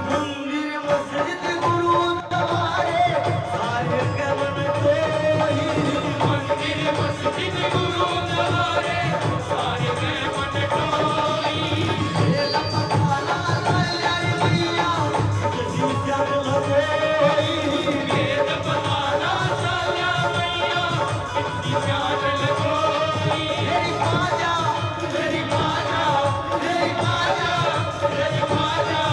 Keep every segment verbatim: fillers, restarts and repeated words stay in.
मंदिर मस्जिद गुरुद्वारे सारे के मन कोई। मंदिर मस्जिद गुरुद्वारे सारे के मन कोई। भेद पताला लाल यारी मैया, जसी जान लगोई। भेद पताला लाल यारी मैया, जसी जान लगोई। मेरी बाजा, मेरी बाजा, मेरी बाजा, मेरी बाजा।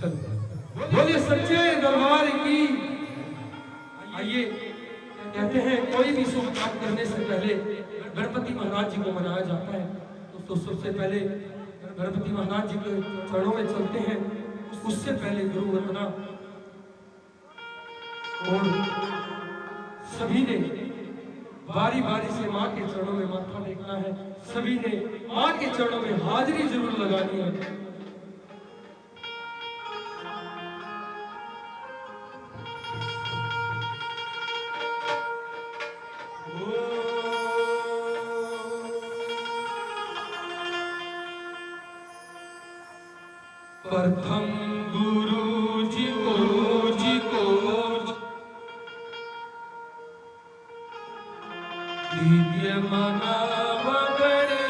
बोलिए सच्चे दरबार की। आइए, कहते हैं कोई भी शुभ काम करने से पहले गणपति महाराज जी को मनाया जाता है। तो, तो सबसे पहले गणपति महाराज जी के चरणों में चलते हैं। उससे पहले गुरु वंदना, और सभी ने बारी बारी से माँ के चरणों में माथा टेकना है। सभी ने माँ के चरणों में हाजिरी जरूर लगानी है। प्रथम गुरु जी को, जी को, द्वितीय मानव गणे।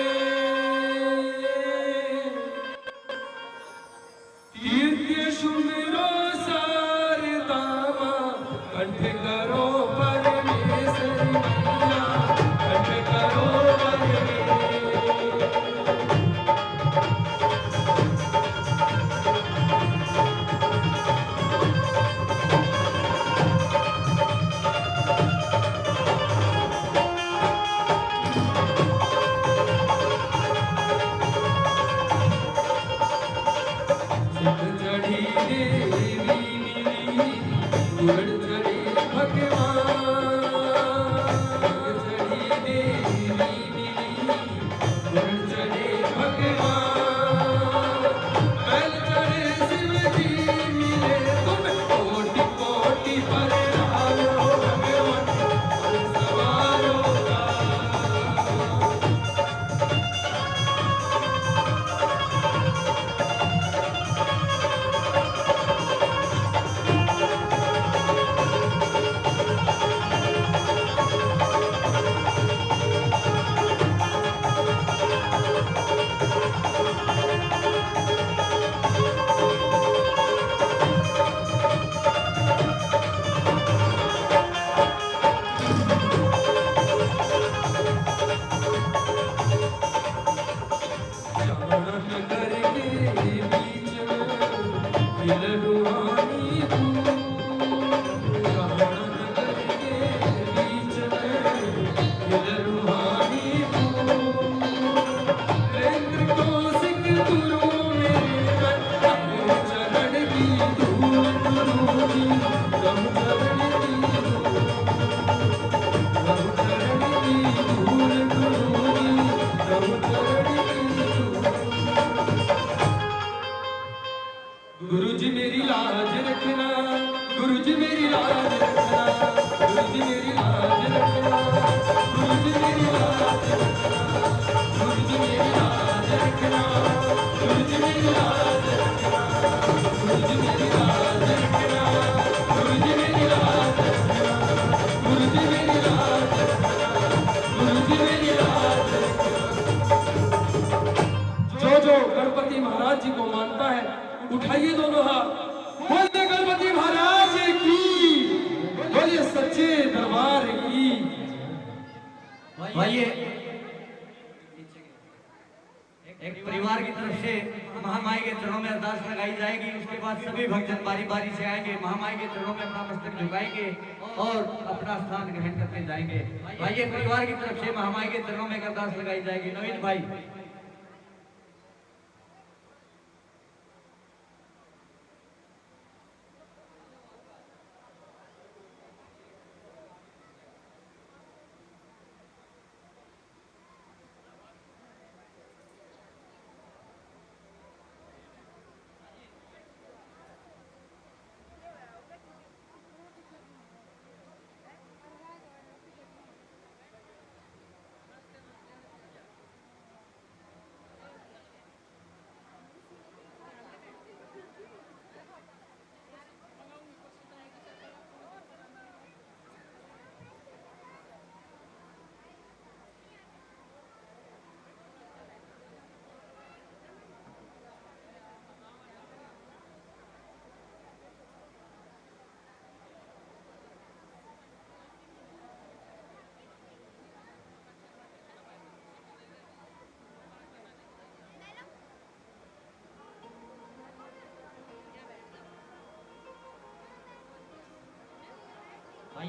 कीर्ति सुमिरो शारदा माँ, कंठ करो परमेश्वरी मैया, कंठ करो परमेश्वरी। जो जो गणपति महाराज जी को मानता है, उठाइए दोनों हाथ, बोलिए गणपति महाराज की, बोलिए सच्चे दरबार की। भाइये, एक परिवार की तरफ से महामाई के चरणों में अरदास लगाई जाएगी। उसके बाद सभी भक्तजन बारी बारी से आएंगे, महामाई के चरणों में अपना मस्तक झुकाएंगे और अपना स्थान ग्रहण करके जाएंगे। भाइये, परिवार की तरफ से महामाई के चरणों में एक अरदास लगाई जाएगी। नवीन भाई।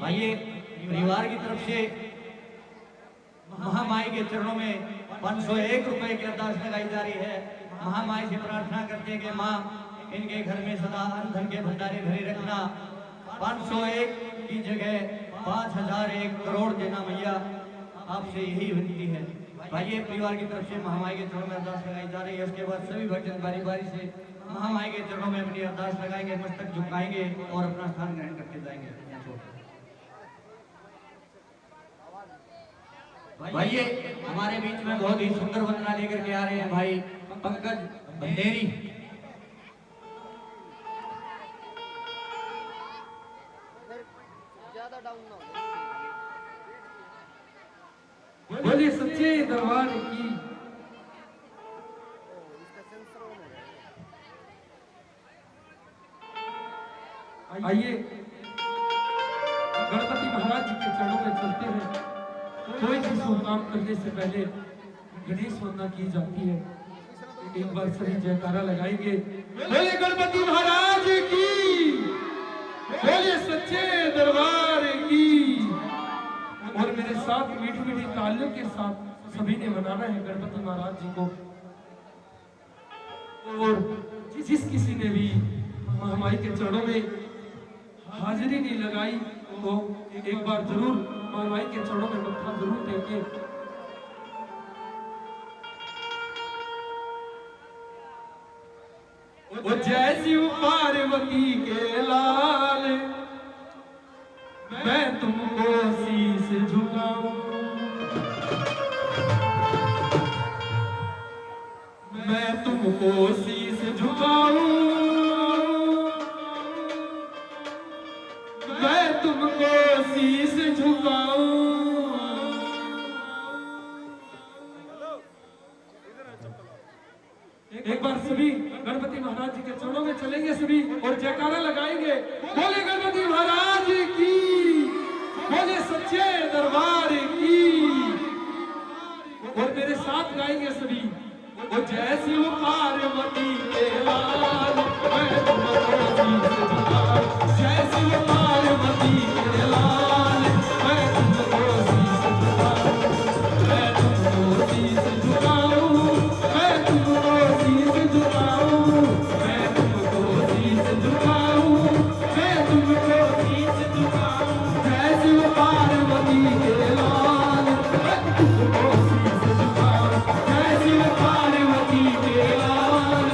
आइए, परिवार की तरफ से महामाई के चरणों में पाँच सौ एक रुपए की अरदास लगाई जा रही है। महामाई से प्रार्थना करते हैं कि माँ, इनके घर में सदा अन्न धन के भंडारे भरे रखना। पाँच सौ एक की जगह पाँच हज़ार एक करोड़ देना मैया, आपसे यही विनती है। भाइये, परिवार की तरफ से महामाई के चरणों में अरदास लगाई जा रही है। उसके बाद सभी भक्तजन बारी बारी से महामाई के चरणों में अपनी अरदास लगाएंगे, मस्तक झुकाएंगे और अपना स्थान ग्रहण करके जाएंगे। भाइये, हमारे बीच में बहुत ही सुंदर वंदना लेकर के आ रहे हैं भाई पंकज भंडेरी। बोलिए सच्चे दरबार की। आइए, गणपति महाराज जी के चरणों में चलते हैं। कोई भी शुभ काम करने से पहले गणेश वंदना की जाती है। एक बार सभी जयकारा लगाएंगे, बोले गणपति महाराज की, बोले सच्चे दरबार की। और मेरे साथ मीठी मीठी तालियों के साथ सभी ने मनाना है गणपति महाराज जी को। और जिस किसी ने भी महामाई के चरणों में हाजिरी नहीं लगाई, तो एक बार जरूर महामाई के चरणों में मत्था जरूर टेके। ओ जय शिव पार्वती के लाल, मैं तुमको शीश झुकाऊं, मैं तुमको शीश झुकाऊं, मैं तुमको शीश झुकाऊं। एक बार सभी गणपति महाराज जी के चरणों में चलेंगे सभी और जयकारा लगाएंगे, बोले गणपति महाराज की, बोले सच्चे दरबार की। और मेरे साथ गाएंगे सभी। ओ जय शिव पार्वती के लाल, मैं तुमको शीश झुकाऊं। जय शिव पार्वती के लाल, मैं तुमको शीश झुकाऊं। मैं तुमको शीश झुकाऊं, मैं तुमको शीश झुकाऊं, मैं तुमको शीश झुकाऊं, मैं तुमको शीश झुकाऊं। जय शिव पार्वती के लाल, मैं तुमको शीश झुकाऊं। जय शिव पार्वती के लाल,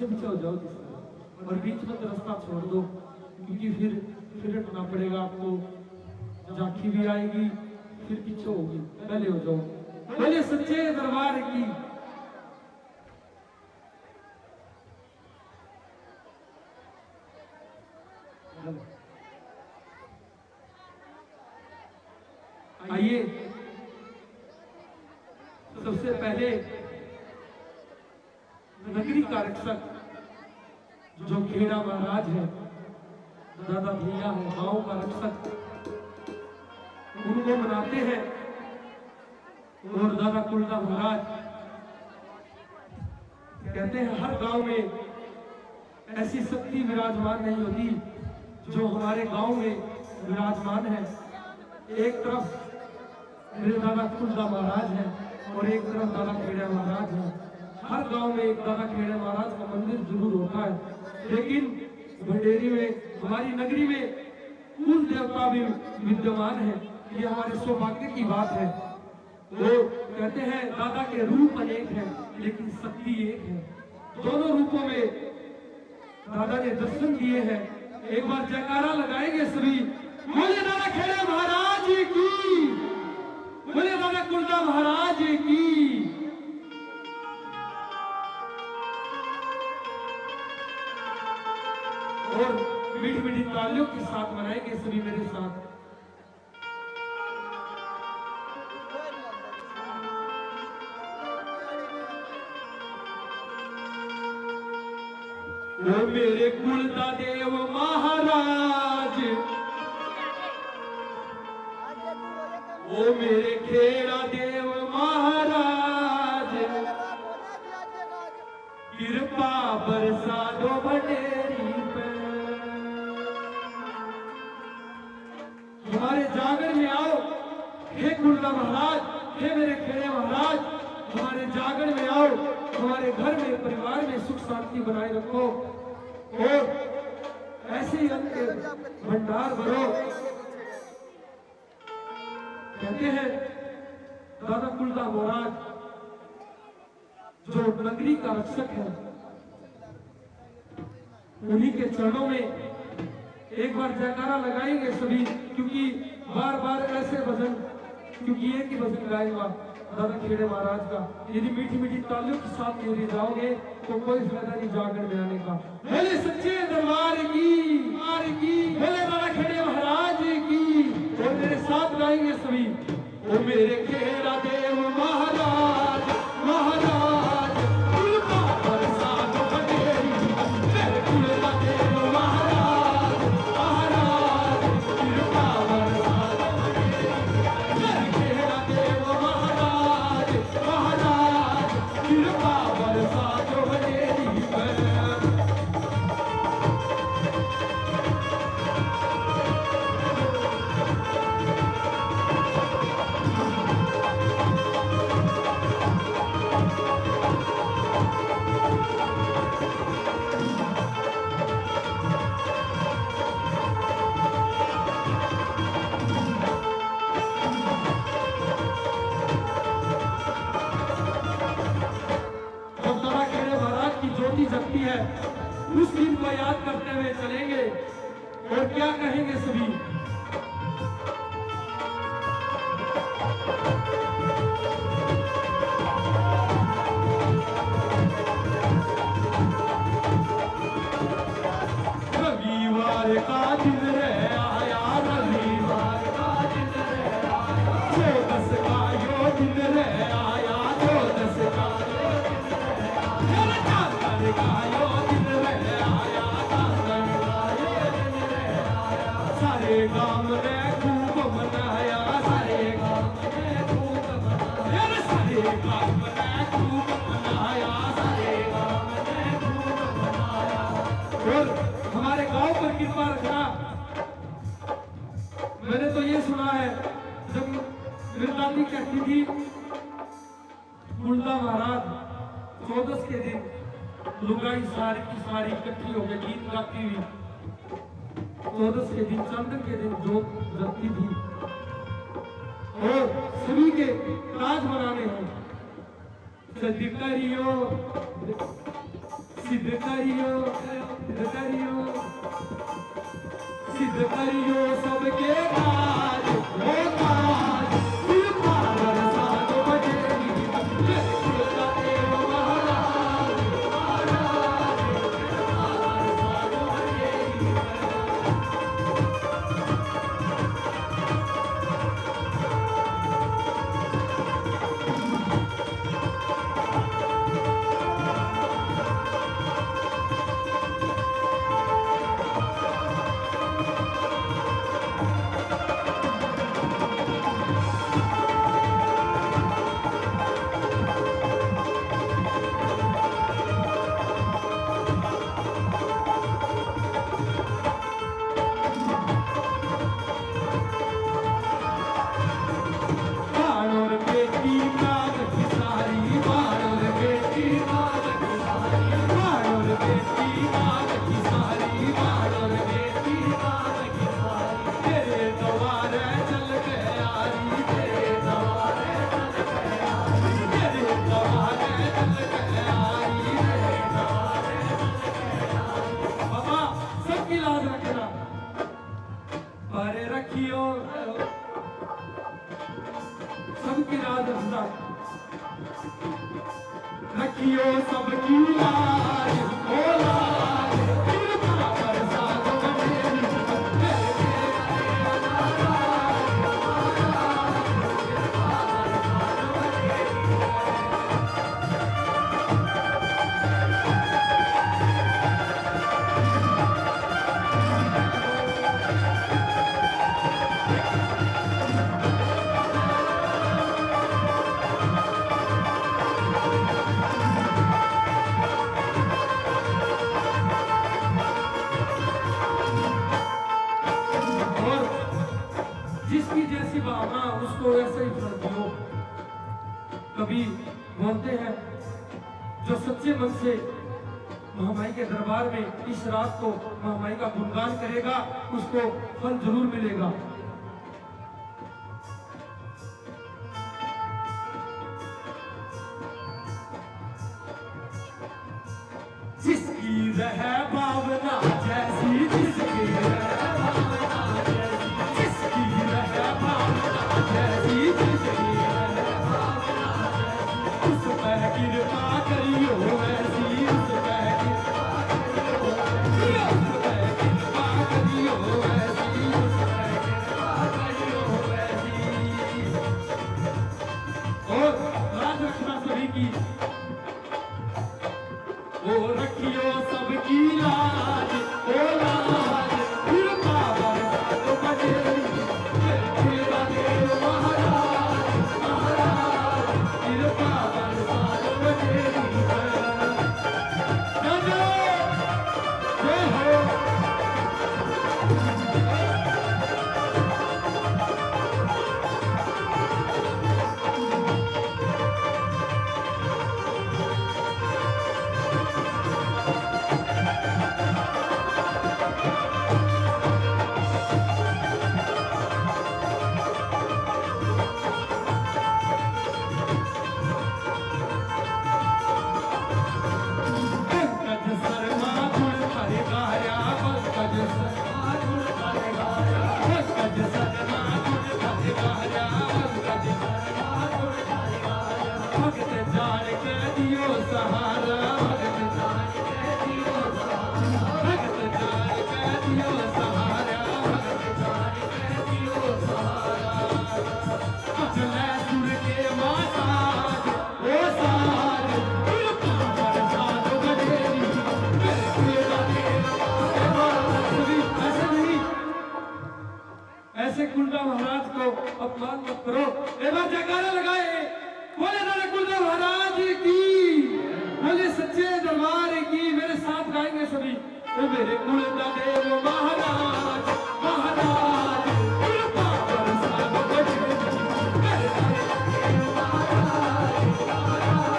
पीछे हो जाओ जी सर, और बीच में तो रास्ता छोड़ दो, क्योंकि फिर फिर हटना पड़ेगा आपको। झांकी भी आएगी, फिर पीछे होगी, पहले हो जाओ। बोले सच्चे दरबार की। आइए, सबसे पहले नगरी का रक्षक जो खेड़ा महाराज है, दादा भैया है, गांव का रक्षक, उनको मनाते हैं। और दादा कुलदा महाराज कहते हैं, हर गांव में ऐसी शक्ति विराजमान नहीं होती जो हमारे गांव में विराजमान है। एक तरफ मेरे दादा कुलदा महाराज हैं और एक तरफ दादा खेड़ा महाराज हैं। हर गांव में एक दादा खेड़ा महाराज का मंदिर जरूर होता है, लेकिन भंडेरी में, हमारी नगरी में कुल देवता भी विद्यमान है। ये हमारे सौभाग्य की बात है। वो कहते हैं, दादा के रूप अनेक हैं, लेकिन शक्ति एक है। दोनों रूपों में दादा ने दर्शन दिए हैं। एक बार जयकारा लगाएंगे सभी, बोले दादा खेड़ा महाराज की, बोले दादा कुलदा महाराज की। और मीठी मीठी तालियों के साथ मनाएंगे सभी मेरे साथ। ओ मेरे कुलदा देव महाराज, ओ मेरे खेड़ा देव महाराज, कृपा बरसा दो भंडेरी पे। हमारे जागरण में आओ, हे कुलदा महाराज, हे मेरे खेड़े महाराज, हमारे जागरण में आओ, हमारे घर में, परिवार में सुख शांति बनाए रखो और ऐसे ही अन्न के भंडार भरो। कहते हैं दादा कुलदा महाराज, जो नगरी का रक्षक है, उन्हीं के चरणों में एक बार जयकारा लगाएंगे सभी, क्योंकि बार बार ऐसे भजन, क्योंकि एक ही भजन गाएगा दादा खेड़े महाराज का। यदि मीठी मीठी तालियों के साथ यदि जाओगे तो कोई फायदा नहीं जागरण में आने का। बोले सच्चे दरबार की, दरबार की, बोले दादा खेड़े महाराज की। और मेरे साथ गाएंगे सभी। ओ मेरे खेड़ा देव महाराज, महाराज, कृपा बरसा दो भंडेरी। मेरे कुलदा देव महाराज, महाराज, कृपा बरसा दो भंडेरी। मेरे खेड़ा देव महाराज, महाराज, कृपा बरसा दो भंडेरी पे। जब दादा खेड़े महाराज की ज्योति जगती है, उस दिन को याद करते हुए चलेंगे। और क्या कहेंगे सभी? रविवार का दिन रे आया, रविवार का दिन रे आया, चौदस का यो दिन रे आया, चौदस का यो दिन रे आया, चांदन का यो दिन रे आया, चांदन का यो दिन रे आया। सारे गांव ने खूब मनाया, सारे गांव ने खूब मनाया, सारे गांव ने खूब मनाया, सारे गांव ने खूब मनाया। और हमारे गांव पर कृपा रखना। मैंने तो ये सुना है, जब मेरी दादी कहती थी, कुलदा महाराज चौदस के दिन लुगाई सारी की सारी इकट्ठी होकर गीत गाती हुई चौदस के दिन, चांदन के दिन जोत जलती थी और सभी के काज बनाने हैं। सज करियो सिद्ध करियो, सिद्ध करियो, सिद्ध करियो सबके काज, ओ काज, कृपा बरसा दो बजेरी, जय देव महाराज, महाराज, कृपा बरसा दो बजेरी। बाणोर बेटी नाग की सारी, बाणोर बेटी नाग की सारी, बाणोर बेटी नाग की सारी, बाणोर बेटी नाग की सारी। तेरे द्वारे चल के आ रही, तेरे द्वारे चल के आ रही, तेरे द्वारे चल के आ रही, तेरे द्वारे चल के आ रही। बाबा, सबकी लाज रखना। पर रखियो सबकी लाज रखना, रखियो सबकी लाज, ओ लाज, कृपा बरसा दो बजेरी। और जिसकी जैसी भावना, उसको वैसा ही फल दियो। कवि बोलते हैं, जो सच्चे मन से महामाई के दरबार में इस रात को महामाई का गुणगान करेगा, उसको फल जरूर मिलेगा। जिसकी रहे भावना जैसी, जिसकी रहे भावना जैसी, जिसकी रहे भावना जैसी, जिसकी रहे भावना जैसी, उस पर कृपा करियो ऐसी, उस पर कृपा करियो ऐसी, उस पर कृपा करियो ऐसी, उस पर कृपा करियो ऐसी। और लाज रखना सभी की। ओ रखियो सबकी लाज, ओ लाज, कृपा बरसा दो बजेरी, तेरा देव महाराज, महाराज, कृपा बरसा दो बजेरी। जय जय, जय हो। पंकज शर्मा गुण थारे गाया, पंकज शर्मा गुण थारे गाया, पंकज शर्मा गुण थारे गाया, पंकज शर्मा गुण थारे गाया। भगत जान के दियो सहारा, भगत जान के दियो सहारा, भगत जान के दियो सहारा, भगत जान के दियो सहारा। बचले सुर के माता, ओ साज, कृपा बरसा दो बजेरी, मेरे तेरा देव, ऐसा नहीं, ऐसा नहीं। ऐसे कुलदा महाराज को अपमान मत करो। एक बार जयकारा लगाए, बोले दादा कुलदा महाराज की, बोले सच्चे दरबार की। मेरे साथ गाएंगे सभी। ओ मेरे कुलदा देव महाराज, महाराज, कृपा बरसा दो बजेरी। मेरे कुलदा देव महाराज, महाराज,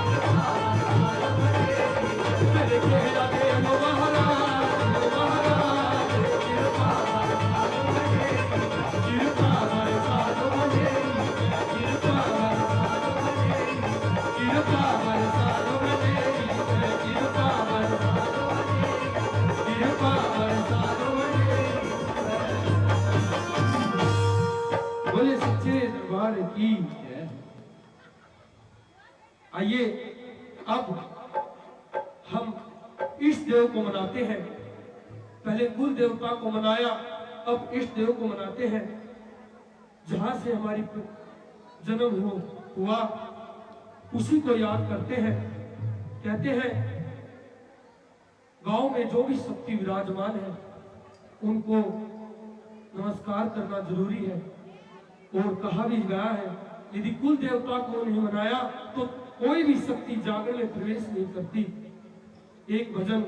कृपा बरसा दो बजेरी। मेरे कुलदा देव महाराज, महाराज, कृपा बरसा दो बजेरी। कृपा बरसा दो बजेरी, कृपा बरसा दो बजेरी, कृपा बरसा दो बजेरी, कृपा बार की है। आइए, अब हम इष्ट देव को मनाते हैं। पहले कुल देवता को मनाया, अब इष्ट देव को मनाते हैं। जहां से हमारी जन्म हो, हुआ, उसी को याद करते हैं। कहते हैं, गांव में जो भी शक्ति विराजमान है, उनको नमस्कार करना जरूरी है। और कहा भी गया है, यदि कुल देवता को नहीं मनाया, तो कोई भी शक्ति जागरण में प्रवेश नहीं करती। एक भजन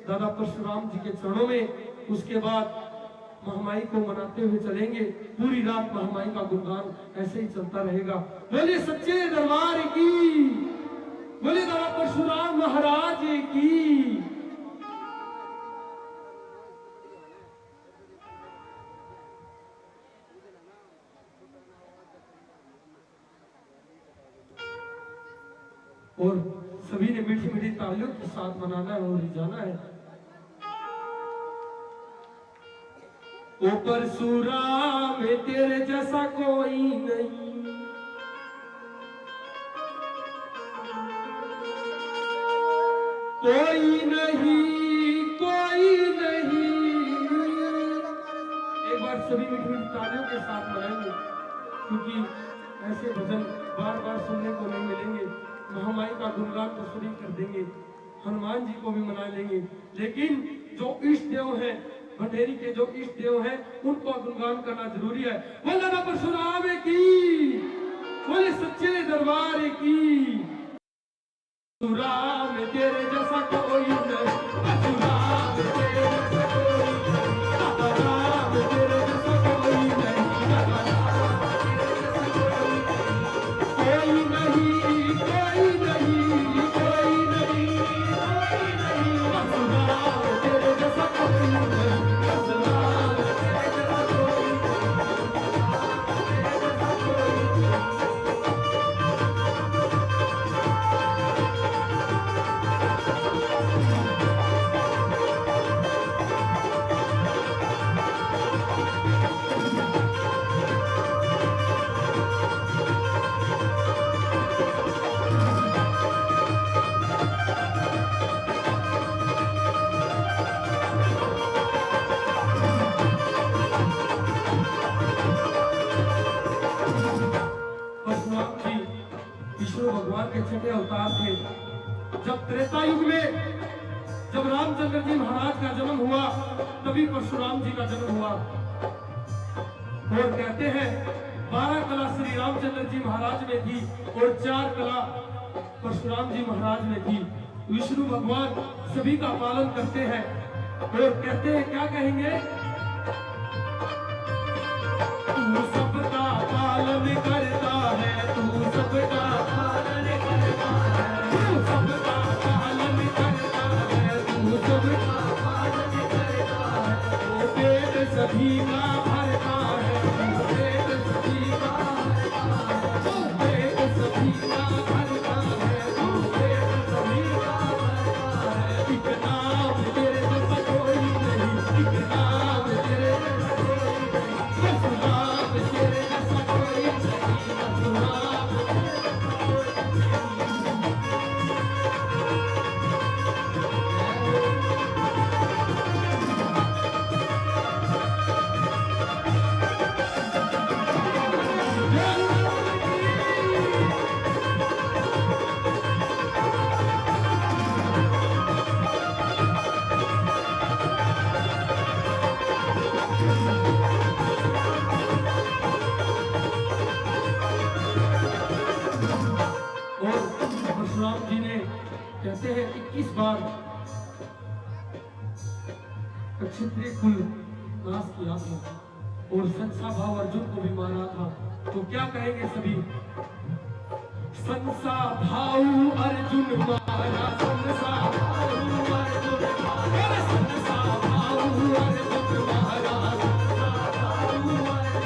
दादा परशुराम जी के चरणों में, उसके बाद महामाई को मनाते हुए चलेंगे। पूरी रात महामाई का गुणगान ऐसे ही चलता रहेगा। बोलिए सच्चे दरबार की, बोलिए दादा परशुराम महाराज की। और सभी ने मीठी मीठी तालियों के साथ मनाना है और रिझाना है। ओ परशुराम, तेरे जैसा कोई नहीं, कोई नहीं, कोई नहीं। एक बार सभी मीठी मीठी तालियों के साथ मनाएंगे, क्योंकि ऐसे भजन बार बार सुनने को नहीं मिलेंगे। महामाई का गुणगान तो सभी कर देंगे, हनुमान जी को भी मना लेंगे, लेकिन जो इष्ट देव हैं, भंडेरी के जो इष्ट देव हैं, उनका गुणगान करना जरूरी है। बोले ना परशुराम की, बोले सच्चे दरबार की। परशुराम तेरे जैसा कोई नहीं, परशुराम तेरे जैसा कोई नहीं, राम तेरे जैसा कोई नहीं, राम तेरे जैसा कोई नहीं। कोई नहीं, कोई नहीं, कोई नहीं, कोई नहीं, परशुराम तेरे जैसा कोई नहीं, परशुराम तेरे जैसा कोई नहीं। परशुराम जी विष्णु भगवान के छठे अवतार थे। जब त्रेता युग में, जब रामचंद्र जी महाराज का जन्म हुआ, तभी परशुराम जी का जन्म हुआ। और कहते हैं, बारह कला श्री रामचंद्र जी महाराज में थी और चार कला परशुराम जी महाराज में थी। विष्णु भगवान सभी का पालन करते हैं और कहते हैं, क्या कहेंगे? तू सबका पालन करता है, तू सबका पालन करता है, तू सबका पालन करता है, तू सबका पालन करता है। तू पेट सभी का भरता है, तू पेट सभी का भरता है, तू पेट सभी का भरता है, तू पेट सभी का भरता है। एक नाम तेरे जैसा कोई नहीं, एक नाम तेरे जैसा कोई नहीं, बस नाम तेरे जैसा कोई नहीं, बस नाम तेरे जैसा कोई नहीं। और परशुराम जी ने, कहते हैं, इक्कीस बार क्षत्रिय कुल नाश किया था और शंसा भाव अर्जुन को भी मारा था। तो क्या कहेंगे सभी? शंसा भाव अर्जुन मारा, शंसा भाव अर्जुन मारा, शंसा भाव अर्जुन मारा, शंसा भाव अर्जुन मारा।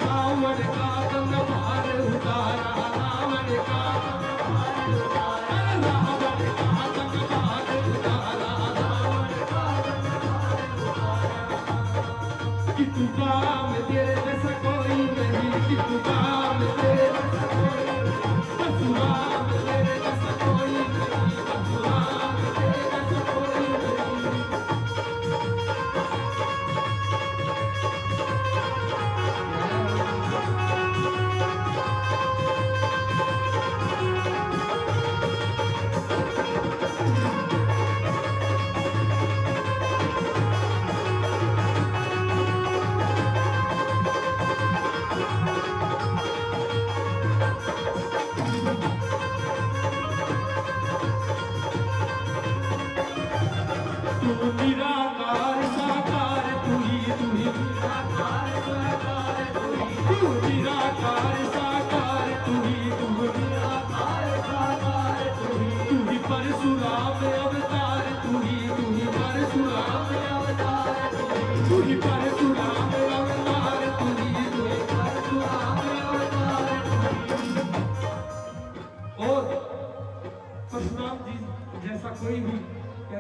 रावण का संहार उतारा, रावण का संहार उतारा, रावण का संहार उतारा, रावण का संहार उतारा। कि तू काम तेरे जैसा कोई नहीं, कि तू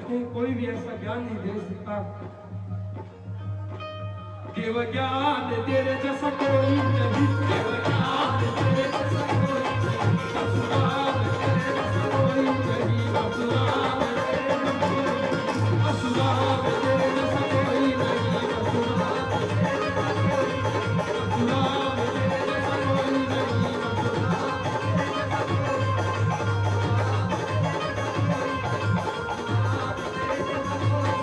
कोई भी ऐसा ज्ञान नहीं दे सकता। देव ज्ञान तेरे जैसा कोई नहीं, देव ज्ञान तेरे जैसा कोई नहीं, परशुराम तेरे जैसा कोई नहीं, परशुराम तेरे जैसा कोई नहीं, परशुराम तेरे जैसा कोई नहीं, परशुराम तेरे जैसा कोई नहीं, परशुराम तेरे जैसा कोई नहीं, परशुराम तेरे जैसा कोई नहीं।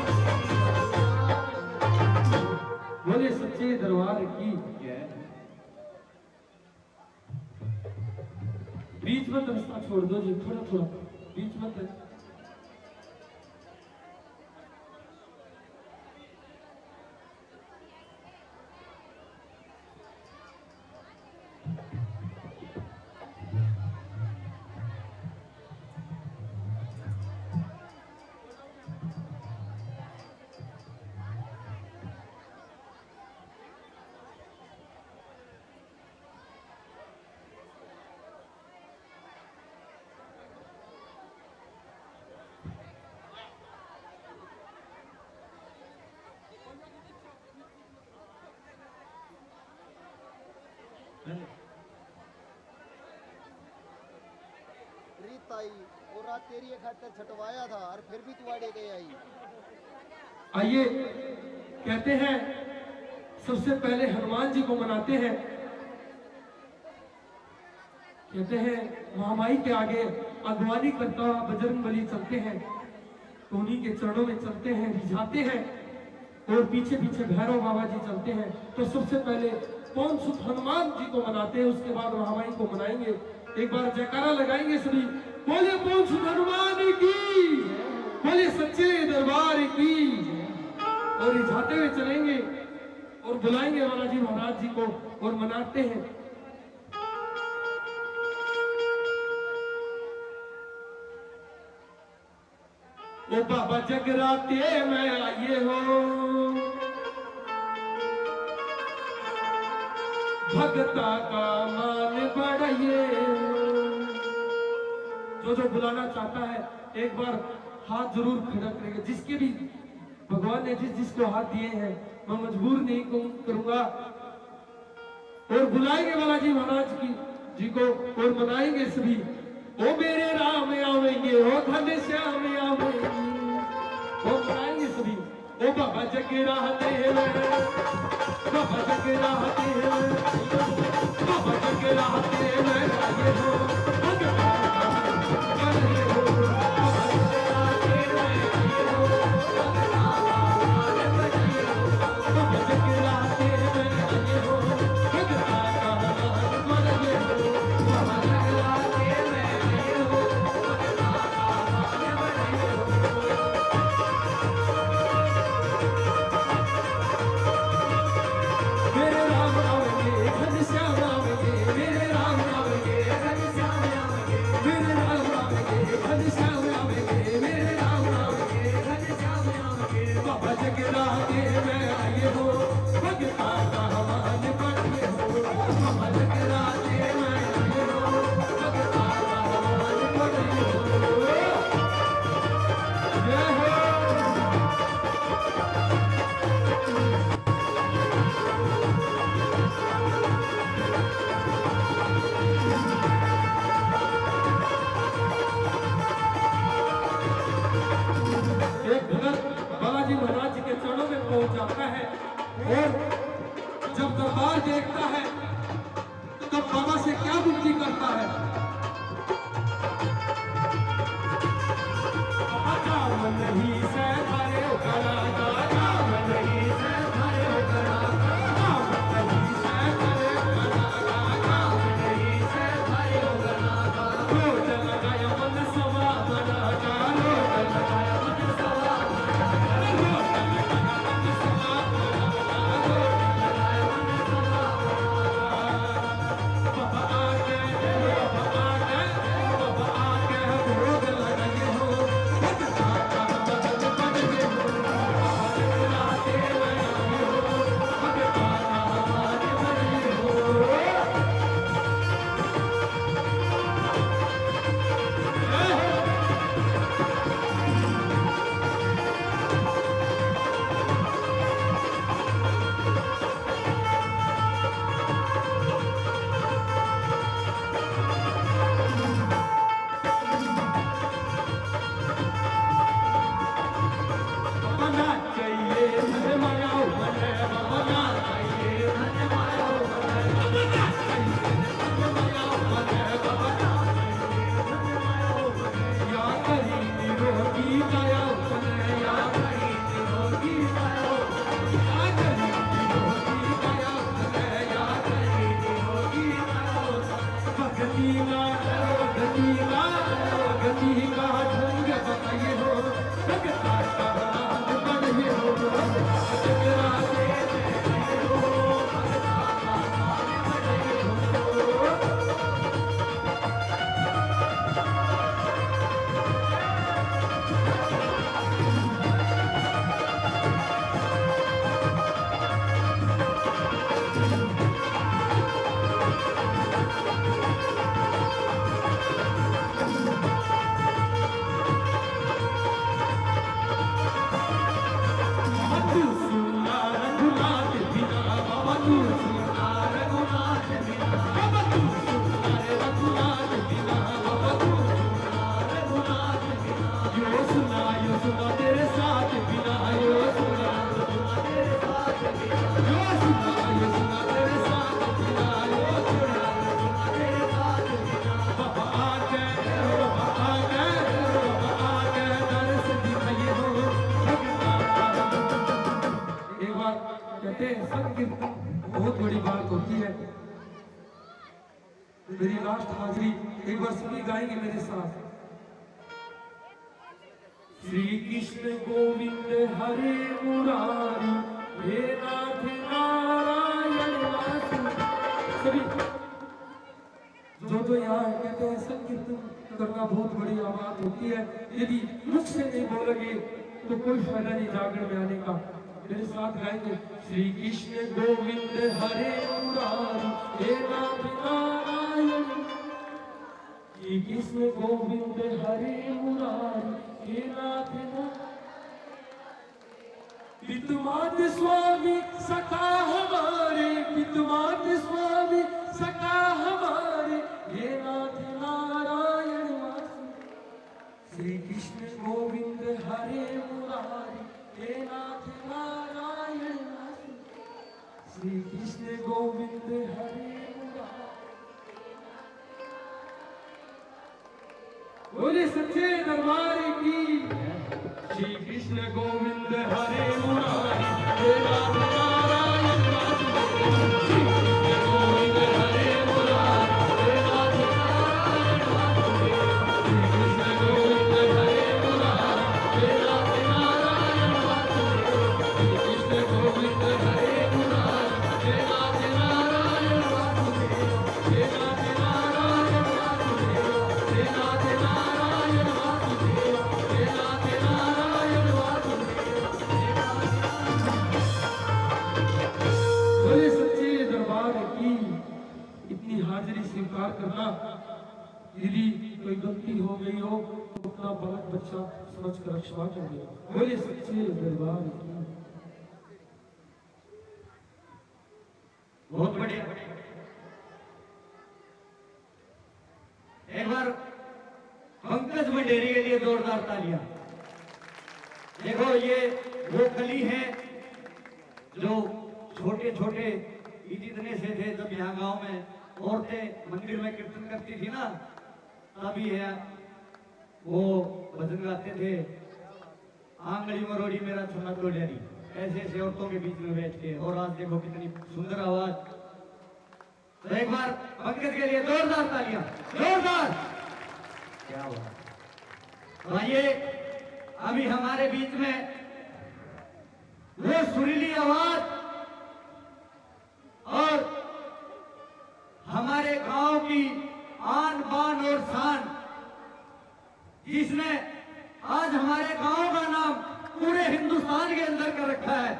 बोले सच्चे दरबार की। बीच में तो रास्ता छोड़ दो जी, थोड़ा थोड़ा बीच में तो। रीत आई और रात तेरी खातर छटवाया था और फिर भी तू आड़े गए आई। आइए, कहते हैं, सबसे पहले हनुमान जी को मनाते हैं। कहते हैं, महामाई के आगे अगुवानी करता हुआ बजरंग बली चलते हैं, तो उन्हीं के चरणों में चलते हैं, रिझाते हैं, और पीछे पीछे भैरव बाबा जी चलते हैं। तो सबसे पहले पवन सुत हनुमान जी को मनाते हैं, उसके बाद महामाई को मनाएंगे। एक बार जयकारा लगाएंगे सभी, बोले पवन सुत हनुमान की, बोले सच्चे दरबार की। और रिझाते हुए चलेंगे और बुलाएंगे बालाजी महाराज जी को और मनाते हैं। ओ बाबा जगराते में आइए हो, भगता का मान बढ़ाइए हो। जो जो बुलाना चाहता है, एक बार हाथ जरूर खड़ा करेगा। जिसके भी भगवान ने जिस जिसको हाथ दिए हैं, मैं मजबूर नहीं कहूं-, करूंगा। और बुलाएंगे बालाजी महाराज की, जी को, और मनाएंगे सभी। ओ मेरे राम आवेंगे, ओ घनश्याम आवेंगे, ओ मनाएंगे सभी। ओ बाबा जगराते में, बाबा जगराते में, बाबा जगराते में आइए हो। मेरे राम आवेंगे, घनश्याम एक बार कहते हैं, संकीर्तन बहुत बड़ी बात होती है। मेरी लास्ट हाजिरी, एक बार सभी गाएंगे मेरे साथ। श्री कृष्ण गोविंद हरे मुरारी, हे नाथ नारायण वासु। सभी जो जो यहाँ है, कहते हैं, संकीर्तन करना बहुत बड़ी बात होती है। यदि मुख से नहीं बोलेंगे तो कोई फायदा नहीं जागरण में आने का। मेरे साथ गाएंगे, श्री कृष्ण गोविंद हरे मुरारी, हे नाथ नारायण। श्री कृष्ण गोविंद हरे मुरारी, हे नाथ नारायण। पितमात स्वामी सखा हमारे, पितमात स्वामी सखा हमारे, हे नाथ नारायण वासु। श्री कृष्ण गोविंद हरे मुरारी, हे नाथ नारायण वासु। श्री कृष्ण गोविंद हरे मुरारी। बोले सच्चे दरबार की। श्री कृष्ण गोविंद हरे मुरारी, हे नाथ नारायण वासुदेव। श्री कृष्ण गोविंद हरे मुरारी, हे नाथ नारायण वासुदेव। श्री कृष्ण गोविंद हरे मुरारी, हे नाथ नारायण वासुदेव। श्री कृष्ण गोविंद हरे मुरारी, हे नाथ नारायण वासुदेव। बोले सच्चे दरबार की। इतनी हाजिरी स्वीकार करना। यदि कोई गलती हो गई हो तो अपना बालक बच्चा समझ कर क्षमा कर देना। बोले सच्चे दरबार की। बहुत बढ़िया। एक बार पंकज भंडेरी के लिए जोरदार तालियां। देखो, ये वो कली है जो छोटे छोटे इतने से थे, जब यहाँ गांव में औरतें मंदिर में कीर्तन करती थी ना, तभी है वो भजन गाते थे। आंगली मरोड़ी मेरा छन्ना तोड़िया री, ऐसे ऐसे औरतों के बीच में बैठ के। और आज देखो कितनी सुंदर आवाज। तो एक बार पंकज के लिए जोरदार तालियां, जोरदार। क्या बात। तो आइए, अभी हमारे बीच में वो सुरीली आवाज और हमारे गांव की आन बान और शान, जिसने आज हमारे गांव का नाम पूरे हिंदुस्तान के अंदर कर रखा है,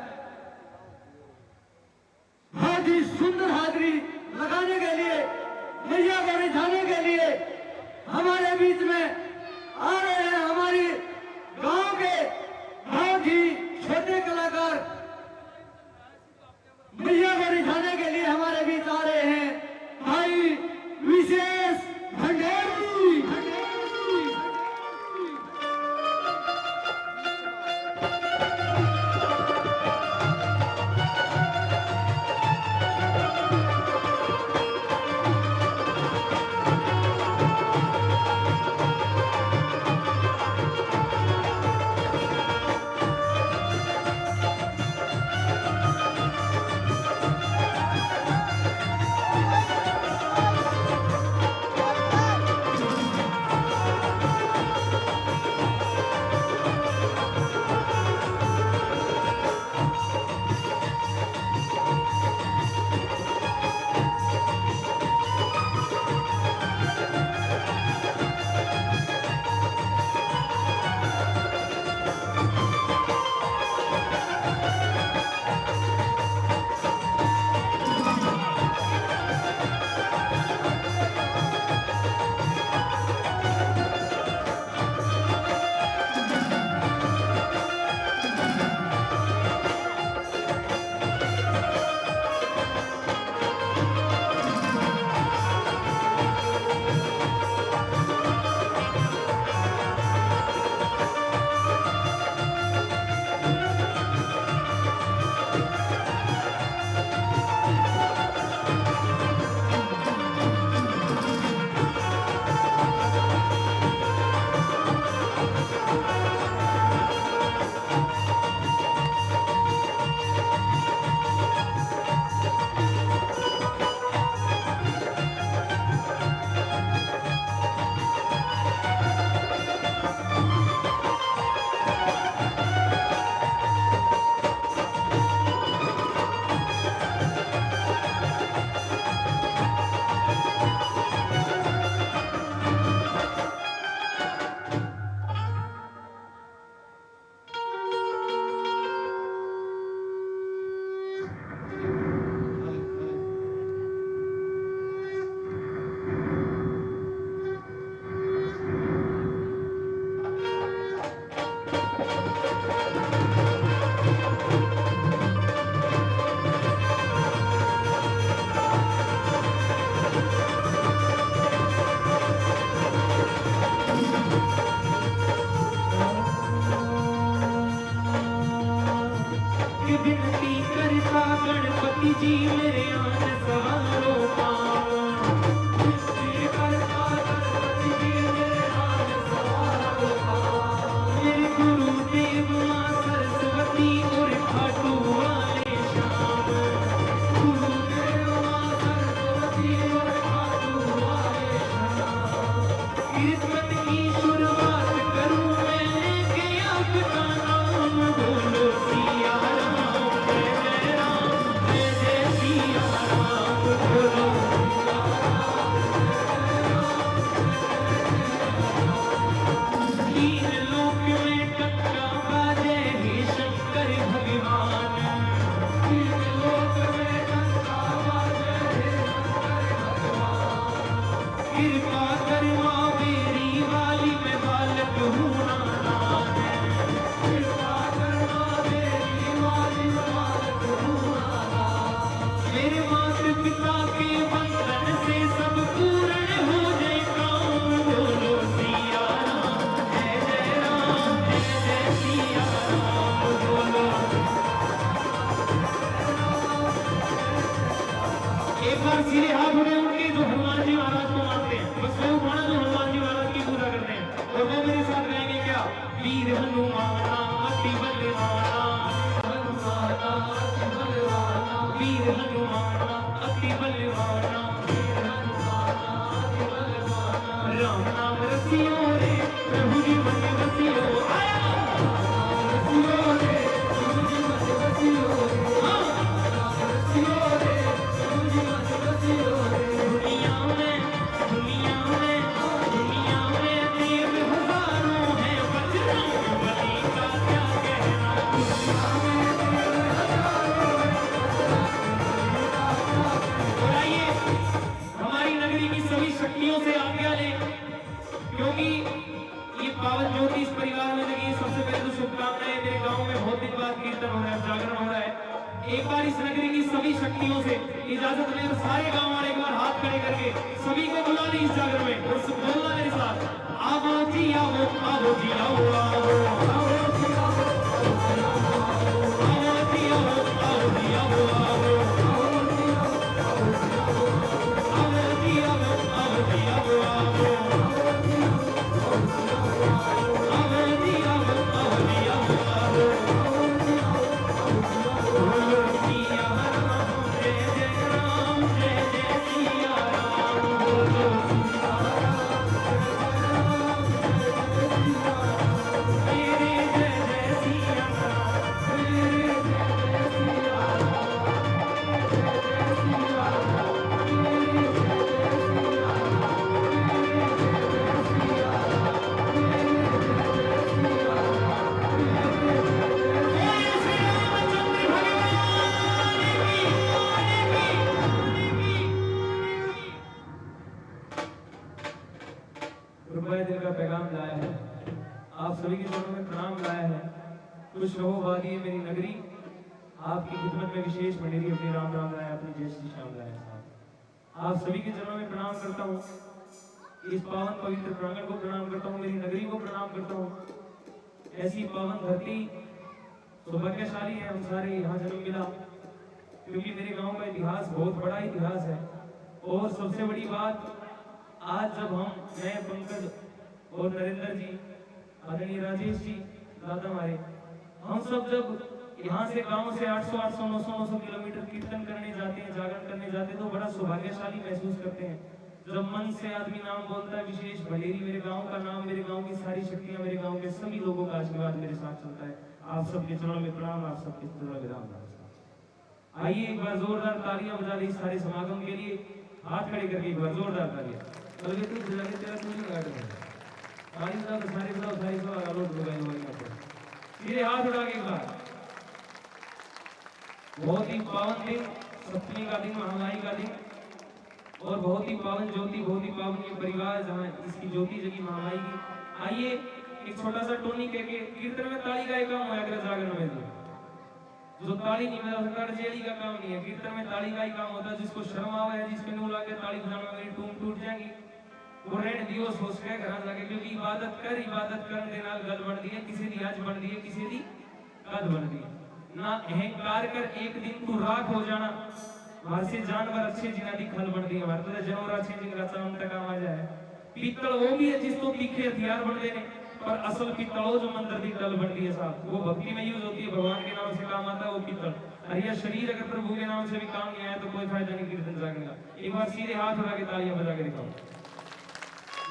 बहुत ही सुंदर हाजिरी लगाने के लिए, मैया को रिझाने के लिए हमारे बीच में आ रहे हैं हमारी गांव के बहुत ही छोटे कलाकार। मैया को रिझाने के लिए हमारे बीच आ रहे हैं भाई विशेष भंडेरी। की शुरुआत करूं मैं लेके आग का नाम, बोलो सिया राम, जय जय राम, जय जय सिया राम, बोलो। तीन लोक में टंका बाजे, हे शंकर भगवान। तीन लोक में टंका बाजे, हे शंकर भगवान। कृपा कर माँ बेरी वाली, मैं बालक हूँ नादान। कृपा कर माँ बेरी वाली, मैं बालक हूँ नादान। मेरे माता पिता के बंधन से सब पूर्ण हो जाए काम। बोलो सिया राम, जय जय राम, जय जय सिया राम, बोलो। एक बार सीधे हाथ उठे उनके जो हनुमान जी महाराज को मानते हैं, बस वो उठाना जो हनुमान जी महाराज की पूजा करते हैं, और वो मेरे साथ गाएंगे क्या? वीर हनुमाना अति बलवाना, हनुमाना अति बलवाना, वीर हनुमाना अति बलवाना, वीर हनुमाना अति बलवाना। राम नाम रसियो रे, प्रभु जी मन बसियो। आया। राम नाम रसियो रे, प्रभु जी मन बसियो। हाँ। राम नाम रसियो रे, प्रभु जी मन बसियो रे। दुनिया में, दुनिया में, दुनिया में देव हजारों हैं, बजरंग बली का क्या कहना। दुनिया में देव हजारों हैं, बजरंग बली का क्या कहना। और आइए, हमारी नगरी की सभी शक्तियों से आज्ञा लें, क्योंकि ये पावन ज्योति इस परिवार में लगी। सबसे पहले तो शुभकामनाएं। मेरे गांव में बहुत दिन बाद कीर्तन हो रहा है, जागरण हो रहा है। एक बार इस नगरी की सभी शक्तियों से इजाजत लें और सारे गांव वाले एक बार हाथ खड़े करके सभी को बुला लें इस जागरण में और सब बोलना मेरे साथ, आवो जी आवो, आवो जी आवो, आवो। आवो जी आवो, आवो जी आवो, आवो। आवो जी आवो, आवो जी आवो, आवो। आवो जी आवो, आवो जी आवो, आवो। आवो जी आवो, आवो जी आवो, आवो। रुपए दिल का पैगाम लाया है, आप सभी के चरणों में प्रणाम लाया है। खुश रहो वादी मेरी नगरी, आपकी खिदमत में विशेष भंडेरी अपनी राम राम लाया, अपनी जय श्री श्याम लाया साहब। आप सभी के चरणों में प्रणाम करता हूँ, इस पावन पवित्र प्रांगण को प्रणाम करता हूँ, मेरी नगरी को प्रणाम करता हूँ। ऐसी पावन धरती, सौभाग्यशाली है हम सारे यहाँ जन्म मिला, क्योंकि मेरे गांव का इतिहास बहुत बड़ा इतिहास है। और सबसे बड़ी बात, आज जब हम, मैं, पंकज और नरेंद्र जी, आदरणीय राजेश जी, दादा हमारे, हम सब जब यहाँ से, गांव से आठ सौ, आठ सौ, नौ सौ, नौ सौ किलोमीटर कीर्तन करने जाते हैं, जागरण करने जाते हैं, तो बड़ा सौभाग्यशाली महसूस करते हैं। जब मन से आदमी नाम बोलता है विशेष भंडेरी, मेरे गांव का नाम, मेरे गांव की सारी शक्तियां, मेरे गांव के सभी लोगों का आशीर्वाद मेरे साथ चलता है। आप सबके चरणों में प्रणाम, आप सबके चरणों में राम राम। आइए, एक बार जोरदार तालियां बजा दें इस सारे समागम के लिए। हाथ खड़े करके एक बार जोरदार तालियां। कल भी तू बजा के तेरा क्यों नहीं काट रहे? ताली बजाओ तो सारे बजाओ, सारी सभा का लोट बजाए हुआ यहाँ पर। सीधे हाथ उठा के एक बार। बहुत ही पावन दिन, सप्तमी का दिन, महामाई का दिन, और बहुत ही पावन ज्योति, बहुत ही पावन ये परिवार जहाँ इसकी ज्योति जगी महामाई की। आइए, एक छोटा सा टोनी कह के कीर्तन में ताली का एक काम होया करे जागरण में भी। जो ताली नहीं बजा सकता, रजेली का काम नहीं है। कीर्तन में ताली का ही काम होता है। जिसको शर्म आवे है, जिसके नू लागे ताली बजाना, मेरी टूम टूट जाएगी। वो रहने दियो, सोच के घर जाके, क्योंकि इबादत कर, इबादत करने दे नाल गल बनती है, किसी दी आज बनती है, किसी दी कद बनती है। ना अहंकार कर, एक दिन तू राख हो जाना। हर से जानवर अच्छे जिन्हां दी खल बनती है, हर तरह जानवर अच्छे जिनका चाम तक आ जाए। पीतल वो भी है जिस तो तीखे हथियार बनते ने, पर असल पीतल वो जो मंदिर दी टल बनती है साहब, वो भक्ति में यूज होती है, भगवान के नाम से काम आता है वो पीतल। और यह शरीर अगर प्रभु के नाम से भी काम नहीं आया तो कोई फायदा नहीं कीर्तन जागरण का। एक बार सीधे हाथ उठा के तालियां बजा के दिखाओ।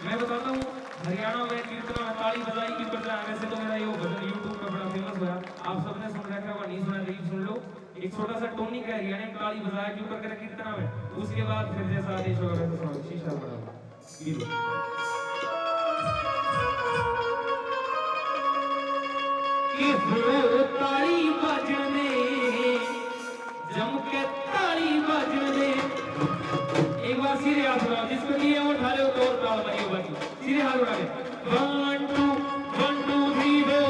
मैं बताता हूँ, हरियाणा में कीर्तना में ताली बजाई की प्रथा है। वैसे तो मेरा ये भजन YouTube पे बड़ा फेमस हुआ, आप सबने सुन रखा होगा, नहीं सुना तो सुन लो। एक छोटा सा टोनिक है, हरियाणा में ताली बजाया क्यों कर कीर्तना में, उसके बाद फिर जैसा आदेश होगा वैसे सुनो। शीशा बड़ा। कि हो ताली बाजण दे, जम के ताली बाजण दे। एक बार सिरे हाथ उठाओ, जिसको दिए वो उठा ले, तो और ताल मारियो बाकी। सिरे हाथ उठा के। One, two, one, two, three, four।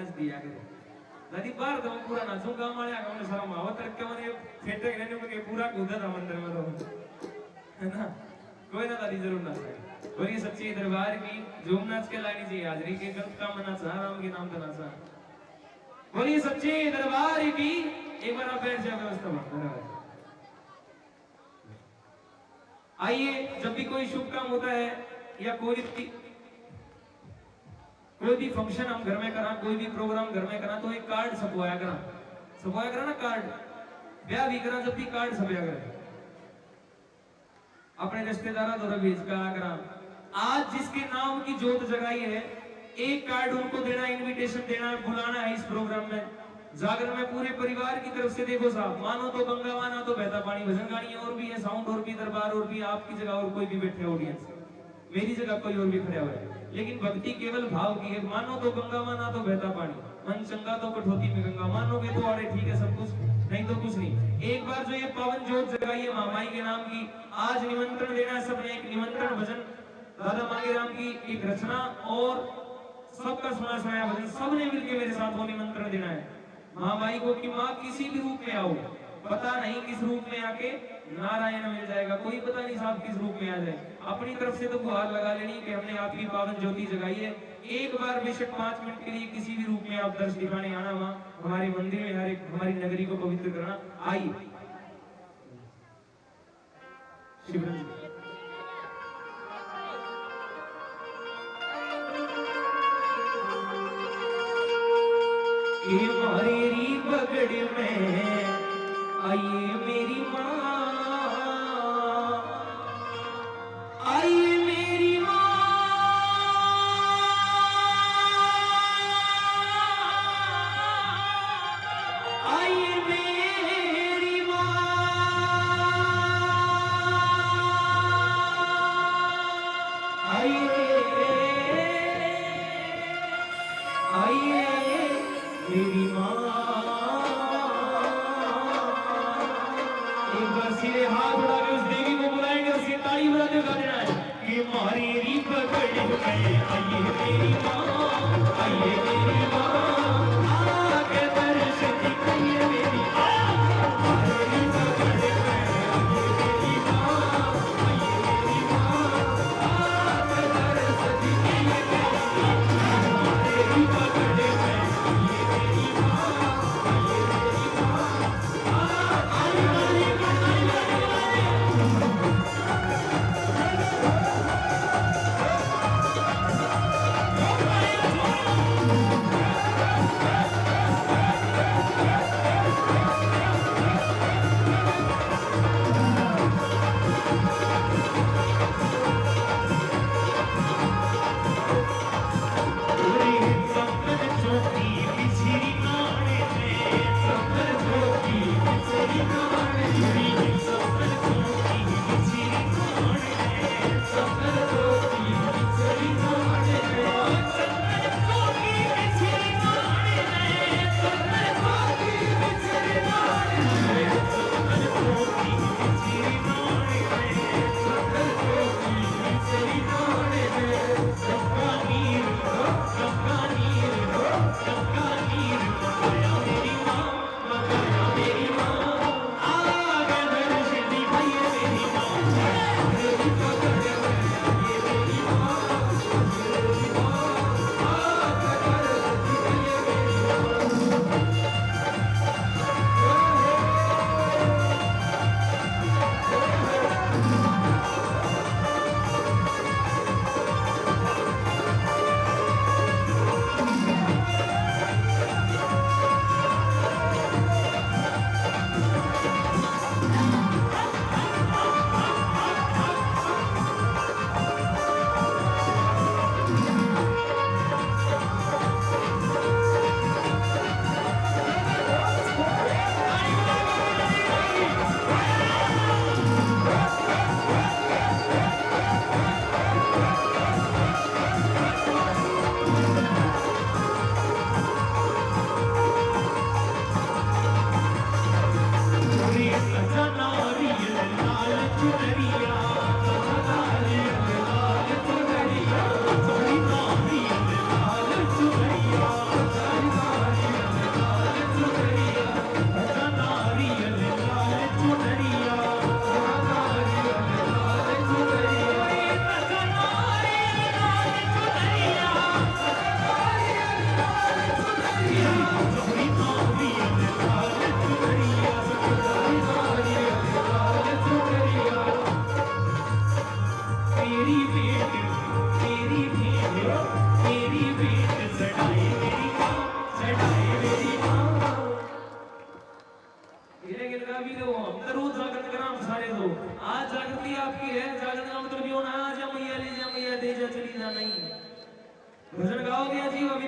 नाच दिया करो। दादी बाहर तो मैं पूरा नाचूं, गांव वाले आगे उन्हें शर्म आवा, तड़के मैंने फेटे के नहीं, उनके पूरा कूदा था मंदिर में तो, है ना? कोई ना दादी, जरूर नाचेगा। बोलिए सच्चे दरबार की। झूम नाच के लानी चाहिए हाजरी के, गलत काम में नाचा, राम के नाम पे नाचा। बोलिए सच्चे दरबार की। एक बार आप बैठ जाओ, व्यवस्था बंद करो। आइए, जब भी कोई शुभ काम होता है या कोई भी, कोई भी फंक्शन हम घर में करा, कोई भी प्रोग्राम घर में करा, तो एक कार्ड छपवाया करा, छपवाया करा ना कार्ड। ब्याह भी करा, जब भी कार्ड छपया करे, अपने रिश्तेदारों द्वारा भेज के आया करा। आज जिसके नाम की जोत जगाई है, एक कार्ड उनको देना, इनविटेशन देना है, बुलाना है इस प्रोग्राम में। जागरण में पूरे परिवार की तरफ से, देखो साहब, मानो तो गंगा माँ ना तो बहता पानी, भजन गानी और भी है, साउंड और भी, दरबार और भी, आपकी जगह और कोई भी बैठे ऑडियंस, मेरी जगह कोई और भी खड़ा हुआ है, लेकिन भक्ति केवल भाव की है। मानो तो गंगा माँ ना तो बहता पानी, मन चंगा तो कठौती में गंगा। मानोगे तो आड़े ठीक है सब कुछ, नहीं तो कुछ नहीं। एक बार जो ये पावन जोत जगाई है महामाई के नाम की, आज निमंत्रण देना है सबने, एक निमंत्रण भजन दादा मांगेराम की एक रचना और सबका सुना सुनाया भजन, सबने मिलके मेरे साथ वो निमंत्रण देना है। महामाई को कि माँ किसी भी रूप में आओ, पता नहीं किस रूप में आके नारायण मिल जाएगा, कोई पता नहीं साहब किस रूप में आ जाए। अपनी तरफ से तो गुहार लगा लेनी कि हमने आपकी पावन ज्योति जगाई है, एक बार बेशक पाँच मिनट के लिए किसी भी रूप में आप दर्श दिखाने आना, वहाँ हमारे मंदिर में हर एक हमारी नगरी को पवित्र करना। आई शिवराज। ये मारी री पगड़ में आइए मेरी माँ, आइए मेरी माँ, आइए मेरी माँ, आइए, आइए मेरी माँ। एक बार सीधे हाथ उठा के उस देवी को बुलाएंगे, उसकी ताली बजाते हुए गा देना है कि मारी री पगड़ में आइए मेरी माँ, आइए मेरी माँ, आके दर्श दिखाइए मेरी माँ। मारी री पगड़ में आइए मेरी माँ, आइए मेरी माँ, आके दर्श दिखाइए मेरी माँ। मारी री पगड़ में आइए मेरी माँ, आइए मेरी माँ।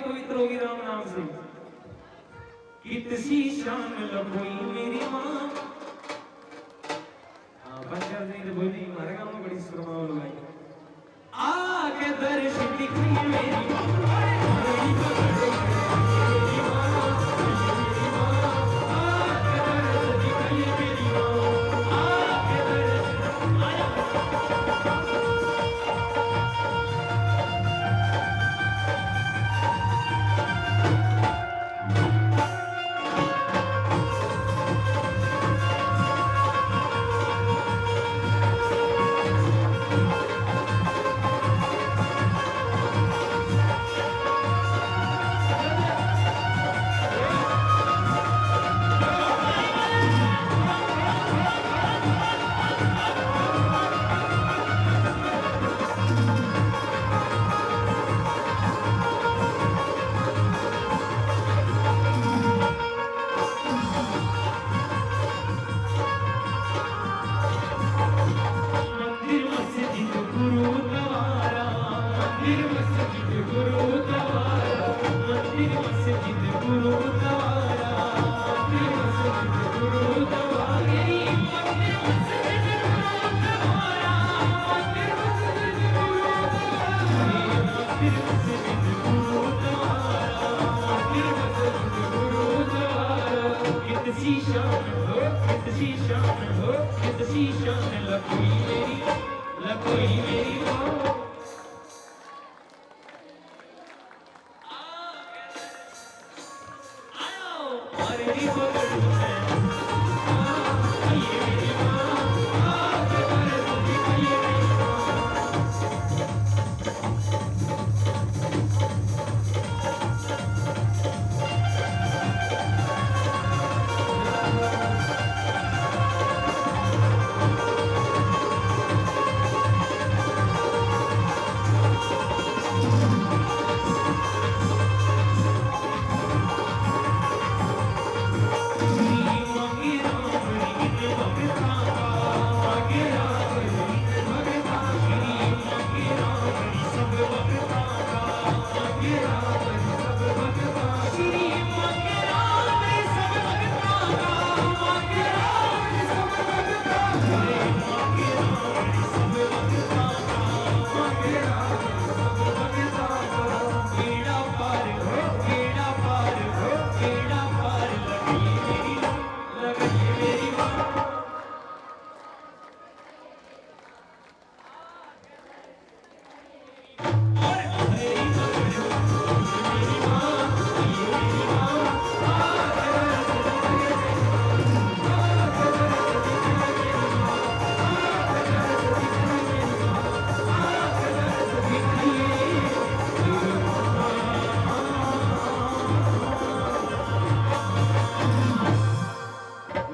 पवित्र होगी राम नाम से। कितसी शान लखोई मेरी माँ। हाँ, बस यार, नहीं तो बोली, हमारे गाँव में बड़ी शर्मा लोग आई। आके दर्श दिखाइए मेरी माँ। मंदिर मस्जिद गुरुद्वारा, मंदिर मस्जिद गुरुद्वारा, मंदिर मस्जिद गुरुद्वारा, मंदिर मस्जिद गुरुद्वारा, मंदिर मस्जिद गुरुद्वारा, मंदिर मस्जिद गुरुद्वारा, मंदिर मस्जिद गुरुद्वारा, मंदिर मस्जिद गुरुद्वारा। कितसी शान हो, कितसी शान हो, कितसी शान लखोई मेरी, लखोई मेरी माँ।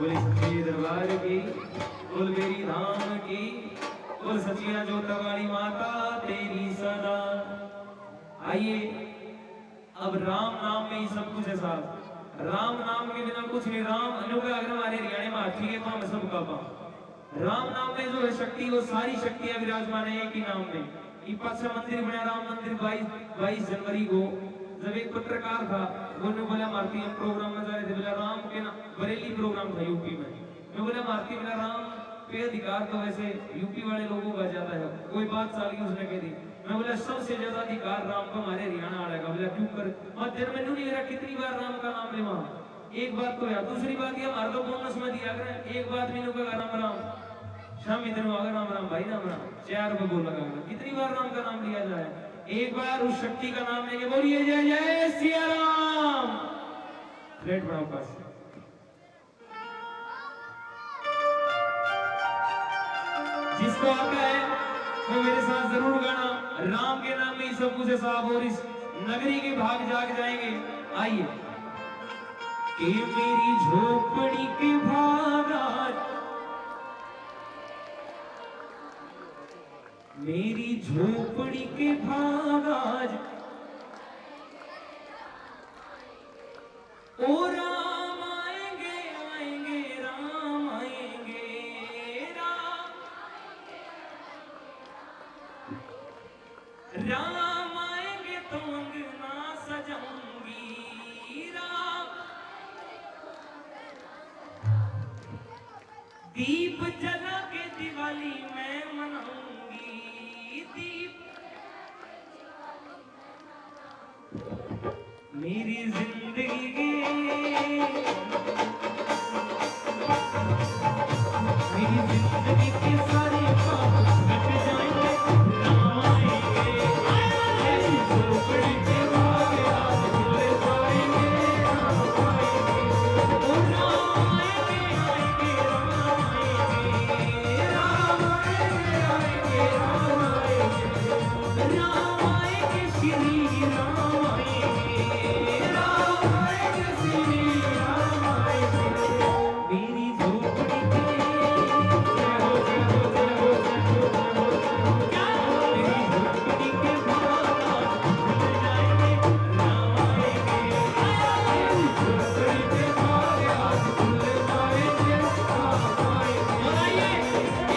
बोले सच्चे दरबार की, बोल मेरी धाम की, बोल सचिया जोता वाली माता तेरी सदा। आइए, अब राम नाम में ही सब कुछ है साहब। राम नाम के बिना कुछ नहीं। राम अनुग्रह अगर हमारे हरियाणा में हाथी के पाँव में सब काबा। राम नाम में जो है शक्ति, वो सारी शक्तियां विराजमान है एक ही नाम में। ये पाछा मंदिर बना राम मंदिर बाईस, बाईस जनवरी को, जब एक पत्रकार था, वो न्यू बोला, मारती हम प्रोग्राम में जा रहे थे, बोला राम के नाम, बरेली प्रोग्राम था यूपी में, मैं बोला मारती, बोला राम पे अधिकार तो वैसे यूपी वाले लोगों का ज्यादा है, कोई बात साली उसने कह दी। मैं बोला सबसे ज्यादा अधिकार राम का हमारे हरियाणा वाले का। बोला क्यों कर, मैं दिन में न्यू नहीं मेरा कितनी बार राम का नाम लेवा। एक बात तो यार, दूसरी बात ये हमारे तो बोनस में दिया करें, एक बात भी न्यू कहा राम राम, शामी दिन आगे राम राम भाई राम राम, चार रुपए बोल लगा करें। कितनी बार राम का नाम लिया जाए, एक बार उस शक्ति का नाम लेके बोलिए जय जय सिया राम। प्लेट बनाओ पास। जिसको आता है वो मेरे साथ जरूर गाना। राम के नाम में ही सब कुछ है साहब, और इस नगरी के भाग जाग जाएंगे। आइए। कि मेरी झोपड़ी के भाग आज, मेरी झोपड़ी के भाग आज, ओ राम आएंगे, आएंगे, राम आएंगे, राम, राम आएंगे तो अंगना सजाऊं। दीप जला के दिवाली मैं मनाऊंगी, दीप मेरी जिंदगी के, मेरी जिंदगी के सारे पाप कट जाएंगे, राम आएंगे। ऐसी झोपड़ी के बाहर आज खुले पाएंगे, राम आएंगे। ओ राम आएंगे, आएंगे, राम आएंगे, राम आएंगे, आएंगे, राम आएंगे। राम आएंगे, श्री राम आएंगे, राम आएंगे, श्री राम आएंगे। मेरी झोपड़ी के, जय हो, जय हो, जय हो, जय हो, जय हो, जय हो। क्या? मेरी झोपड़ी के बाहर आज खुल जाएंगे, राम आएंगे। मेरी झोपड़ी के बाहर आज खुल जाएंगे, राम आएंगे। और आइए,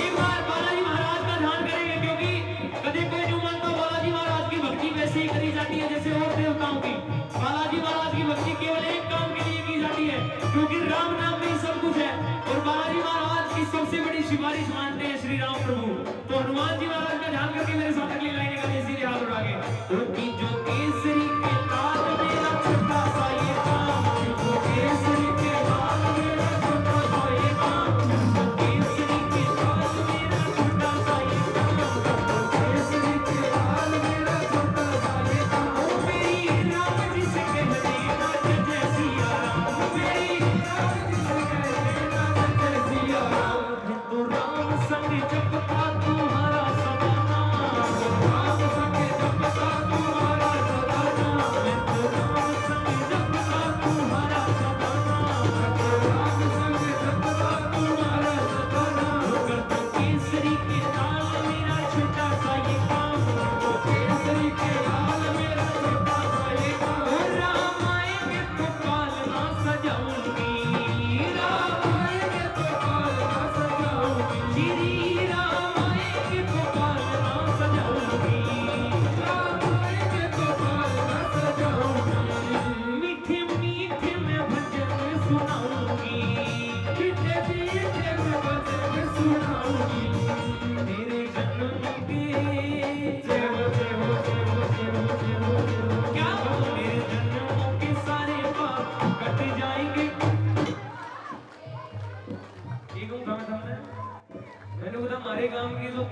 एक बार बालाजी महाराज का ध्यान करेंगे, क्योंकि कभी कोई न्यू मानता, बालाजी महाराज की भक्ति वैसे ही करी जाती है जैसे और देवताओं की। बालाजी महाराज की भक्ति केवल एक काम के लिए की जाती है, क्योंकि राम नाम में ही सब कुछ है। और बालाजी महाराज की सबसे बड़ी सिफारिश मानते हैं श्री राम प्रभु। तो हनुमान जी महाराज का ध्यान करके मेरे साथ अगली लाइन का इसीलिए हाथ उठा के। ओ की जो केसरी के लाल मेरा छोटा सा ये काम, जो केसरी के लाल मेरा छोटा सा ये काम, जो केसरी के लाल मेरा छोटा सा ये काम, जो केसरी के लाल मेरा छोटा सा ये काम। ओ मेरी राम जी से कह देना जय जय सिया राम, ओ मेरी राम जी से कह देना जय जय सिया राम। मैं तो राम संग जपता तुम्हारा सदा नाम। राम संग जपता तुम्हारा सदा नाम। मैं तो राम संग जपता तुम्हारा सदा नाम। मैं तो राम संग जपता तुम्हारा सदा नाम। कर दो केसरी के लाल मेरा छोटा सा ये काम। कर दो केसरी के लाल मेरा छोटा सा ये काम। ओ राम आएंगे तो पालना सजाऊंगी। राम आएंगे तो पालना सजाऊंगी। श्री राम आएंगे तो पालना सजाऊंगी। राम आएंगे तो पालना सजाऊंगी। मीठे मीठे मैं भजन सुनाऊंगी। मीठे मीठे मैं भजन सुनाऊंगी। मेरे जन्म के, जय हो, जय हो, जय हो, जय हो, जय हो, जय हो। क्या हो? मेरे जन्म के सारे पाप कट जाएंगे। ये कहूँ था मैं थमने? मैंने बोला, हमारे गांव की जो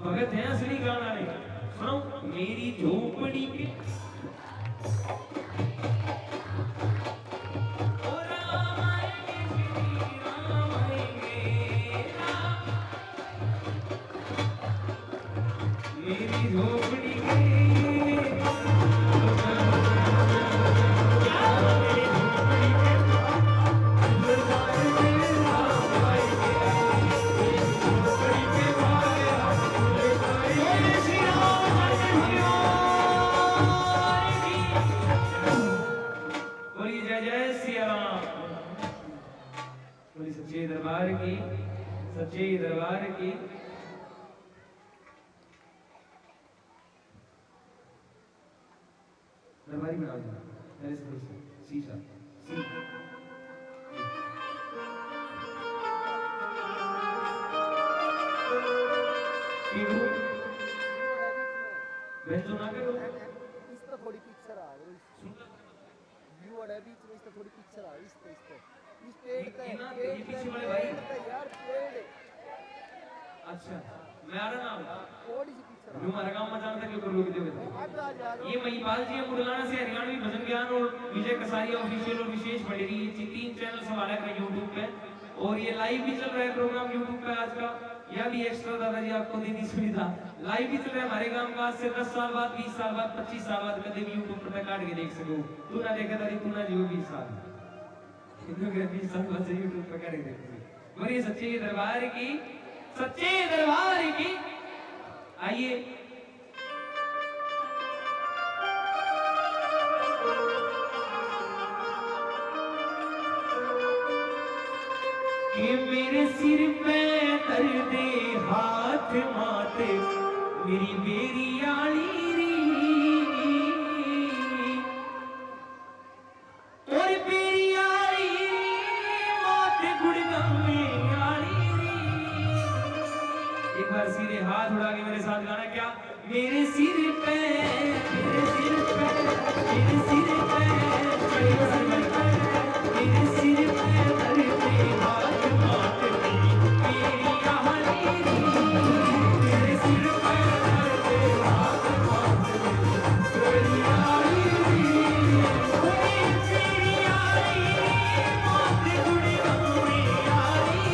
भगत हैं असली गाना नहीं। सुनो, मेरी झोपड़ी के मेरी झोपड़ी के। बोलिए जय जय सिया राम। बोलिए सच्चे दरबार की, सच्चे दरबार की। दरबारी बना दो। There is no C sharp। C। Banjo ना करो। इस पर थोड़ी पिक्चर आ गई। सुन लो। यू अड़े बीच में, इस पे थोड़ी पिक्चर आ, इस पे, इस पे। इस पेड़ ये पे, ना, पेड़ ये पीछे पे, वाले भाई। पेड़ पे यार, पेड़। अच्छा, मैं आ रहा ना। थोड़ी सी पिक्चर आ। न्यू हमारे गांव में जानता क्यों कर लोग देवे। आ जा, आ जा, आ जा। ये महिपाल जी है, मुडलाना से हरियाणवी भजन ज्ञान और विजय कसारिया ऑफिशियल और विशेष भंडेरी, ये ची-, तीन चैनल संभाला कर YouTube पे। और ये लाइव भी चल रहा है प्रोग्राम YouTube पे आज का। यह भी एक्स्ट्रा दादाजी आपको दे दी सुविधा। लाइव भी चल रहा है हमारे गांव का। आज से दस साल बाद, बीस साल बाद, पच्चीस साल बाद कदे भी YouTube पर तक काट के देख सको। तू ना देखे दादी, तू ना जियो बीस साल। इन्होंने बीस साल बाद से YouTube पर काट के देख सको। बोलिए सच्चे दरबार की, सच्चे दरबार की। आइए। कि मेरे सिर पे धर दे हाथ माते, मेरी बेरी आली री, और बेरी आली माते गुड़ मेरे सिर पे, मेरे सिर पे, मेरे सिर पे, मेरे सिर पे, मेरे सिर पे धरती मात, मात की, मेरी यारी। मेरे सिर पे धरती मात, मात की, मेरी यारी। मेरी यारी, मात गुड़गांव में यारी।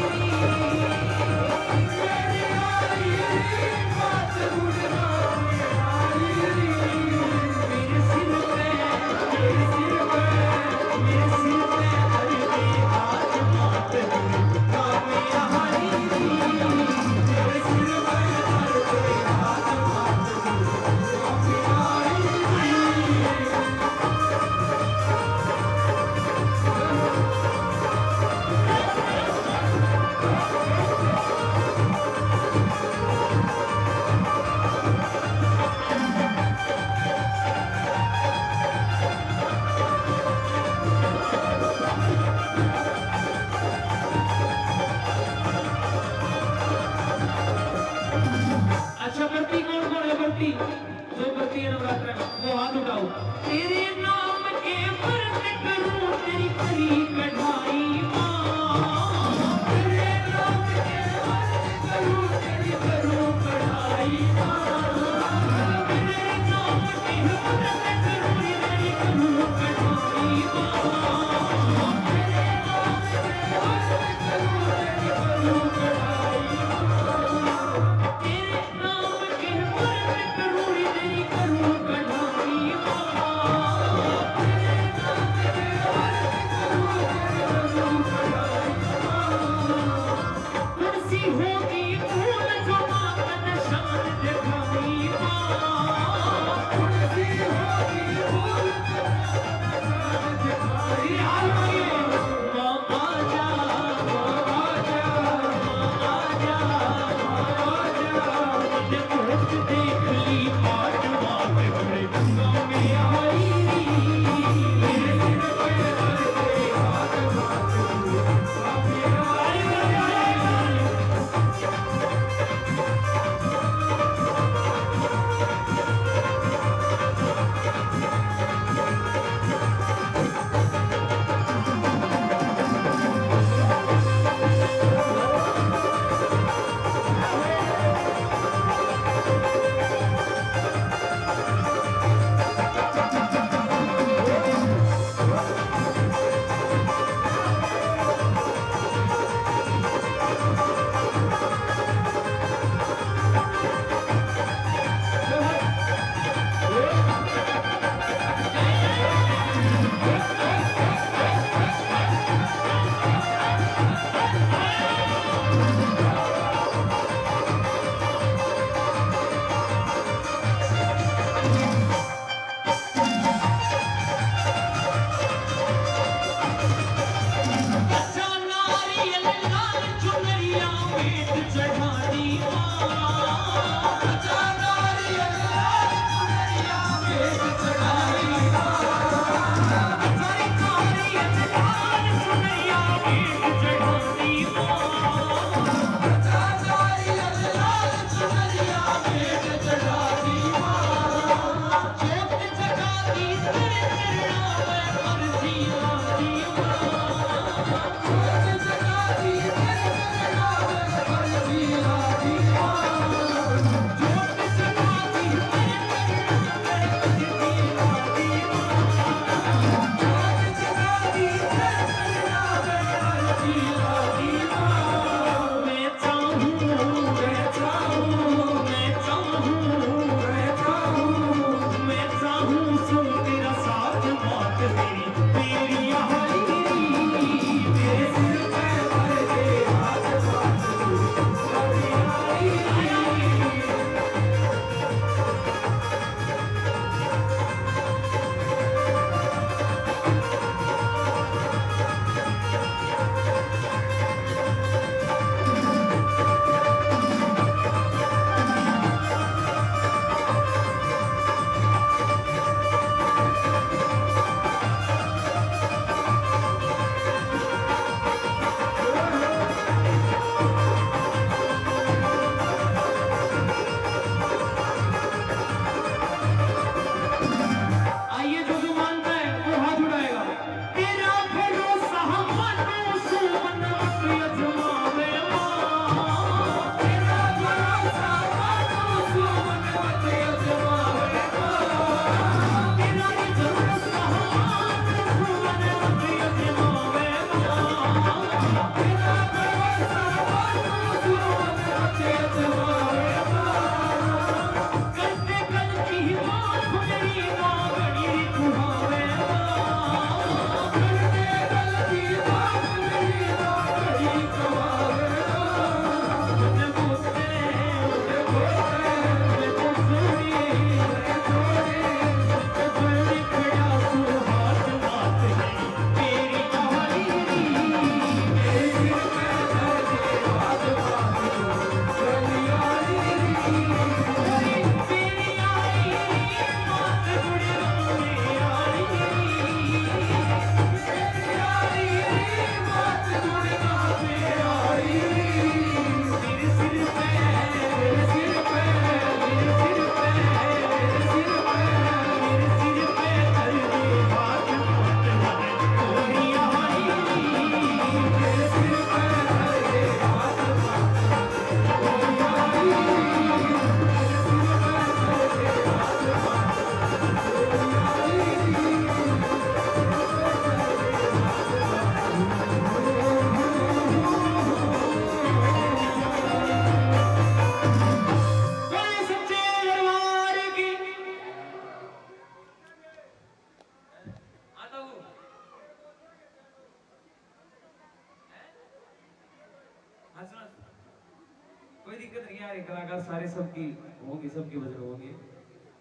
दिक्कत नहीं आ रही, कलाकार सारे सबकी होंगे, सबके भजन होंगे।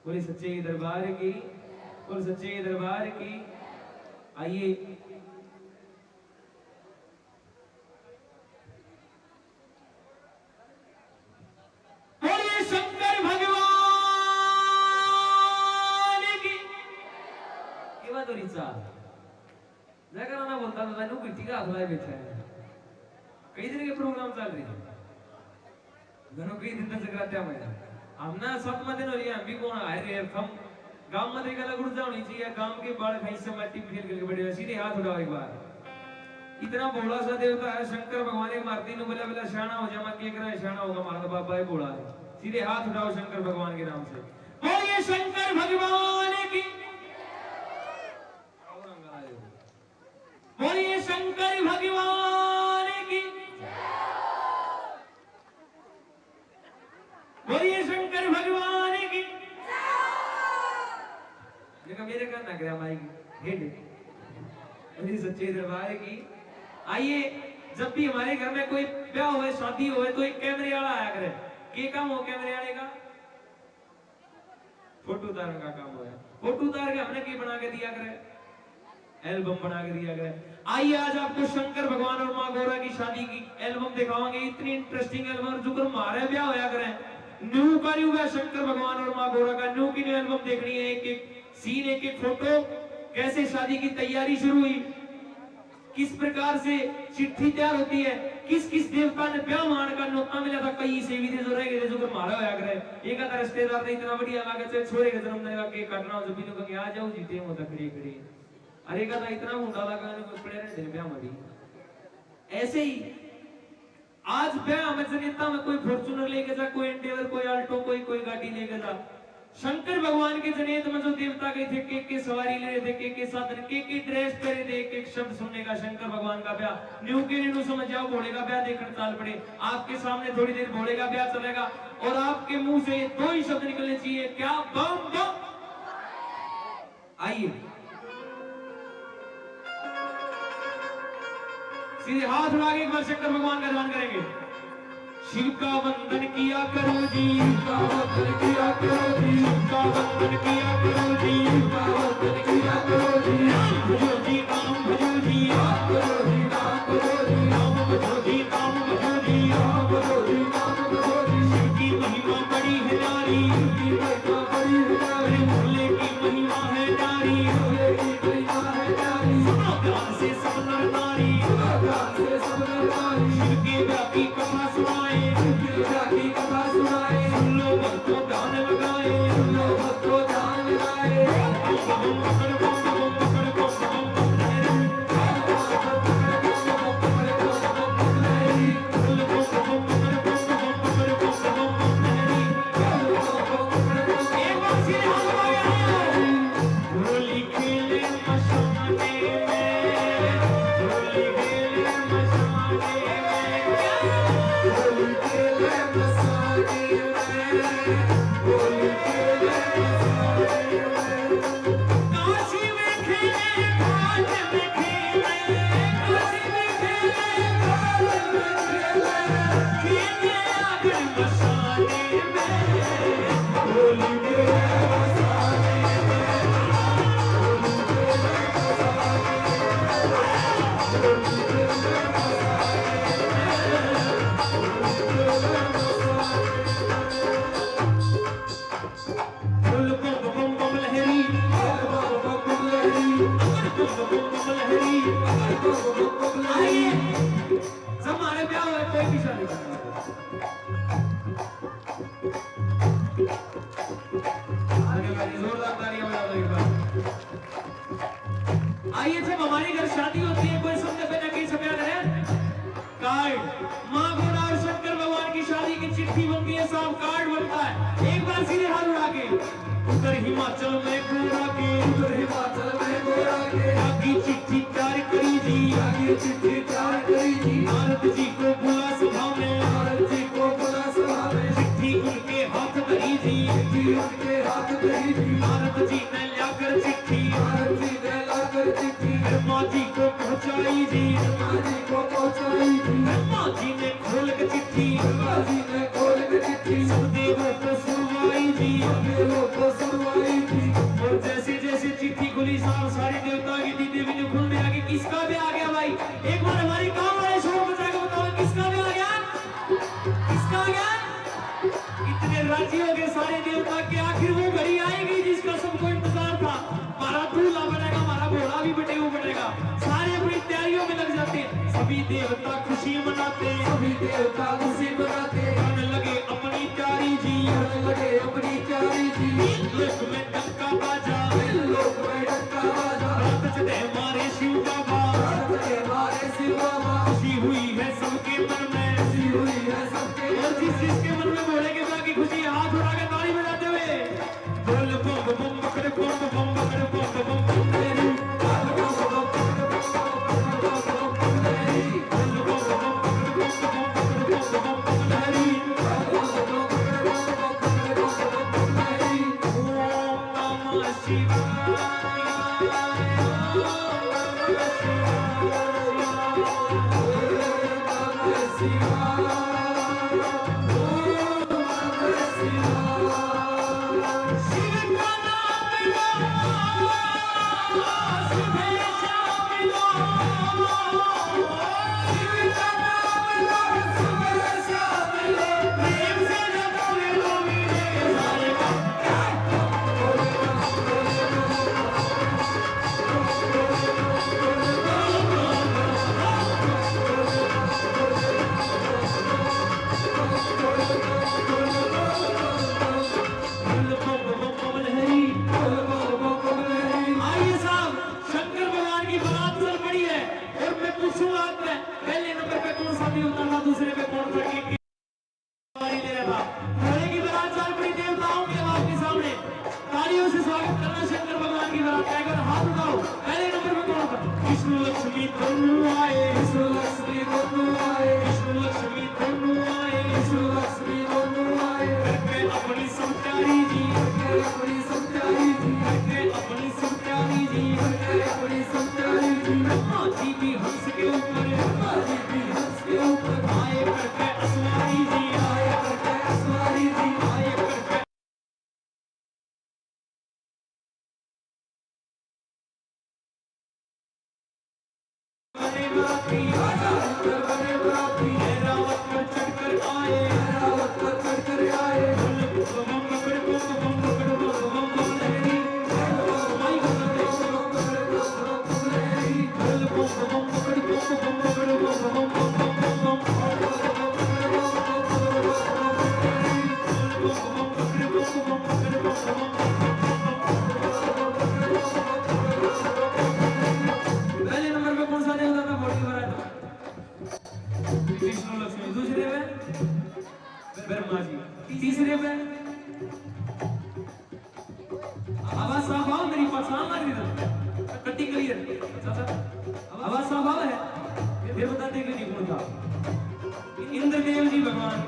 बोले सच्चे दरबार की, बोले सच्चे दरबार की। आइए। बोलिए शंकर भगवान की। ये बात हो रही साहब। जयकारा ना बोलता तो तैनू गिट्टी का हाथ लाए बैठा है। कई दिन के प्रोग्राम चल रहे हैं। दोनों कई दिन तक जगरात्या में। हम ना सातवां दिन हो रही है, हम भी कौन आ रहे हैं, हम गांव में देखा लग ऊर्जा होनी चाहिए, गांव के बालक हैं, इससे मैं टीम खेल खेल के बड़े हुए। सीधे हाथ उठाओ एक बार। इतना भोला सा देवता है शंकर भगवान, एक मारती नु बोला, बोला, "शाना हो जा, मैं के करा, शाना होगा, मारा तो बाबा ही भोला है।" सीधे हाथ उठाओ शंकर भगवान के नाम से। बोलिए शंकर भगवान की। बोलिए शंकर भगवान की। बोलिए शंकर भगवान की। देखो मेरे कान ना गया माइक हेड। बोलिए सच्चे दरबार की। आइए, जब भी हमारे घर में कोई ब्याह होए, शादी होए, तो एक कैमरे वाला आया करे। के काम हो कैमरे वाले का? फोटो उतारने का काम होया। फोटो उतार के हमने की बना के दिया करे? एल्बम बना के दिया करे। आइए, आज आपको शंकर भगवान और माँ गौरा की शादी की एल्बम दिखावांगे। इतनी इंटरेस्टिंग एल्बम, और जुकर मारे ब्याह होया करे। न्यू का न्यू ब्याह शंकर भगवान और माँ गौरा का, न्यू की न्यू एल्बम देखनी है। एक एक सीन, एक एक फोटो, कैसे शादी की तैयारी शुरू हुई, किस प्रकार से चिट्ठी तैयार होती है, किस किस देवता ने ब्याह मान का नोता मिला था, कई से विधि जो रह गए थे, जो कि मारा होया करे। एक आधा रिश्तेदार ने इतना बढ़िया लागे, चाहे छोरे के जन्मदिन का केक काटना हो, जब भी लोग कहेंगे, "आ जाओ जी, टेम होता खड़े खड़े।" अरे एक आधा इतना मुंडा लगा, ने कोई पड़े रहने दे ब्याह में भी। ऐसे ही आज ब्याह में जनेता में कोई Fortuner लेके जा, कोई Endeavour, कोई Alto, कोई, कोई गाड़ी लेके जा। शंकर भगवान के जनेत में जो देवता गए थे, के के सवारी ले रहे थे, के के साधन, के के ड्रेस पहरे थे, एक एक शब्द सुनने का शंकर भगवान का ब्याह। न्यू के न्यू समझ जाओ, भोले का ब्याह देखने चाल पड़े। आपके सामने थोड़ी देर भोले का ब्याह चलेगा और आपके मुंह से ये दो ही शब्द निकलने चाहिए, क्या? बम बम। आइए, सीधे हाथ उठा के एक बार शंकर भगवान का ध्यान करेंगे। शिव का वंदन किया करो जी, शिव का वंदन किया करो जी, शिव का वंदन किया करो जी, शिव का वंदन किया करो जी। राम भजो जी, राम भजो जी, राम भजो जी, राम भजो जी, राम भजो जी, राम भजो जी, राम भजो जी। शिव की महिमा बड़ी है न्यारी, शिव की महिमा बड़ी है न्यारी। भोले की महिमा है न्यारी, भोले की महिमा है न्यारी। सुनो ध्यान से सब नर नारी, सुनो ध्यान से सब नर नारी। शिव के ब्याह की कथा सुनाए, शिव के ब्याह की कथा सुनाए। सुन लो भक्तों ध्यान लगाए, सुन लो भक्तों ध्यान लगाए। बम बम पकड़ बम बम पकड़ बम बम बम लहरी। आइए, जब हमारे ब्याह हुए, कोई भी शादी करना। आगे वाली जोरदार तालियां बजा दो एक बार। आइए, जब हमारे घर शादी होती है, कोई सुनते पे ना कहीं से प्यार है? कार्ड। माँ गौरा और शंकर भगवान की शादी की चिट्ठी बनती है साहब, कार्ड बनता है। एक बार सीधे हाथ उठा के। उधर हिमाचल में गोरा के, उधर हिमाचल में गोरा के। आगे चिट्ठी तैयार करी जी, आगे चिट्ठी तैयार करी जी। नारद जी को बुला सभा में, नारद जी को बुला सभा में। चिट्ठी उनके हाथ धरी जी, चिट्ठी उनके हाथ धरी जी। नारद जी ने लाकर चिट्ठी, नारद जी ने लाकर चिट्ठी। ब्रह्मा जी को पहुंचाई जी, ब्रह्मा जी को पहुंचाई जी। ब्रह्मा जी ने खोल के चिट्ठी, ब्रह्मा जी ने खोल के चिट्ठी। सब देवों को सुनवाई जी, सब देवों को सुनवाई जी। और जैसे जैसे चिट्ठी खुली साहब, सारे देवता की दीदी भी खुलने आगे। किसका भी आ गया भाई? एक बार हमारी गांव वाले शोर मचा के बताओ, किसका भी आ गया? किसका आ गया? इतने राजी हो गए सारे देवता कि आखिर वो घड़ी आएगी जिसका सबको इंतजार था। हमारा दूल्हा बनेगा, हमारा घोड़ा भी बटेऊ बनेगा। सारे अपनी तैयारियों में लग जाते हैं। सभी देवता खुशी मनाते हैं, सभी देवता खुशी मनाते हैं। करने लगे अपनी तैयारी जी, करने लगे अपनी तैयारी जी। लोक में डंका बाजा, लोक में डंका बाजा। रात चढ़े मारे शिव बाबा, रात चढ़े मारे शिव बाबा। खुशी हुई है सबके मन में, खुशी हुई है सबके मन में। और जिस जिसके मन में भोले के ब्याह की खुशी है, हाथ उठा के ताली बजाते हुए। बोल बम बम बकड़े बम बम बकड़े बम बम बम तेरी। आइए साहब, शंकर भगवान की बारात चल पड़ी है और मैं पूछूंगा आपसे, पहले नंबर पे कौन सा देवता था, दूसरे पे कौन था, के, के बारी दे रहा था? भोले की बारात चल पड़ी, देवताओं की आवाज के सामने तालियों से स्वागत करना शंकर भगवान की बारात का। एक बार हाथ उठाओ, पहले नंबर पे कौन था? विष्णु लक्ष्मी दोनों आए, विष्णु लक्ष्मी दोनों आए, विष्णु लक्ष्मी दोनों आए, विष्णु लक्ष्मी दोनों आए। करके अपनी सब तैयारी जी, करके अपनी सब तैयारी जी, करके अपनी सब तैयारी जी, करके अपनी सब तैयारी जी। ब्रह्मा जी भी हंस के ऊपर, ब्रह्मा जी भी हंस के ऊपर आए करके असवारी जी, आए करके असवारी जी, आए करके बने बराती, राजा शंकर बने बराती, ऐरावत पर चढ़कर आए, ऐरावत पर चढ़कर आए। बोल बम बम बकड़ बम बम बकड़ बम बम बम लहरी। पहले नंबर पे कौन सा देवता था? भोले महाराज। विष्णु लक्ष्मी। दूसरे पे ब्रह्मा जी। तीसरे पे आवाज साफ आओ, मेरी पहचान लग रही है। कटिंग करिए। आवाज साफ आओ है। फिर बताते कि नहीं कौन था। इंद्रदेव जी भगवान।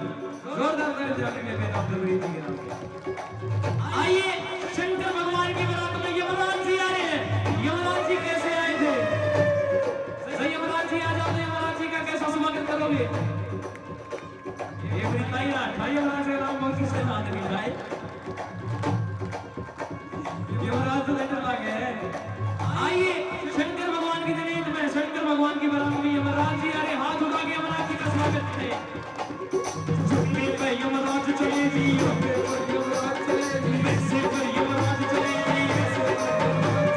जोरदार ताली बजा के मेरे नाम इंद्रदेव जी के नाम। आइए, शंकर भगवान की बारात में यमराज जी आ रहे हैं। यमराज जी कैसे आए थे? सर, यमराज जी आ जाते हैं, यमराज जी का कैसा स्वागत करोगे? ये वृंदाई राज भाई, यमराज का नाम बहुत किसके साथ नहीं था? यमराज तो लेटर लगे हैं। आइए, शंकर भगवान की जनेत में, शंकर भगवान की बारात में यमराज जी आ रहे, हाथ उठा के यमराज जी का स्वागत करें। जंगल पे यमराज चले जी, जंगल पे यमराज चले जी, वैसे पर यमराज चले जी, वैसे पर यमराज चले जी।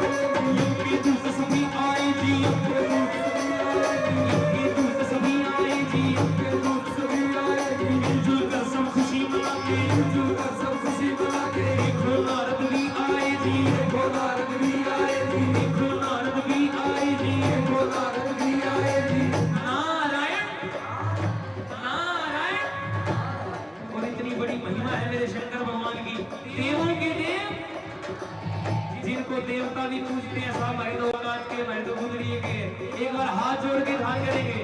यम के दूत सभी आए जी, यम के दूत सभी आए जी, यम के दूत सभी आए जी, यम के दूत सभी आए जी। मिलजुल कर सब खुशी मनाते, मिलजुल कर सब खुशी मनाते। देखो नारद भी आए जी, देखो नारद भी आए जी, देखो नारद भी आए जी, देखो नारद भी आए जी। नारायण, नारायण। और इतनी बड़ी महिमा है मेरे शंकर भगवान की। देवों के देव, जिनको देवता भी पूजते हैं, साहब, हमारे तो औकात के, हमारे तो गुदड़िए के। एक बार हाथ जोड़ के ध्यान करेंगे।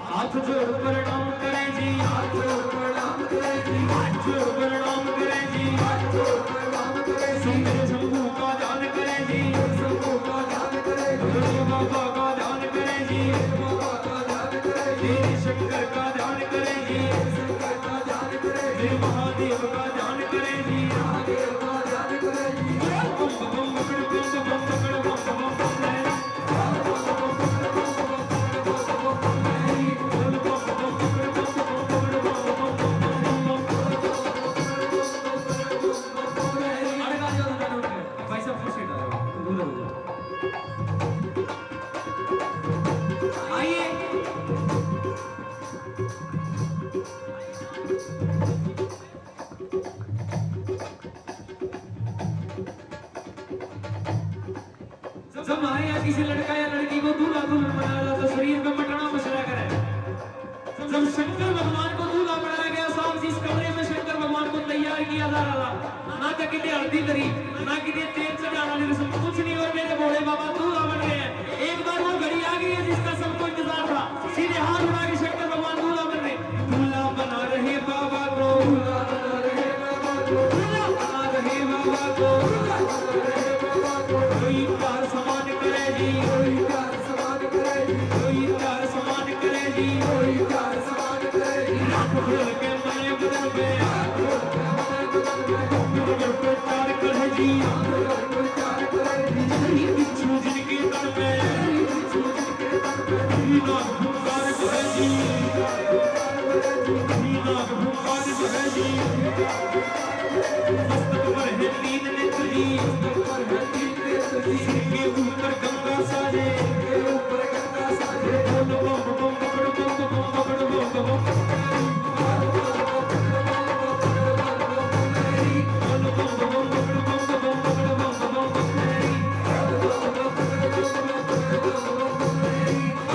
हाथ जोड़ प्रणाम करें जी, हाथ जोड़ प्रणाम करें जी, हाथ जोड़ प्रणाम करें जी, हाथ जोड़ प्रणाम करें जी। शंकर शंभू का ध्यान करें जी, शंभू का ध्यान करें जी। बाबा का ध्यान करें जी, बाबा का ध्यान करें जी, शंकर का ध्यान करें जी, शंकर का ध्यान करें जी, महादेव का ध्यान करें जी, महादेव का ध्यान करें जी। बम बम बम बकड़ बम बम बकड़ बम बम बम। भाई साहब, कुर्सी डालो, दूर हो जाओ। आइए। जब हमारे यहाँ किसी लड़का या लड़की को दूल्हा दुल्हन बनाया जाता, तो शरीर पे मटना मचला करे। जब शंकर भगवान को दूल्हा बनाया गया, साहब, जिस कमरे में शंकर भगवान को तैयार किया जा रहा था, ना तो कितने हल्दी धरी, ना कितने तेल चढ़ाना, नहीं, कुछ नहीं। और मेरे भोले बाबा दूल्हा बन रहे हैं। एक बार वो घड़ी आ गई है जिसका सबको इंतजार था। सीधे हाथ उठा के शंकर भगवान दूल्हा बन रहे, दूल्हा बना रहे बाबा को, दूल्हा बना रहे बाबा को, दूल्हा बना रहे बाबा को, दूल्हा बना रहे बाबा को। कोई प्यार समान करे जी, कोई प्यार समान करे जी, कोई प्यार समान करे जी, कोई प्यार समान करे जी। लाख बोल के मरे बदन में, लाख बोल के मरे बदन में, डोंगर पे चार करे जी, डोंगर पे चार करे जी। बिच्छू जिनके तन में, बिच्छू जिनके तन में, नाग भूत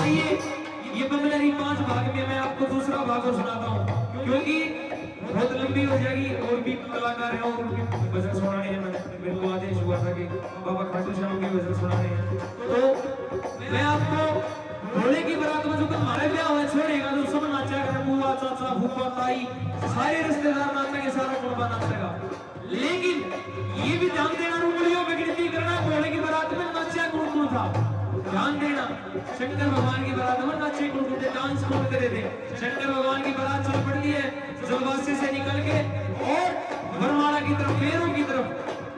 आइए, ये बंदना री पांच भाग में मैं आपको दूसरा भाग और सुनाता हूँ, क्योंकि बहुत लंबी हो जाएगी और भी कलाकार हैं और उनके भजन सुनाने हैं। मैंने, मेरे को आदेश हुआ था कि बाबा खाटू श्याम के भजन सुनाने हैं। तो मैं आपको भोले की बारात में जो हमारे ब्याह हुआ छोड़ेगा, जो सब नाचा करे, बुआ, चाचा, फूफा, ताई, सारे रिश्तेदार नाचेंगे, सारा कुनबा नाचेगा। लेकिन ये भी ध्यान देना, रुमड़ियों में गिनती करना, भोले की बारात में नाचा कौन कौन था, ध्यान देना। शंकर भगवान की बारात में नाचे कौन कौन थे, डांस कौन करे थे। शंकर भगवान की बारात चल पड़ती है जलवासी से निकल के और वरमाला की तरफ, फेरों की तरफ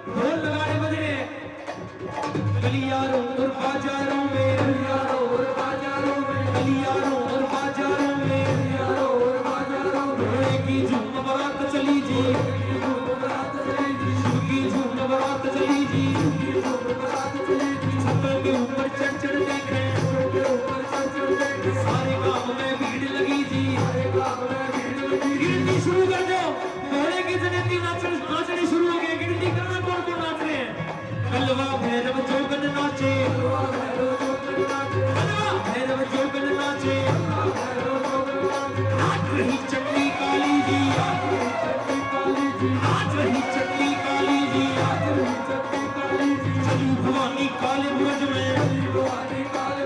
ढोल नगाड़े बज रहे हैं। गलियारों और बाजारों में, गलियारों और बाजारों में, गलियारों और बाजारों में, गलियारों और बाजारों में। घोड़े की झूम बारात चली जी, घोड़े की झूम बारात चली जी, शिव की झूम बारात चली जी, शिव की झूम बारात चली जी। छतों के ऊपर चढ़ चढ़ देखे, छतों के ऊपर चढ़ चढ़ देखे। सारे गांव में भीड़ लगी जी, सारे गांव में भीड़ लगी। गिनती शुरू कर दो, घोड़े की जनेती नाचन, नाचनी शुरू हो गई। गिनती करना, कौन कौन नाच रहे हैं। कलवा भैरव जोगन नाचे, कलवा भैरव जोगन नाचे, कलवा भैरव जोगन नाचे। नाच रही चंडी काली जी, नाच रही चंडी काली जी, नाच रही चंडी काली जी। चली भवानी काले ब्रज में, चली भवानी काले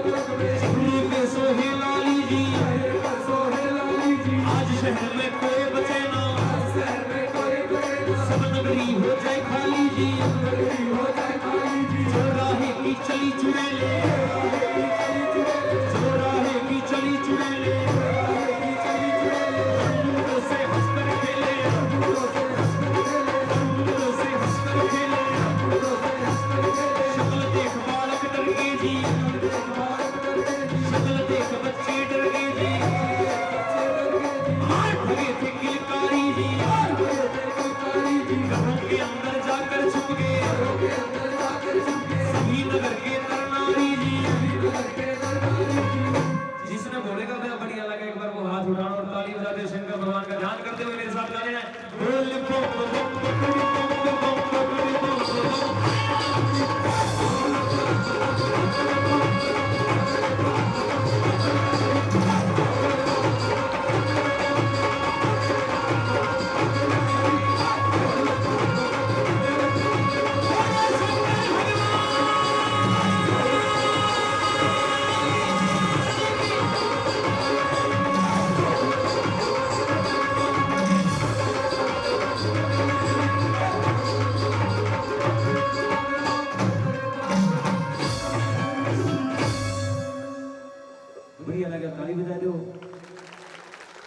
लगे, ताली बजा दो।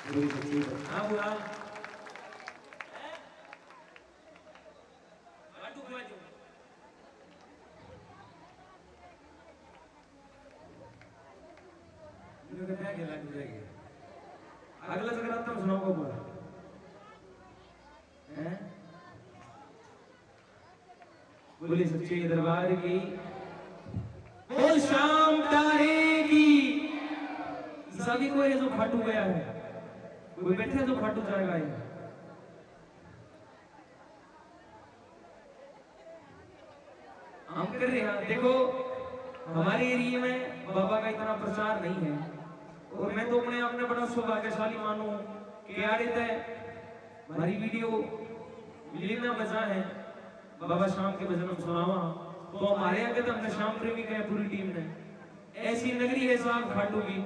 पूरी सच्ची बात। हाँ, बुआ। खाटू खवाजो। इन्होंने क्या खेला, टूट गया। अगला जगराता में सुनाऊंगा पूरा। हैं? बोले सच्चे दरबार की, बोल श्याम तारे की। सभी को ये जो खाटू गया है, कोई बैठे जो खाटू जाएगा ये। हम कर रहे हैं। देखो, हमारे एरिया में बाबा का इतना प्रचार नहीं है, और मैं तो अपने आप ने बड़ा सौभाग्यशाली मानूं कि आड़े तय हमारी वीडियो लीना बजा है, बाबा श्याम के भजन हम सुनावा, तो हमारे आगे तो हमने श्याम प्रेमी कहे पूरी टीम ने। ऐसी नगरी है साहब खाटू की।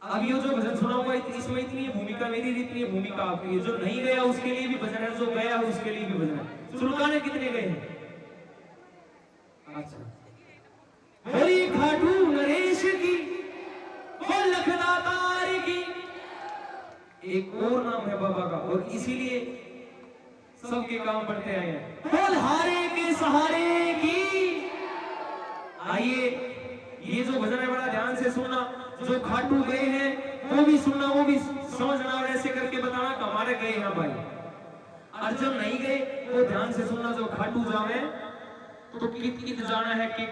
अब ये जो भजन सुनाऊंगा, इत-, इसमें इतनी भूमिका मेरी, इतनी भूमिका आपकी है। जो नहीं गया उसके लिए भी भजन है, जो गया है उसके लिए भी भजन है। सुलगाने कितने गए हैं? अच्छा, बोली खाटू नरेश की, बोल लखदातार की। एक और नाम है बाबा का, और इसीलिए सबके काम बढ़ते आए हैं। बोल हारे के सहारे की। आइए, ये जो भजन है बड़ा ध्यान से सुनना, जो खाटू गए हैं वो भी सुनना, वो भी समझना और ऐसे करके बताना कि हमारे गए हैं भाई। और जो नहीं गए वो ध्यान से सुनना, जो खाटू जावे तो कित कित जाना है कि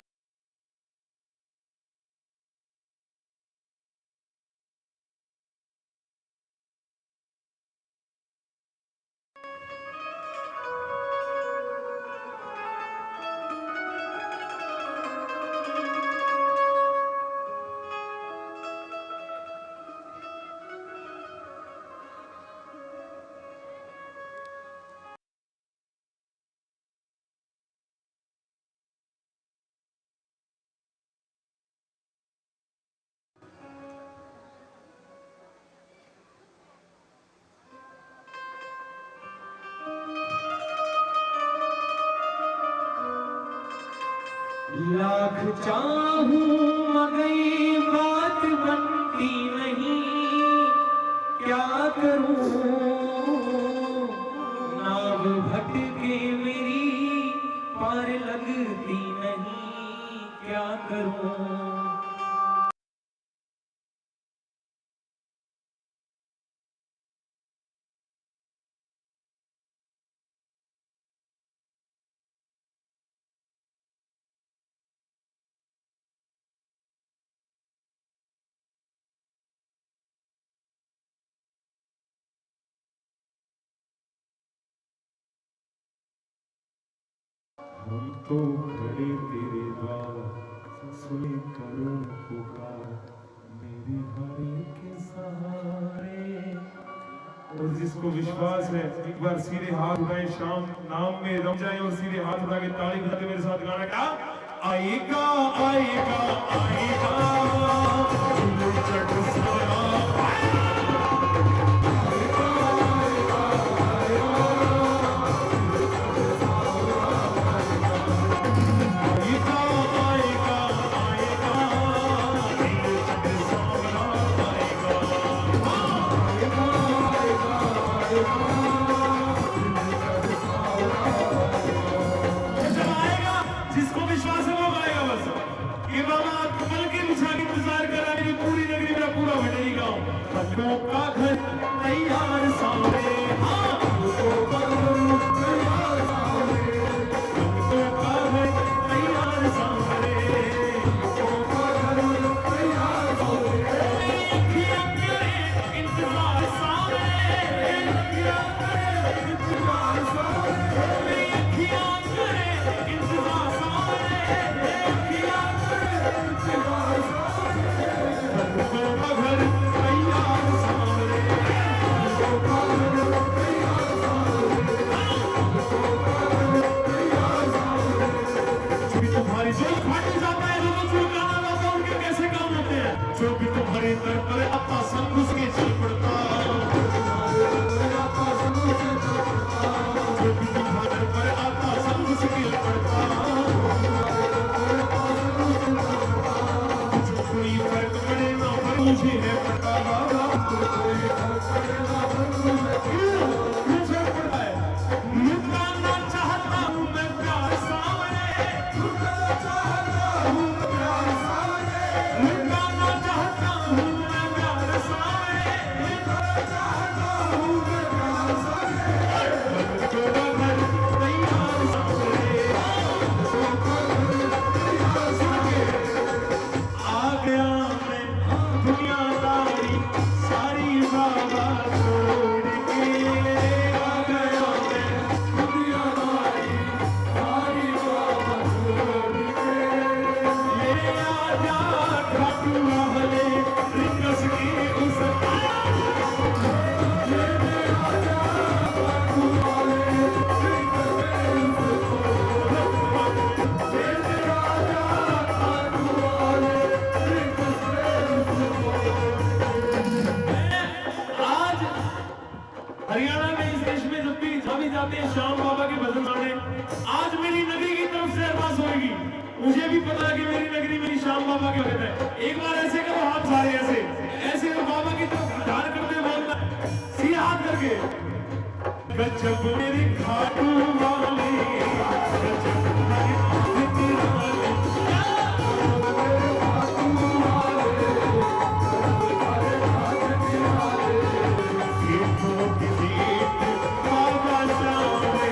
लाख चाहूं मगर बात बनती नहीं, क्या करूं? नाव भटके मेरी पार लगती नहीं, क्या करूं? हम तो खड़े तेरे द्वार, सुने करुण पुकार, मेरे हर एक सहारे। और जिसको विश्वास है, एक बार सीधे हाथ उठाए, श्याम नाम में रम जाए और सीधे हाथ उठा के ताली बजा के मेरे साथ गाना गा। आएगा, आएगा, आएगा, दिल चट साया। जब आएगा, जिसको विश्वास है वो गाएगा बस। कि बाबा पलके बिछा के इंतजार कर रहा है, मेरी पूरी नगरी, मेरा पूरा भंडारी गांव। पलकों का घर तैयार सामने, हाँ, पलकों का घर तैयार सामने, पलकों का घर तैयार सामने, पलकों का घर तैयार सामने। अखियां करे इंतजार सामने, अखियां करे इंतजार सामने, अखियां तुम्हारी जो फट जाता है, जो चुकाना होता है, उनके कैसे काम होते हैं? जो भी तुम्हारे दर पर आता, संग उसके चल पड़ता। जो भी तुम्हारे दर पर आता, संग उसके चल पड़ता। जो कोई फर्क पड़े, तुझे है पता बाबा, कोई और पड़ेगा, पर तुझे क्यों? तुझे पता है, लुटाना चाहता हूँ मैं प्यार सावरे, लुटाना चाहता हूँ मैं प्यार सावरे, लुटाना चाहता हूँ मैं प्यार सावरे, लुटाना चाहता हूँ मैं प्यार सावरे। तो बदल तैयार सावरे, तो बदल तैयार सावरे। आ गया मैं दुनियादारी सारी बाबा छोड़ के, आ गया मैं दुनियादारी सारी बाबा छोड़ के। ले आजा खाटू वाले रिंकस की उस, ले आजा खाटू वाले रिंकस की उस, ले आजा खाटू वाले। आज हरियाणा में, इस देश में जब भी, जहाँ भी जाते हैं, श्याम बाबा के भजन सुनाने, आज मेरी नगरी की तरफ से अरदास होगी। मुझे भी पता है कि मेरी नगरी मेरी श्याम बाबा के भजन है। एक बार ऐसे करो हाथ सारे, ऐसे, ऐसे करो, बाबा की तरफ ध्यान करते हुए बोलना है, सीधे हाथ करके। गजब मेरे खाटू वाले, गजब मेरे खाटू वाले, गजब मेरे खाटू वाले, ये तो किसी बाबा साहब है।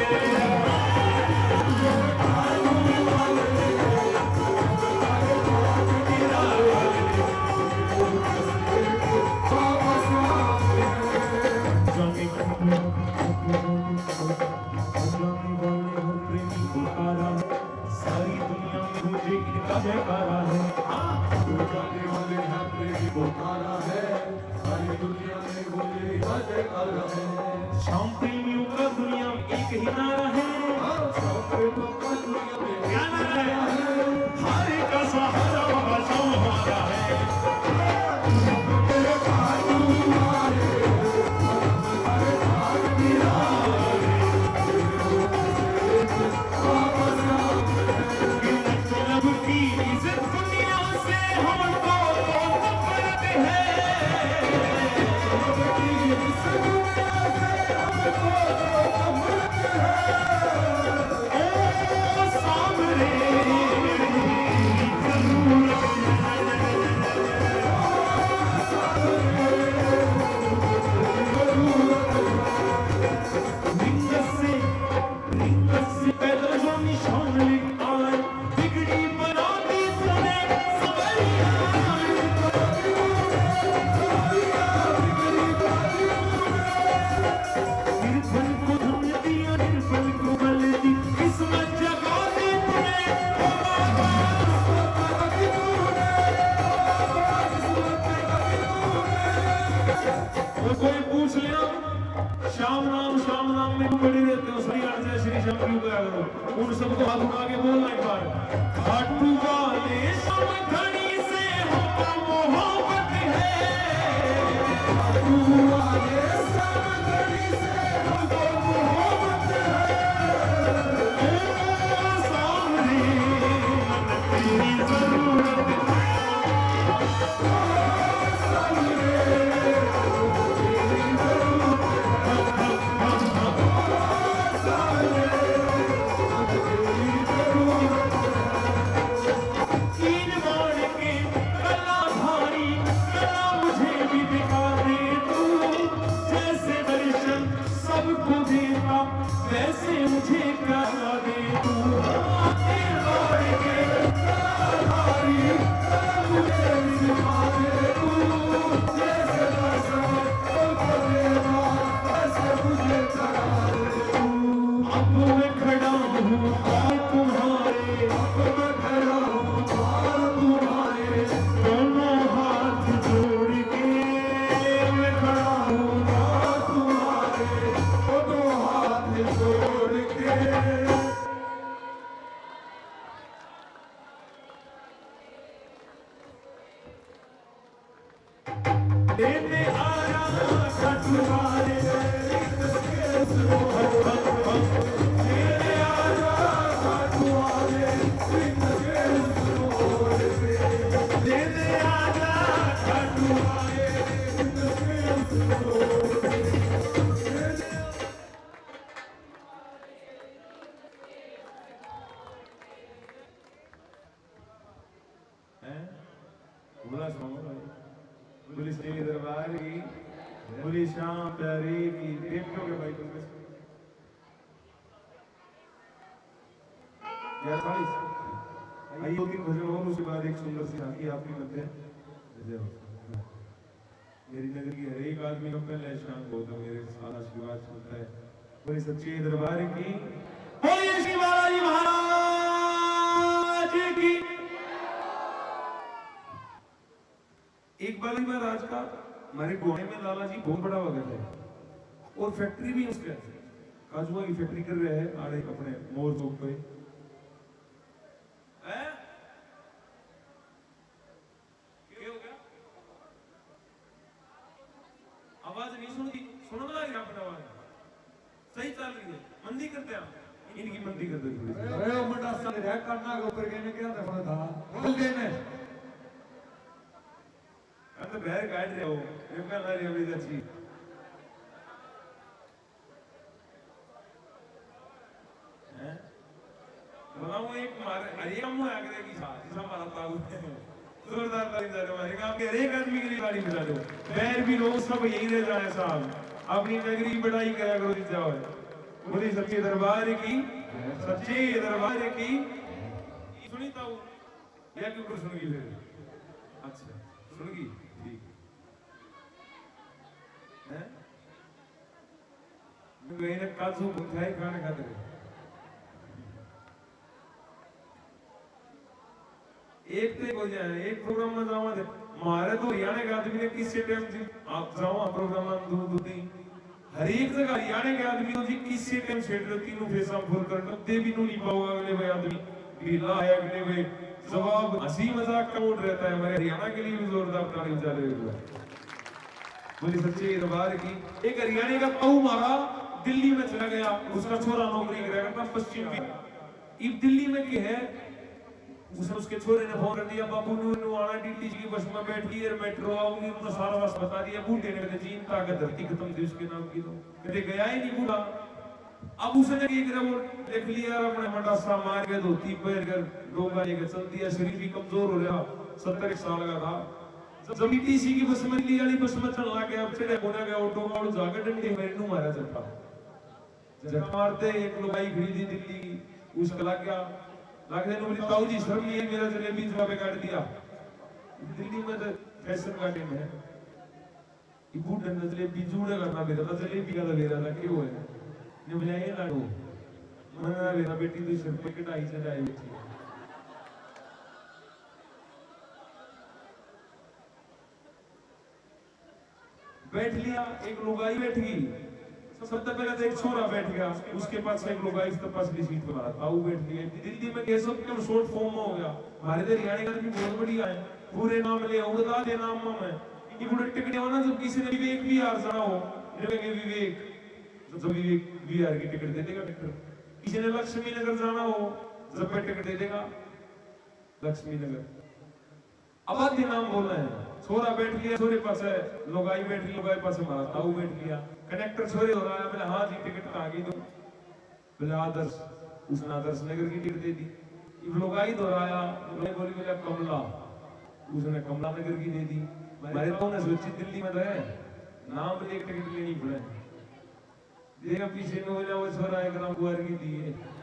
जाने वाले हर प्रेमी को तारा है, सारी दुनिया में मुझे इनका जयकारा है। हाँ, जाने वाले हर प्रेमी को तारा है, सारी दुनिया में मुझे इनका जयकारा है। श्याम प्रेमियों का दुनिया में एक ही नारा है। हाँ, श्याम प्रेमियों का दुनिया में क्या नारा है? हर का सहारा बाबा श्याम हमारा है। तो कोई पूछ लेना, श्याम नाम, श्याम नाम में पड़े रहते हो, सही अर्थ है श्री श्याम क्यों कहा करो। उन सबको हाथ उठा के बोलना एक बार, खाटू वाले श्याम धनी से हमको मोहब्बत है। खाटू वाले श्याम धनी से हमको मोहब्बत है। ओ सामने तेरी जरूरत है। सबको देता वैसे मुझे करा दे तू। अब मैं खड़ा हूँ तुम्हारे, अब मैं खड़ा हूँ तुम्हारे, दोनों हाथ जोड़ के। मैं खड़ा हूँ तुम्हारे, दोनों हाथ जोड़ के। बोला सुनो भाई। बोली सच्चे दरबार की, बोली श्याम प्यारे की। देखो के भाई तुम यार, चालीस। आइए, दो तीन भजन और, उसके बाद एक सुंदर सी झांकी आपकी मध्य। जय हो। मेरी नगरी के हर एक आदमी का पहले श्याम गौतम मेरे साथ आशीर्वाद सुनता है। बोले सच्चे दरबार की, बोलिए श्री बालाजी महाराज की। एक बालाजी महाराज का हमारे गोंडे में लाला जी बहुत बड़ा भगत है और फैक्ट्री भी उसके है। काजुआ की फैक्ट्री कर रहे हैं आड़े अपने मोर चौक पे। हैं? क्या हो गया? आवाज नहीं सुनती, सुनने लग रहा अपनी आवाज। सही चल रही है, मंदी करते हैं आप। इनकी मंदी करते थोड़ी सी। अरे, वो मुंडा सा रह करना के ऊपर कहने क्या दफा था? बोल दे ने। हम तो बहर काट रहे हो, ये क्या कर रहे हो, मेरी अच्छी? हैं? बोला वो एक मार, अरे हम वो आगरे की था, जिसका मारा था वो। जोरदार ताली बजा दो, हमारे गांव के हर एक आदमी के लिए ताली बजा दो। बैर भी लोग सब यहीं रह जाए साहब, अपनी नगरी की बड़ाई करा करो जिस जाओ। बोली सच्चे दरबार की, सच्चे दरबार की। सुनी ताऊ, या क्यों कर सुन गई फिर? अच्छा, सुन गई, ठीक। हैं? गए ने काजू मिठाई खाने खातिर। एक ते हो जाए, एक प्रोग्राम में जावा दे। मारे तो हरियाणा के आदमी ने किसी टाइम जी आप जावा प्रोग्राम में दो, दो, तीन। हर एक जगह हरियाणा के आदमी को जी किसी टाइम छेड़ रहे, तीनों फेसा फुल कर दे भी नहीं पाओगा अगले भाई आदमी। ढीला है अगले भाई। जवाब हंसी मजाक का मूड रहता है। हमारे हरियाणा के लिए भी जोरदार ताली बजा दे एक बार। बोली सच्चे दरबार की। एक हरियाणा का ताऊ मारा दिल्ली में चला गया, उसका छोरा नौकरी करेगा था पश्चिम में। इब दिल्ली में के है, उसने उसके छोरे ने फोन कर दिया, "बाबू नू, नू आना, डीटीसी की बस में बैठ गई, मेट्रो आऊंगी।" उन्होंने सारा रास्ता बता दिया। बूढ़े ने कहते, "जीनता का धरती खत्म थी उसके नाम की तो।" कहते, "गया ही नहीं बूढ़ा।" अब उसने क्या करा, वो देख लिया यार, अपने मंडासा मार के, धोती पहन कर, डोगा लेके चल दिया। शरीर भी कमजोर हो रहा, सत्तर एक साल का था। जब डीटीसी की बस में, दिल्ली वाली बस में चढ़ लग गया, अब चढ़े कोना गया, ऑटो में जाकर डंडे मेरे नू मारा चट्टा। झट मारते एक लुगाई खड़ी थी दिल्ली की, उसका लग गया, लग गया, बोली, "ताऊ जी, शर्म नहीं है, मेरा जलेबी जूड़ा पे काट दिया।" दिल्ली में तो फैशन का टाइम है, ये बूढ़े ने जलेबी जूड़े करना बेरा था, जलेबी का तो बेरा था, क्यों है? ने बोला, "ये लाडो, मना बेरा बेटी, तू सिर पे कढ़ाई चढ़ाए बैठी है।" बैठ लिया, एक लुगाई बैठ गई। सबसे पहले तो एक छोरा बैठ गया, उसके पास एक लुगाई, उसके पास भी सीट पर ताऊ बैठ गया। दिल्ली में ये सब क्यों शॉर्ट फॉर्म हो गया? हमारे तो हरियाणा का आदमी बहुत बढ़िया है, पूरे नाम ले, उड़दा दे नाम में। ये बड़े टिकटे हो ना, जब किसी ने विवेक विहार जाना हो, मिलेंगे विवेक, जब विवेक विहार की टिकट दे देगा डॉक्टर। किसी ने लक्ष्मी नगर जाना हो, जब पे टिकट दे देगा लक्ष्मी नगर। आबादी नाम बोलना है। छोरा बैठ लिया, छोरे पास है, लुगाई बैठ गई, लुगाई पास हमारा ताऊ बैठ गया। कंडक्टर छोरे हो रहा है, बोले, "हाँ जी, टिकट कहाँ की दो?" बोले, "आदर्श।" उसने आदर्श नगर की टिकट दे दी। इब लुगाई दोहराया, लुगाई बोली, बोले, "कमला।" उसने कमला नगर की दे दी। हमारे ताऊ ने सोची, दिल्ली में तो है, नाम ले टिकट लेनी पड़े। देखा पीछे में बोला, "वो छोरा एक राम कुंवर की दी है।"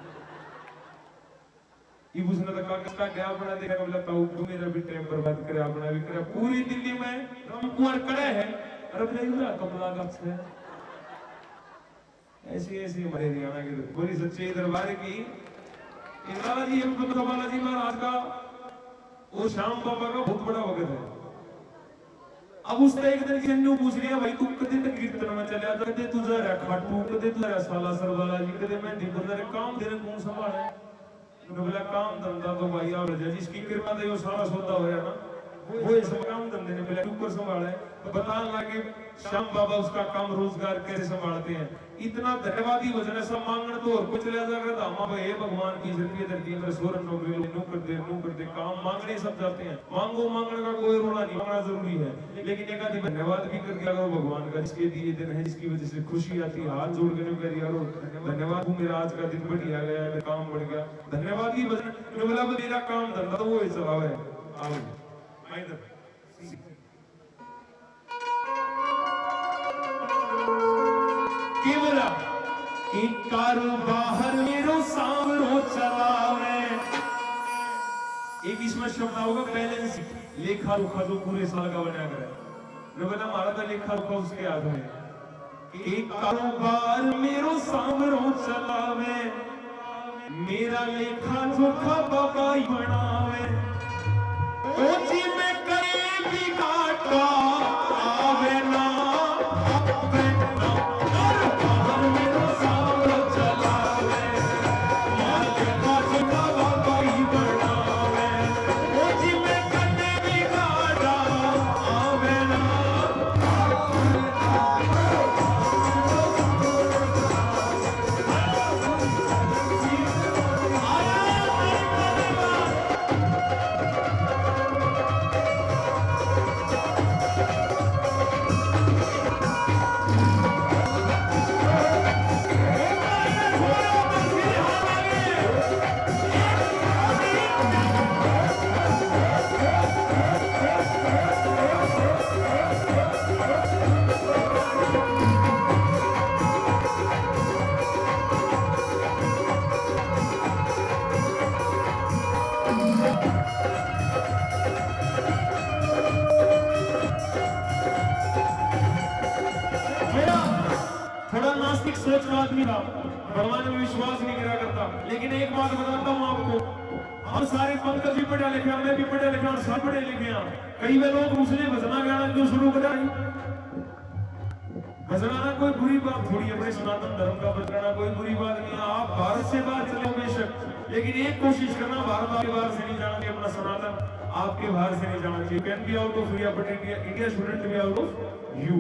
इब उसने तो कागज काटे, अपना देखा, बोला, "ताऊ क्यों मेरा भी टाइम बर्बाद करे, अपना भी करे।" पूरी दिल्ली में राम कुंवर खड़े हैं, अरे बोले, "इधर कमला का है।" ऐसी, ऐसी हमारे हरियाणा की। बोली सच्चे दरबार की। इंद्रा जी, हम तो बालाजी महाराज का और श्याम बाबा का बहुत बड़ा भगत है। अब उसने एक दिन किसी ने पूछ लिया, "भाई, तू कदे तक कीर्तन में चले जा, कदे तू जा रहा खाटू, कदे तू जा रहा सालासर बालाजी, कदे मेहंदीपुर जा रहा, काम तेरे कौन संभाले?" उन्होंने बोला, "काम धंधा तो भाई आप रजा, जिसकी कृपा से यो सारा सौदा हो रहा ना, वो इस काम धंधे ने बोला ऊपर संभाले।" बताने लगे श्याम बाबा उसका काम रोजगार कैसे संभालते हैं। इतना धन्यवादी भजन है, सब मांगण तो और कुछ ले जाकर धामा पे, "हे भगवान, बीस रुपये धरती में सोरन नौकरी लो, नू कर दे, नू कर दे।" काम मांगने सब जाते हैं, मांगो, मांगने का कोई रोला नहीं, मांगना जरूरी है, लेकिन एक आधी धन्यवाद भी कर दिया करो भगवान का, जिसके दिए दिन है, जिसकी वजह से खुशी आती है, हाथ जोड़ के न्यू कर दिया करो, "धन्यवाद, मेरा आज का दिन बढ़िया गया है, मेरा काम बढ़ गया।" धन्यवाद ही भजन, न्यू बोला, "मेरा काम धंधा तो वो ही चलावे।" आओ, मैं इधर। के बोला? के कारोबार मेरो सांवरो चलावे। एक इसमें शब्द आओगा, बैलेंस, लेखा जोखा जो पूरे साल का बना करे। जो बना, हमारा तो लेखा जोखा उसके हाथ में। के कारोबार मेरो सांवरो चलावे, मेरा लेखा जोखा बाबा ही बनावे। ओ जी मैं करे भी घाटा आवे ना, आवे ना। कारोबार मेरो सांवरो चलावे, मेरा लेखा जोखा बाबा ही बनावे। ओ जी मैं करे भी घाटा आवे ना। थोड़ा नास्तिक सोच का आदमी था, भगवान में विश्वास नहीं करा करता। लेकिन एक बात बताता हूँ आपको, हम सारे पंकज भी पढ़ा लिखा, मैं भी पढ़ा लिखा, हम सब पढ़े लिखे हैं। कई वे लोग उसने भजना गाना क्यों शुरू करा? भजना ना कोई बुरी बात थोड़ी, अपने सनातन धर्म का बचाना कोई बुरी बात नहीं है। आप भारत से बाहर चले हो बेशक, लेकिन एक कोशिश करना, भारत आपके बाहर से नहीं जाना चाहिए, अपना सनातन आपके बाहर से नहीं जाना चाहिए। You can be out of India, but India, India shouldn't be out of you।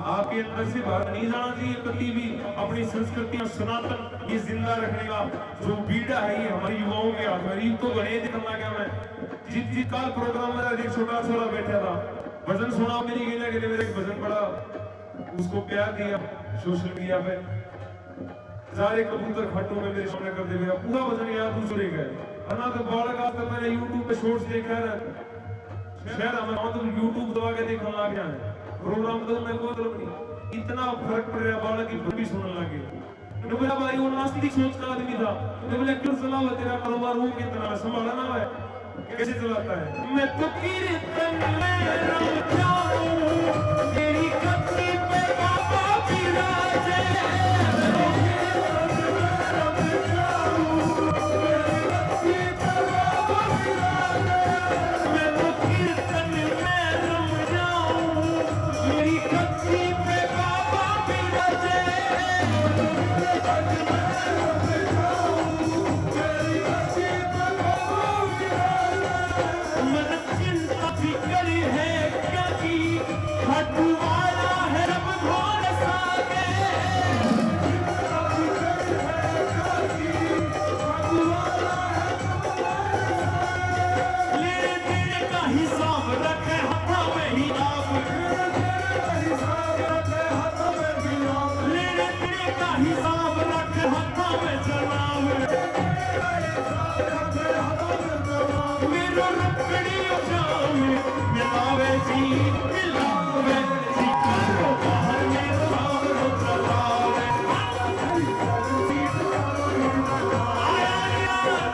आपके अंदर से बाहर नहीं जाना चाहिए कभी भी। अपनी संस्कृति और सनातन ये जिंदा रखने का जो बीड़ा है, ये हमारे युवाओं के हाथ में। रीत तो घणे दिखने लगा मैं। जित जित काल प्रोग्राम में एक छोटा छोरा बैठा था, भजन सुना मेरी गेला के लिए, मेरे एक भजन पड़ा, उसको प्यार दिया सोशल मीडिया पे। सारे कबूतर खाटू में मेरे सामने कर दे, मेरा पूरा भजन याद उस रह गया। वरना तो बालक आज तक मैंने YouTube पे शॉर्ट्स देखा है, शहर में तो YouTube दबा के देखने लग गया है। प्रोग्राम तो मैं कोई मतलब नहीं, इतना फर्क पड़ रहा, बालक की भी सुनने लगे। तो बोला, भाई, वो नास्तिक सोच का आदमी था। तो बोला, क्यों सलाह है, तेरा कारोबार वो कितना है, संभाला ना है, कैसे चलाता है? मैं तो कीर्तन में रम जाऊं, तेरी गद्दी पे बाबा विराजे। मैं तो कीर्तन में रम जाऊं, मेरी गद्दी पे बाबा विराजे। मन चिंता फिकर है क्या की, खाटू वाला है रब घोर सागे। लेने देने का हिसाब रखे हाथों में ही आप। लेने देने का हिसाब रखे हाथों में जनाब। मेरो रखड़ी जाम मिलावे जी, मिलावे जी, करो बाहर मेरो सावरो चलावे। आया यार।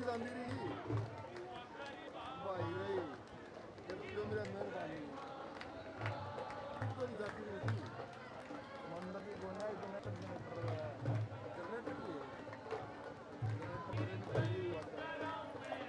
जांदी रही। भाई रे, ये तो मेरा मेहरबानी। तो नहीं जाती रही। मंदिर भी बोलना है, इतना सब जनरेटर है। जनरेटर भी है। जनरेटर भी है।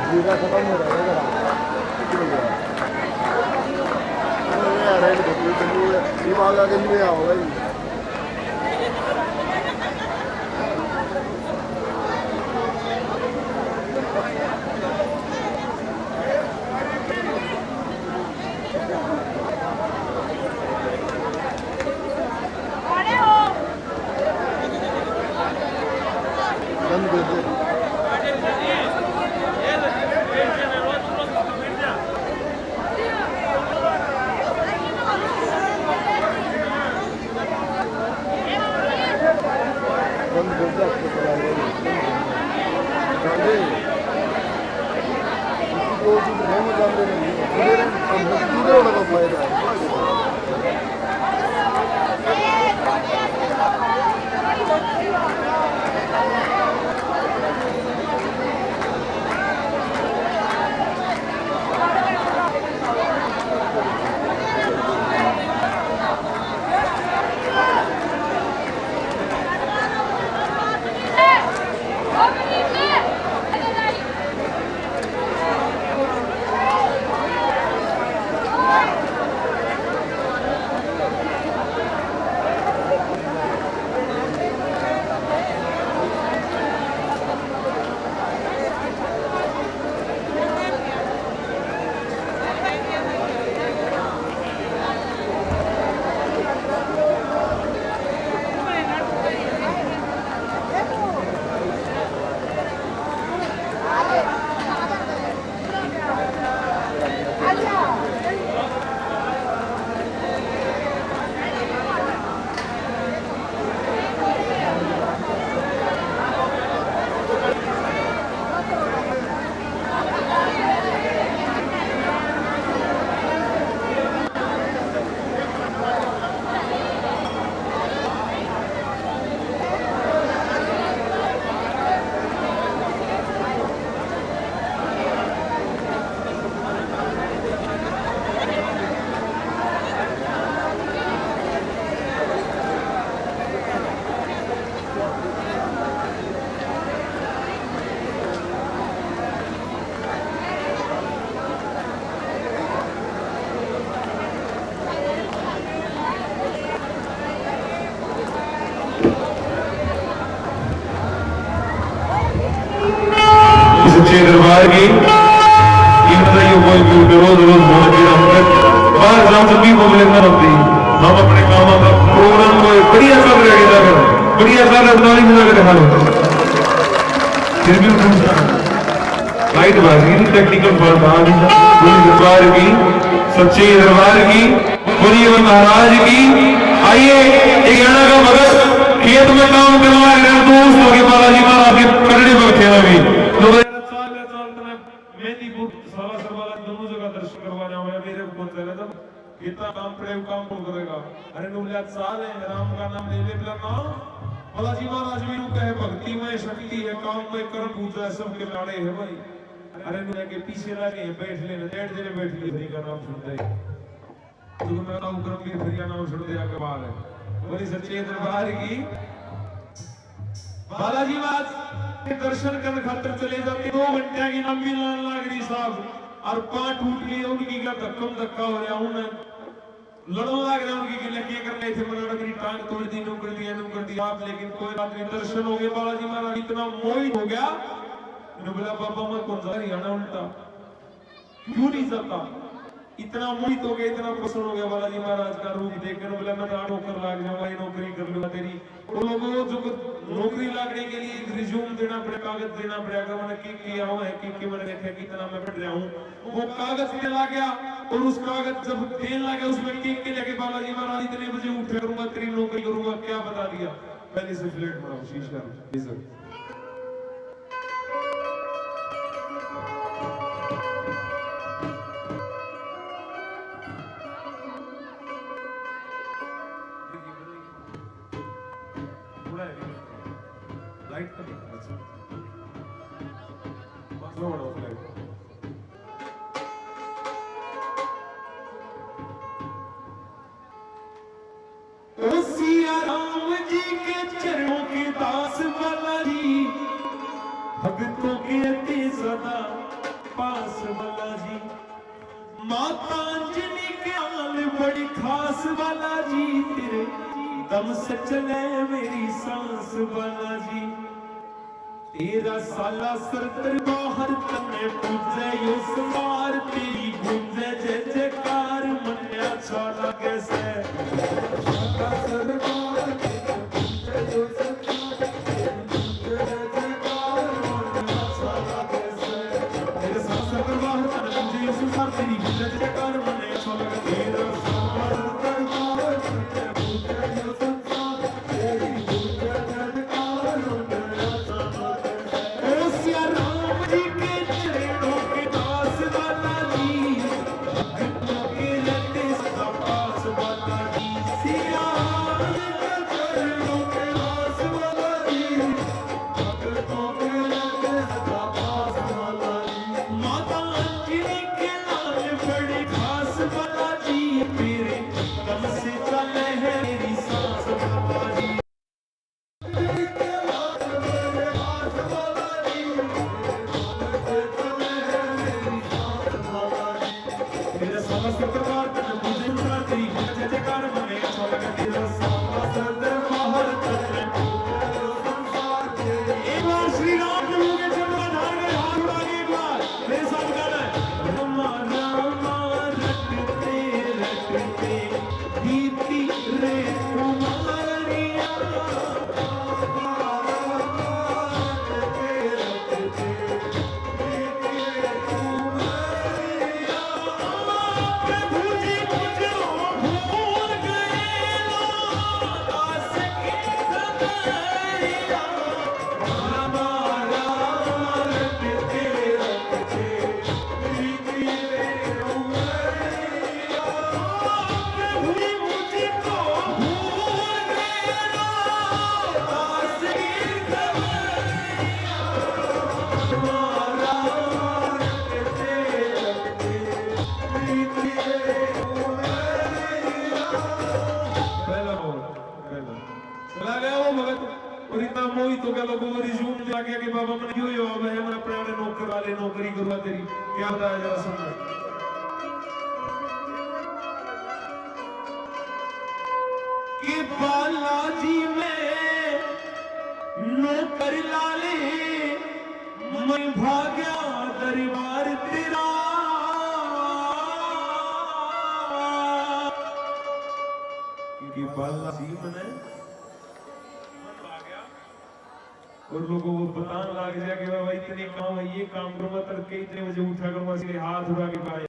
जीरा खत्म हो रहा है जरा। अरे यार, ये तो कोई तो नहीं है। दिमाग आगे नहीं आओ भाई। दरबार की। इनका यो कोई भी रोज रोज बोल के हम तक बाहर जाओ, सभी को मिलना होती। हम अपने कामों का प्रोग्राम को बढ़िया चल रहा है, इधर बढ़िया चल रहा है, ताली बजा के दिखा लो। फिर भी लाइट बाज गई, टेक्निकल फॉल्ट आ गया। पूरे दरबार की, सच्चे दरबार की, बोलिए महाराज की। आइए, एक गाना का भगत खेत में काम करवा रहे हैं, दोस्त हो गए बालाजी महाराज के पगड़ी पर खेला भी। तो मेहंदीपुर सालासर वाला दोनों जगह दर्शन करवा रहा हूँ, मेरे को कौन सा रहता? कितना काम पड़े, काम कौन करेगा? अरे नु बोला, चाल है, राम का नाम ले ले, बोला ना। बालाजी महाराज भी नु कहे, भक्ति में शक्ति है, काम में कर्म पूजा है, सबके लाड़े है भाई। अरे नु के पीछे लागे हैं, बैठ लेना, बैठ देने, बैठ ले, हरि का नाम सुनते ही। तो मैं कहूँ, कर्म भी हरि का नाम सुनते आके बाहर है। बोली सच्चे दरबार की। बालाजी महाराज के दर्शन करने खातर चले जाते, दो घंटे की लंबी लाइन लाग रही साहब, और पाँव टूट लिए उनकी, क्या धक्कम धक्का हो रहा, उन्हें लड़न लाग रहा उनकी, क्या, क्या करना थे, मना मेरी टांग तोड़ दी, नौकर दिया, नौकर दिया आप, लेकिन कोई बात नहीं, दर्शन हो गए। बालाजी महाराज इतना मोहित हो गया, मैंने बोला, बाबा मैं कौन सा हरियाणा उल्टा क्यों नहीं जाता? इतना मोहित हो गया, इतना प्रसन्न हो गया बालाजी महाराज का रूप देखकर, बोला, मैं तो नौकर लाग जाऊंगा, ये नौकरी कर लूंगा तेरी। वो लोगों जो नौकरी लागने के लिए रिज्यूम देना पड़े, कागज देना पड़े, अगर मैंने के किया हुआ है, के के मैंने देखा कितना मैं पढ़ रहा हूँ, वो कागज देने लग गया। और उस कागज जब देने लग गया, उसमें के के लेके बालाजी महाराज इतने बजे उठा करूंगा, तेरी नौकरी करूंगा, क्या बता दिया। पहले से फ्लैट बनाओ, शीश का। जी सर। लाइट तो नहीं, अच्छा। बस थोड़ा लाइट। ओ सिया राम जी के चरणों के दास बालाजी, भक्तों के अति सदा पास बालाजी। माता अंजनी के आल बड़ी खास बालाजी, तेरे दम से चले मेरी सांस बालाजी। तेरा सालासर दरबार तन्ने पूजे यो संसार, तेरी गूंजे जय जयकार, मन्ने अच्छा लागे से। सालासर दरबार तन्ने पूजे यो संसार, तेरी गूंजे जय जयकार, मन्ने अच्छा लागे से। तेरा सालासर दरबार तन्ने पूजे यो संसार, तेरी गूंजे जय जयकार, मन्ने अच्छा लागे। तेरा सालासर दरबार तन्ने पूजे यो संसार, तेरी गूंजे जय जयकार, मन्ने अच्छा लागे। ओ सिया राम जी के चरणों के दास बालाजी, भक्तों के रहते सदा पास बालाजी। सिया राम जी के चरणों के दास बालाजी, भक्तों के रहते सदा पास बालाजी। माता अंजनी के लाल बड़ी खास बालाजी, तेरे दम से चले है मेरी सांस बालाजी। एक बार श्री राम प्रभु के चरण पधार गए, हाथ उठा के एक बार मेरे साथ गाना है। रामा रामा रटते रटते बीती रे उमरिया। पहला बोल, पहला। चला गया वो भगत, और इतना मोहित हो गया, लोगों को रिज्यूम दिया गया कि बाबा, मैंने यो, यो आवे है, मैं अपने आने नौकर वाले नौकरी करूँगा तेरी। क्या बताया जरा सुन। कि बालाजी में नौकर लाले मैं भाग्या दरबार तेरा, कि बाला जी मने और लोगों को बताने लग गया कि बाबा इतने काम है, ये काम करूंगा, तड़के इतने बजे उठा करूंगा, इसलिए हाथ उठा के पाए।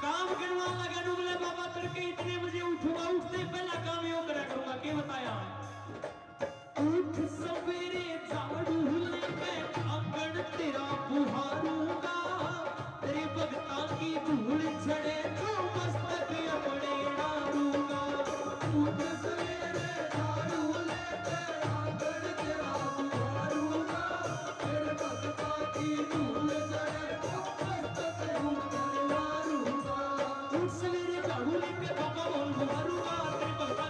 काम करवा लगा नु बोले, "बाबा, तड़के इतने बजे उठूंगा, उठते ही पहला काम यो करा करूंगा।" के बताया? उठ सवेरे झाड़ू लेके आंगन तेरा बुहारूंगा, तेरे भगतां की धूल झड़े जो मस्तक अपने डारूंगा। उठ सवेरे झाड़ू लेके आंगन तेरा बुहारूंगा, तेरे भगतां की धूल झड़े जो मस्तक ऊपर डारूंगा। उठ सवेरे झाड़ू लेके बाबा मोहन बुहारूंगा, तेरे भगतां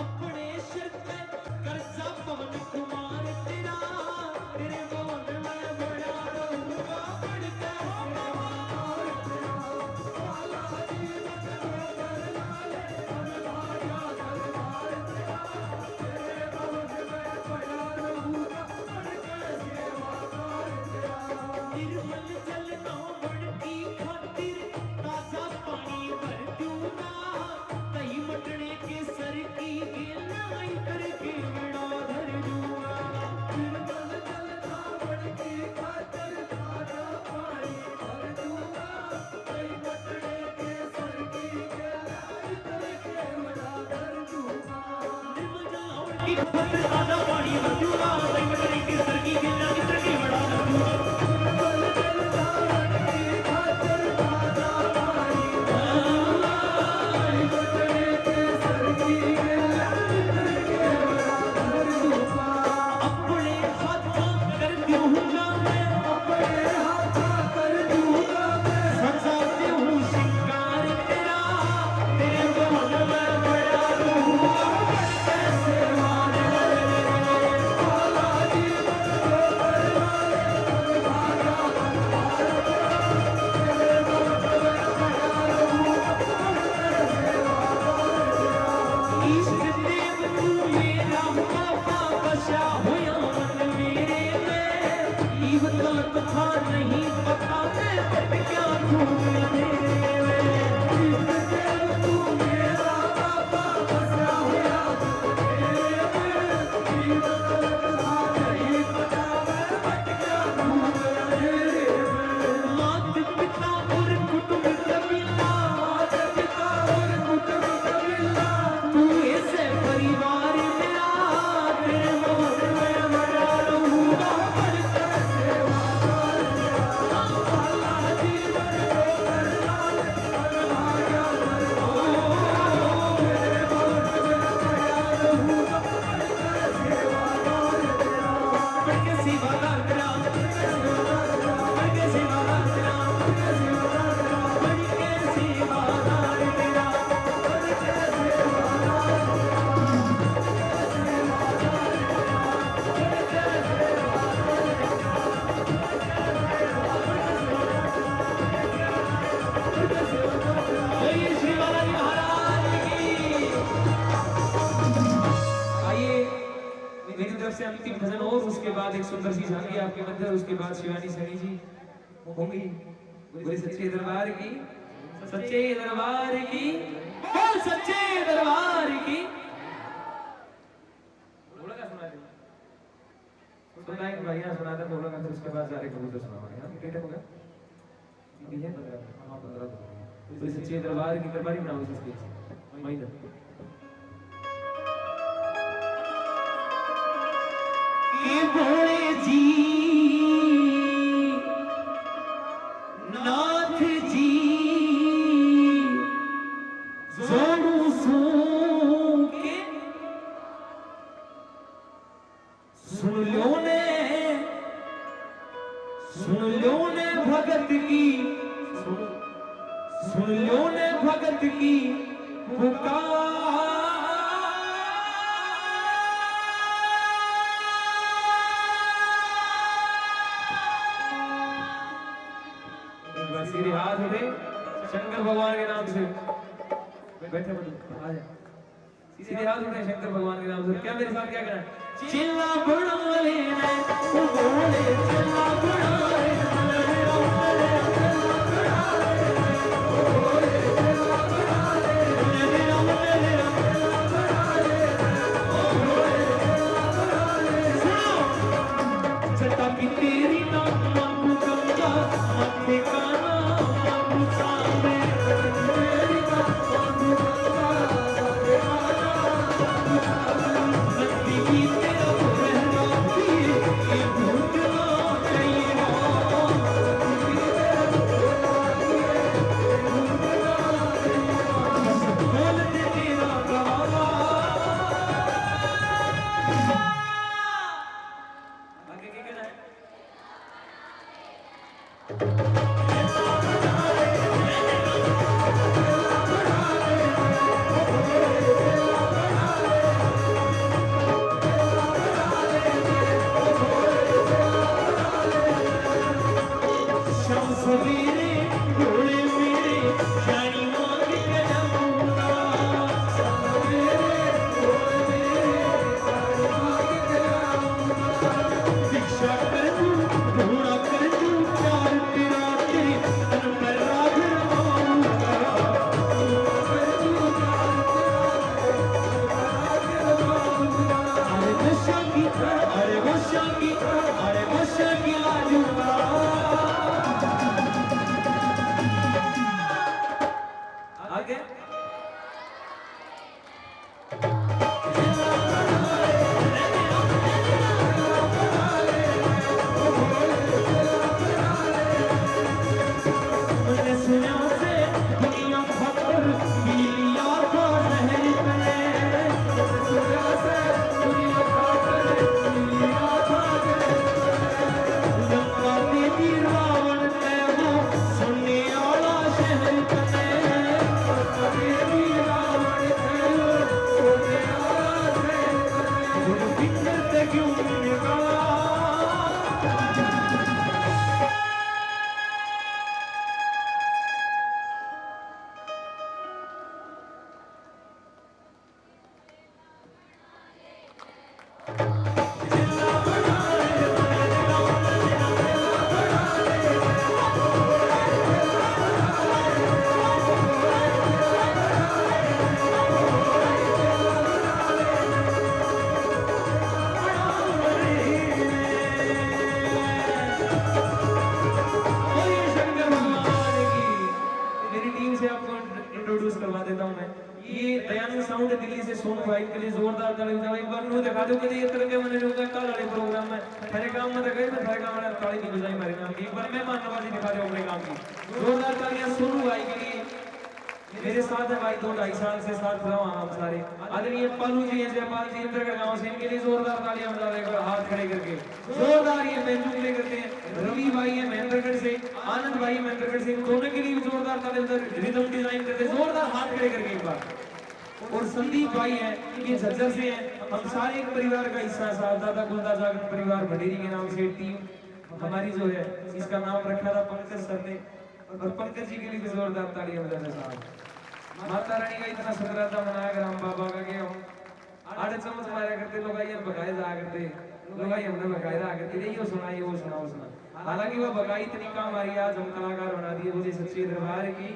अपने सिर पे कर्जा पवन कुमार तेरा, तेरे भवन में बड़ा रहूंगा बढ़ के सेवादार तेरा। बालाजी मत रो कर लाले, हम भाया दरबार तेरा, तेरे भवन में बड़ा रहूंगा बढ़ के सेवादार तेरा। निर्मल जल नहावन की खातिर ताजा पानी भर दूंगा, दही मटने केसर की गेला इतर के बड़ा धर दूंगा। निर्मल जल नहावन की खातिर ताजा पानी भर दूंगा, दही मटने केसर की गेला इतर के बड़ा धर दूंगा। निर्मल जल नहावन की खातिर ताजा पानी भर दूंगा, दही मटने केसर की गेला इतर के बड़ा धर दूंगा। अपने हाथों कर दूंगा मैं, अपने हाथों कर दूंगा मैं, सजा दूं श्रृंगार तेरा, तेरे भवन में बड़ा रहूंगा। एक सुंदर सी झांकी आपके मध्य, उसके बाद शिवानी सैनी जी होंगी। बोले सच्चे दरबार की, सच्चे दरबार की, बोल सच्चे दरबार की। बोला क्या सुना दे? सुना एक भाई यहाँ सुना दे, बोला, फिर उसके बाद सारे कबूतर सुनाओ। यहाँ ठीक है, हो गया? ठीक है? हाँ, पंद्रह तो हो गए। बोले सच्चे दरबार की, दरबारी बनाओ इस stage। माइनर। ए भोले जी, नाथ जी, जोड़ू सूं के, सुन ल्यो ने, सुन ल्यो ने भगत की, सुन, सुन ल्यो ने भगत की पुकार। एक बार सीधे हाथ उठे, शंकर भगवान के नाम से। बैठे, बैठे, आ जा। सीधे हाथ उठे शंकर भगवान के नाम से। क्या मेरे साथ क्या करना है? चिल्ला बड़ा लेना है, ओ भोले चिल्ला बड़ा लेना है। सुनो। जटा की तेरी ना मांगू गंगा, माथे का ना मांगू चांद। तेरी ना मांगू गंगा, माथे का ना मांगू चांद। नंदी की तेरा रहना भी, ये भूत ना कहीं हो। बस बोल दे तेरा गवारा। आगे क्या कहना है? शाम सवेरे भोले मेरे जानी मांग के आऊंगा। भिक्षा कर दूं, ढोड़ा कर दूं, प्यार तेरा तेरे तन पर राग रवाऊंगा। अरे नशा की, अरे नशा की, अरे नशा की लाजूंगा। आगे। मेरी टीम से आपको इंट्रोड्यूस करवा देता हूँ मैं। ये दयानंद साउंड है दिल्ली से, सोनू भाई के लिए जोरदार ताली बजाओ। एक बार न्यू दिखा दो कि ये तरह के मैंने जो काल वाले प्रोग्राम में थारे गांव में तो गए, मैं थारे गांव वाले ताली नहीं बजाई मारे नाम की। एक बार मेहमान नवाजी दिखा दो अपने गांव की, जोरदार तालियां सोनू भाई के लिए। मेरे साथ है भाई, दो ढाई साल से साथ रहा हम सारे। आदरणीय पालू जी हैं, जयपाल जी, इंद्रगढ़ गांव से, इनके लिए जोरदार तालियां बजा दो एक बार हाथ खड़े करके। जोरदार ये बैंजो प्ले करते हैं। रवि भाई है महेंद्रगढ़ से, आनंद भाई है महेंद्रगढ़ से, इन दोनों के लिए भी जोरदार तालियां बजा दो। रिदम डिजाइन करते हैं, जोरदार हाथ खड़े करके एक बार। और संदीप भाई हैं, ये झज्जर से हैं। हम सारे एक परिवार का हिस्सा, साहब दादा गुलदा जागरण परिवार भंडेरी के नाम से टीम हमारी जो है, इसका नाम रखा था पंकज सर ने, और पंकज जी के लिए भी जोरदार तालियां बजाना साहब। माता रानी का इतना शुक्राना मनाया राम बाबा का कि हम आड़े चम्मच मारा करते, लोग आइए भगाए जाया करते। तो भाई हमने बकायदा आकर के ये सुना, ये वो सुना, वो सुना। हालांकि वह बकाई इतनी काम आ रही है, आज हम कलाकार बना दिए। बोलिए सच्चे दरबार की।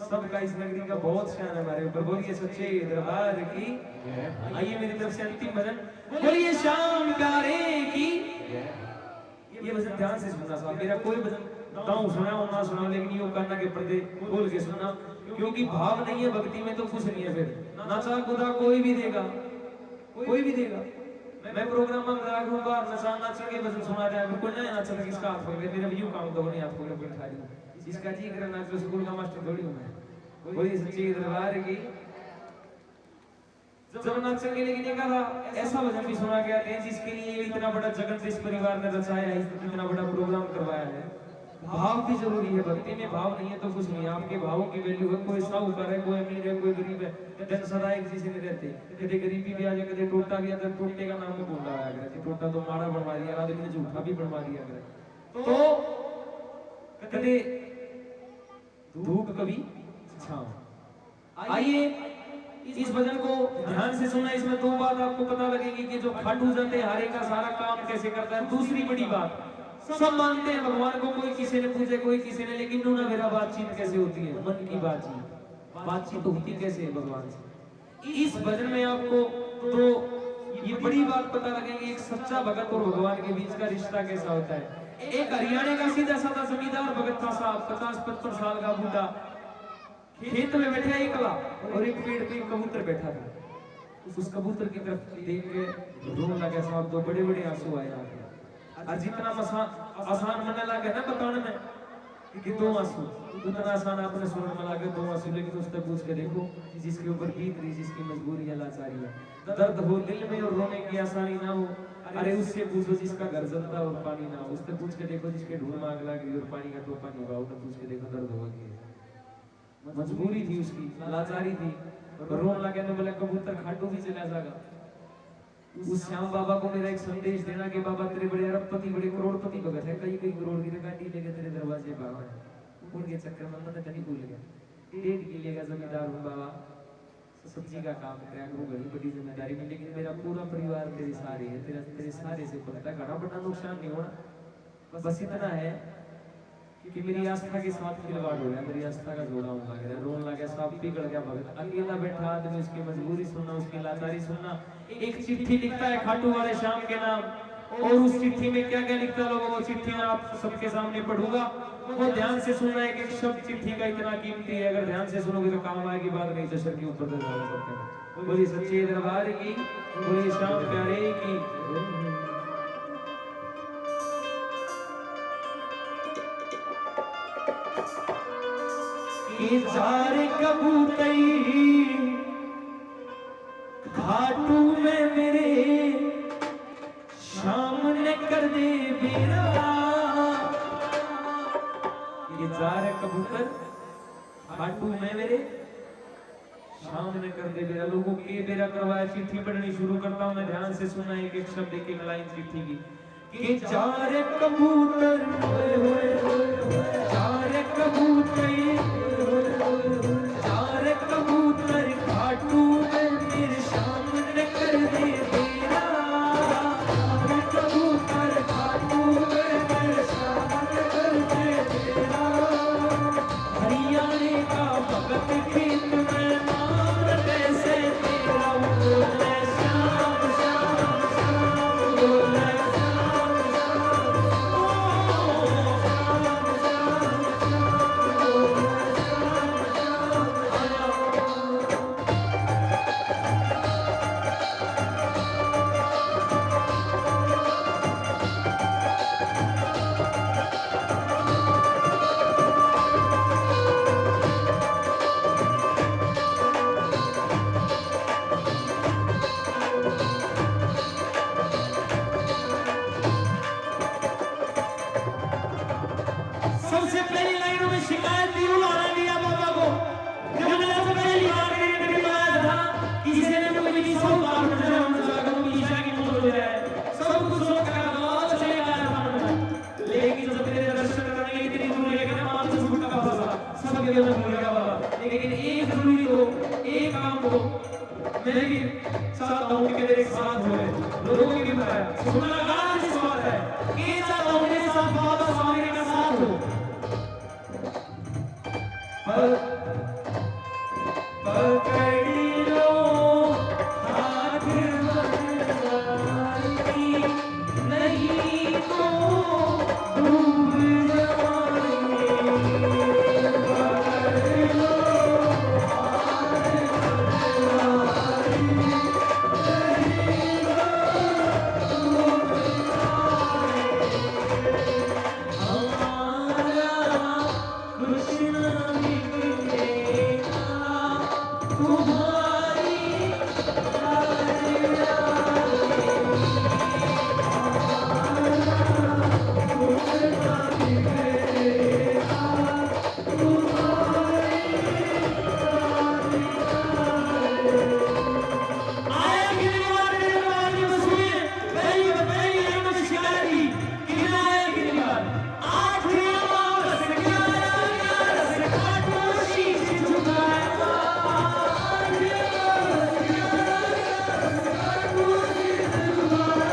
सबका इस नगरी का बहुत शान है हमारे ऊपर। बोलिए सच्चे दरबार की। आइए मेरी तरफ से अंतिम भजन, बोलिए श्याम प्यारे की। ये भजन ध्यान से सुनना साहब, मेरा कोई भजन गाऊं सुना हो ना सुना, लेकिन यो काना के पर्दे खोल के सुनना, क्योंकि भाव नहीं है भक्ति में तो कुछ नहीं है। फिर नचा कुदा कोई भी देगा, कोई भी देगा। मैं प्रोग्राम में राग हूँ, बाहर नचा नाच के भजन सुना जाए, कोई नया नाच लगे, इसका हाथ पकड़ के, मेरा भी यूं काम तो नहीं, हाथ पकड़ के बैठा रही हूँ। इसका जी करे नाच, स्कूल का मास्टर थोड़ी हूँ मैं। बोलिए सच्चे दरबार की। जब नाचेंगे लेकिन एक आधा ऐसा भजन भी सुना गया है जिसके लिए इतना बड़ा जगत इस परिवार ने रचाया है, इतना बड़ा प्रोग्राम करवाया है। भाव भी जरूरी है, भक्ति में भाव नहीं है तो कुछ नहीं है। आपके भावों की वैल्यू है। कोई साहूकार है, कोई अमीर है, कोई गरीब है, दिन सदा एक जैसे नहीं रहते। कदे गरीबी भी आ जाए, कदे टोटा भी आ जाए, टोटे का नाम भी भूला आया करे। टोटा तो माड़ा बनवा दिया, आदमी ने झूठा भी बनवा दिया करे। तो कदे धूप कभी छाँव। आइए इस भजन को ध्यान से सुनना। इसमें दो बात आपको पता लगेगी कि जो खाटू जाते हारे का सारा काम कैसे करता है। दूसरी बड़ी बात, सब मानते हैं भगवान को, कोई किसी ने पूजे, कोई किसी ने, लेकिन नूना मेरा बातचीत कैसे होती है, मन की बातचीत, बातचीत होती कैसे है भगवान से। इस भजन में आपको दो ये बड़ी बात पता लगेगी, एक सच्चा भगत और भगवान के बीच का रिश्ता कैसा होता है। एक हरियाणा का सीधा साधा जमींदार भगत था साहब, पचास पचपन साल का बूढ़ा, खेत में बैठा एकला और एक पेड़ पे एक कबूतर बैठा था। उस कबूतर की तरफ देख के रोने लगा साहब, दो बड़े बड़े आंसू आए आंख में। और जितना मसा-, आसान मन्ने लगे ना बताने में कि दो आंसू, उतना आसान आपने सुनने में लगे दो आंसू। लेकिन उससे पूछ के देखो, जिसके ऊपर बीत रही, जिसकी मजबूरी है, लाचारी है, दर्द हो दिल में और रोने की आसानी ना हो, अरे उससे पूछो जिसका घर जलता और पानी ना हो। उससे पूछ के देखो जिसके ढूंढ में आग लग रही और पानी का टोपा नहीं हुआ, उन्हें पूछ के देखो दर्द होगा कि नहीं। मजबूरी थी उसकी, लाचारी थी, पर रोन लगे ने बोले कबूतर खाटू भी चला जाएगा। उस श्याम बाबा को मेरा एक संदेश देना कि बाबा तेरे बड़े अरबपति, बड़े करोड़पति भगत है, कई कई करोड़ की गाड़ी लेके तेरे दरवाजे पर आवे, उनके चक्कर में मैं तो नहीं भूल गया। डेढ़ किले का जमींदार हूँ बाबा, सब्जी का काम करे, वो बड़ी बड़ी जिम्मेदारी में, लेकिन मेरा पूरा परिवार तेरे सहारे है, तेरा, तेरे सहारे से बनता है, घना बड़ा नुकसान नहीं होना। बस इतना है कि मेरी आस्था के साथ खिलवाड़ हो रहा है, मेरी आस्था का झोला होने लग रहा है, रोन लग गया, साहब पिघल गया भगत। अकेला बैठा आदमी, उसकी मजबूरी सुनना, उसकी लाचारी सुनना। एक चिट्ठी लिखता है खाटू वाले श्याम के नाम, और उस चिट्ठी में क्या क्या लिखता है लोगों, वो चिट्ठी मैं आप सबके सामने पढ़ूंगा, वो ध्यान से सुनना। एक एक शब्द चिट्ठी का इतना कीमती है, अगर ध्यान से सुनोगे तो काम आएगी, बात नहीं तो सर के ऊपर दर्द आ सकता है। बोलिए सच्चे दरबार की, बोलिए श्याम प्यारे की। कि जा रे कबूतर खाटू में मेरे श्याम ने कर दे बेरा। कि जा रे कबूतर खाटू में मेरे श्याम ने कर दे बेरा। लोगों के बेरा करवाया। चिट्ठी पढ़नी शुरू करता हूँ मैं, ध्यान से सुनना, एक एक शब्द, एक एक लाइन चिट्ठी की। कि जा रे कबूतर, जा रे कबूतर, जा रे कबूतर, खाटू में मेरे श्याम ने कर दे बेरा। जा रे कबूतर, खाटू में मेरे श्याम ने कर दे बेरा। हरियाणे का भगत खेत में मार कैसे तेरा बोले श्याम, श्याम, श्याम बोले श्याम, श्याम, ओ, श्याम, श्याम, श्याम बोले श्याम, श्याम, आया। सबसे पहली लाइनों में शिकायत थी उलाहना लिया बाबा को। जब मैंने सबसे पहली बार मेरे घर में आया था, किसी ने मुझे नहीं सब बात में जाऊं, जाकर वो ईशा की मौत हो जाए। सब कुछ सोच कर लालच लेकर आया था मैं। लेकिन जब तेरे दर्शन करने इतनी दूर लेके ना, पाँच सौ फुट का फंसा, सब के अंदर भूल गया बाबा। लेकिन एक जरूरी तो, एक काम तो मैं भी चाहता हूँ कि मेरे साथ हो, लोगों की भी मदद। सुनना गाना किस बात है? के चाहता हूँ मेरे साथ बाबा स्वामी का साथ हो। पर पकड़ लो हाथ भगवान की, नहीं तो डूब जाएंगे। पकड़ लो हाथ भगवान की, नहीं तो डूब जाएंगे। हमारा कुछ ना बिगड़ेगा तुम्हारी आया कि नहीं आया मेरे दरबार की तस्वीर? पहली, पहली आया मुझे शिकायत की। कितना आया कि नहीं आया? आठ, नौ, दस, ग्यारह, ग्यारह, खाटू शीश झुकाया। आठ, नौ, दस, ग्यारह, ग्यारह, खाटू शीश झुकाया।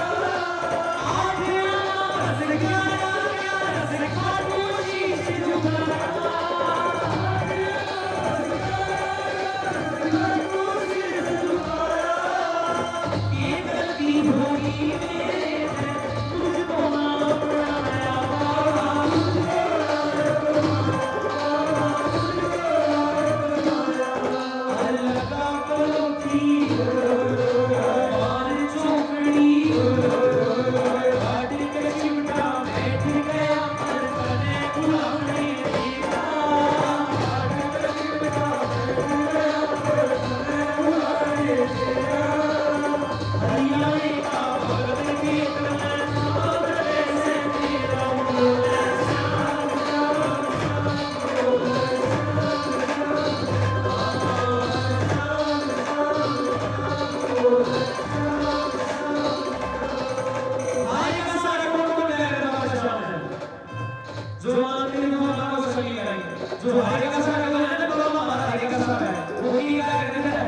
जो आखिरी में बाबा को सलीम करेंगे, जो हारे का सारा है ना, बाबा हमारा हारे का सारा है, वो की गाय है।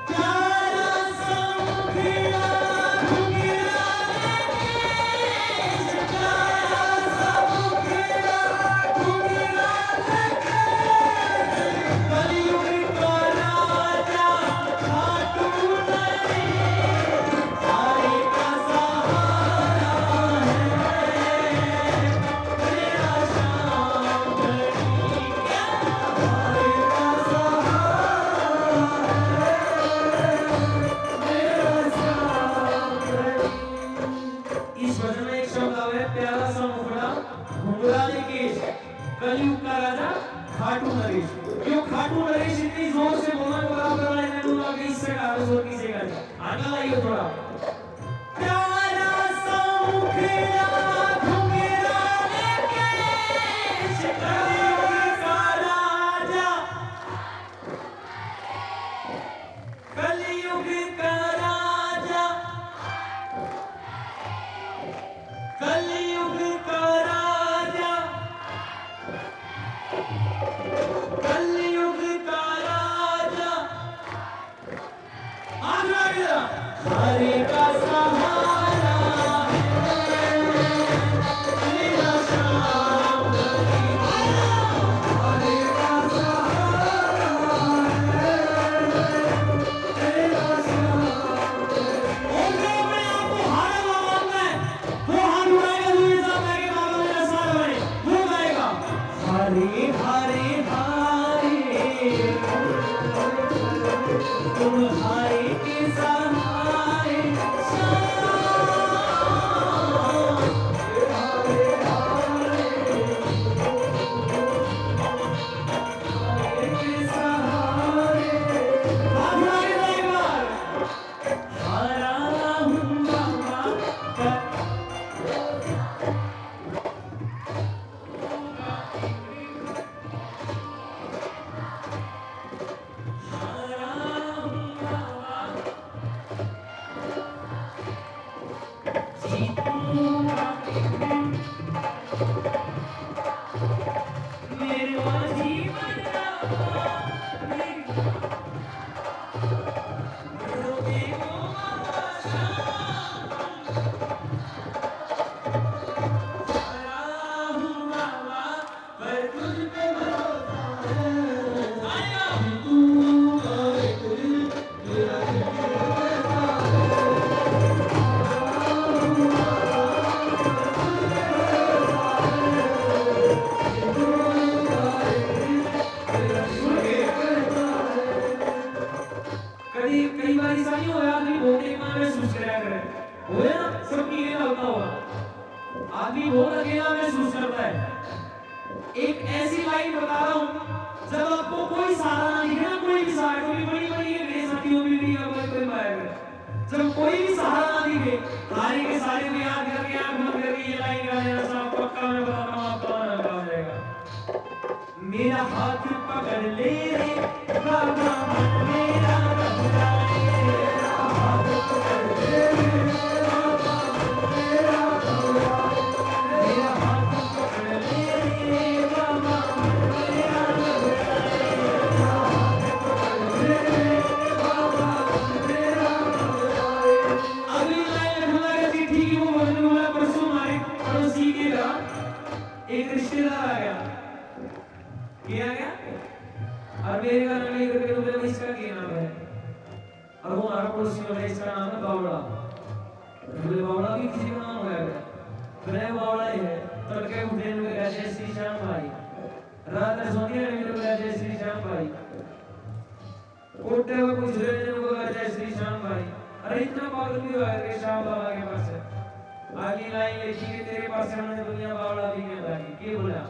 प्यारा सा मुखड़ा घुंघराले केश, प्यारा सा मुखड़ा घुंघराले केश, कलयुग का राजा खाटू नरेश। इस भजन में एक शब्द आवे, प्यारा सा मुखड़ा, घुंघराले केश, कलयुग का राजा खाटू नरेश। यो खाटू नरेश इतनी जोर से बोला, बराबर वाले ने बोला कि इससे गाना जोर की जगह। आगे लाइए थोड़ा। प्यारा सा मुखड़ा घुंघराले केश, कलयुग का राजा, कलयुग का राजा, कलयुग का राजा, कलयुग का राजा। हाथ उठा के जरा। हरे का सहारा है, तेरा श्याम। हरे का सहारा है, तेरा श्याम। और जो मैं आपको हारा हुआ मानता है, वो हाथ उठाएगा, जो ये सब गाएगा, बाबा मेरा सहारा बने, वो गाएगा। हरे हरे हरे, तुम हरे के सहारे, श्याम। हरे हरे, हरे के सहारे। बाबा मेरा एक बार। हरा हूँ बाबा का। हरा हूँ बाबा। जीतूंगा। मेरे जीवन का आदमी बहुत अकेला महसूस करता है। एक ऐसी लाइन बता रहा हूँ, जब आपको कोई सहारा ना दिखे ना, कोई भी सहारा, कभी बड़ी बड़ी है, मेरे साथियों में भी या कोई कोई माया करे, जब कोई भी सहारा ना दिखे, सारे के सारे को याद करके, आंख बंद करके ये लाइन गा देना साहब, पक्का मैं बताता हूँ, आपका मन हल्का हो जाएगा। मेरा हाथ पकड़ ले रे बाबा, मन मेरा घबराए। मेरा हाथ पकड़ ले रे बाबा, मन मेरा घबराए। मेरा हाथ पकड़ ले रे बाबा, मन मेरा घबराए। मेरा हाथ पकड़ ले रे बाबा, मन मेरा घबराए। अगली लाइन लिखने लगा चिट्ठी की, वो भजन बोला, परसों हमारे पड़ोसी के घर एक रिश्तेदार आ गया। किया गया? और मेरे घर में करके तो बोले, "इसका क्या नाम है?" और वो हमारा पड़ोसी बोला, "इसका नाम है बावड़ा।" बोले, "बावड़ा भी किसी का नाम होया?" बोले, "बावड़ा ही है।" तड़के उठे, उनके घर, "जय श्री श्याम भाई।" रात में सोते हैं, उनके घर, "जय श्री श्याम भाई।" कोटे में कुछ लेने को, "जय श्री श्याम भाई।" अरे इतना पागल भी हुआ है श्याम बाबा के पास। आगे लाइन लिखी कि तेरे पास हमने दुनिया बावड़ा भी नहीं लागी। के बोला?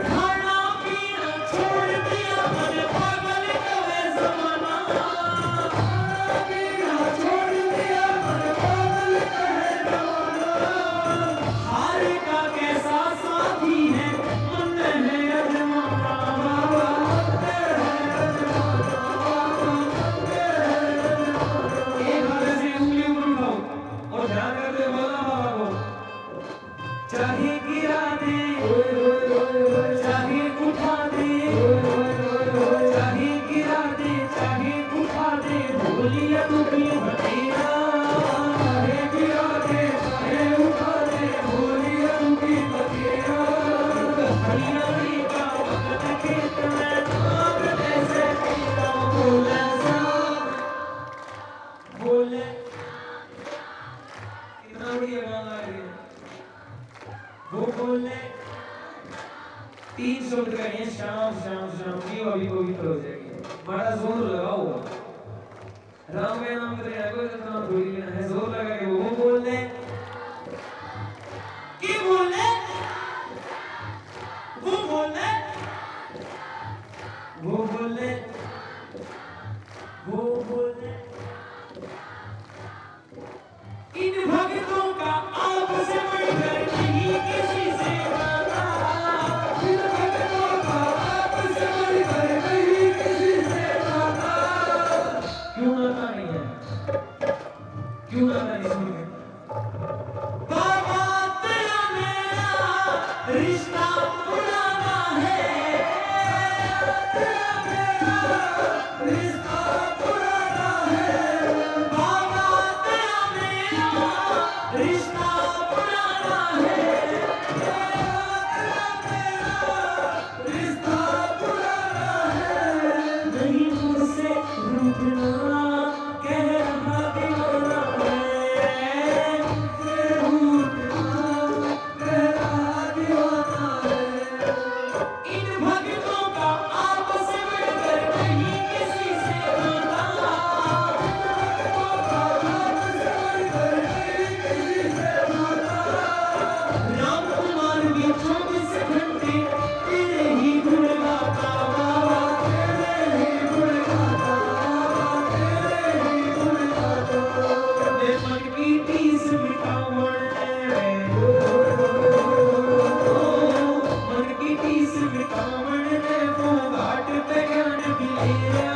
खाना पीना छोड़ दिया, मन पागल कहे जमाना। खाना पीना छोड़ दिया, मन पागल कहे जमाना। हार का कैसा साथी है, मन है अजमाना। बाबा, मन है अजमाना। बाबा, मन है अजमाना। एक हाथ से उंगली ऊपर उठाओ और ध्यान करते बोलना बाबा को। चाहे गिरा दे, चाहे उठा दे, चाहे गिरा दे, चाहे उठा दे, बोलिया तू की बतेरा। चाहे गिरा दे, चाहे उठा दे, बोलिया तू की बतेरा। हरियाली का वक्त खेत में नाम ऐसे तेरा बोला सा। बोले। कितना बढ़िया गाना लग रहा है। वो बोले, तीन शब्द का ये श्याम, श्याम, श्याम, जीव अभी पवित्र हो जाएगी। बड़ा जोर लगाओ। राम का नाम तो लेना, कोई तो नाम थोड़ी लेना है। जोर लगा के वो बोले, के बोले, वो बोले, वो बोले, वो बोले। इन भक्तों का आपसे बढ़कर नहीं किसी से नाता। इन भक्तों का आपसे बढ़कर नहीं किसी से नाता। क्यों नाता नहीं है? क्यों नाता नहीं सुनते? बाबा तेरा मेरा रिश्ता पुराना है। तेरा मेरा रिश्ता पुराना है, बाबा तेरा मेरा रिश्ता पुराना है। तेरा मेरा रिश्ता पुराना है। नहीं मुझसे रूठना, कह रहा दीवाना है। मुझसे रूठना, इन भक्तों का आपस बढ़कर नहीं किसी से नाता। राम कुमार भी चौबीस घंटे तेरे ही गुण गाता, बाबा तेरे ही गुण गाता, बाबा तेरे ही गुण गाता। मैं मन की टीस मिटावण ने, मन की टीस मिटावण ने वो घाट पे ज्ञान भी ले आया।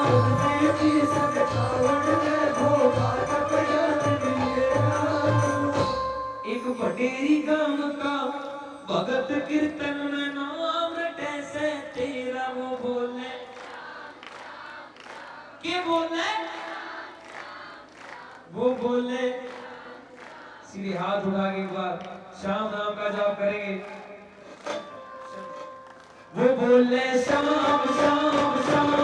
मन की टीस मिटावण ने वो घाट पे ज्ञान भी ले आया। एक भटेरी गांव का भगत कीर्तन में नाम रटे से तेरा, वो बोले, के बोले? वो बोले, सीधे हाथ उठा के एक बार श्याम नाम का जाप करेंगे। वो बोले, "श्याम, श्याम, श्याम," बोले, "श्याम, श्याम,"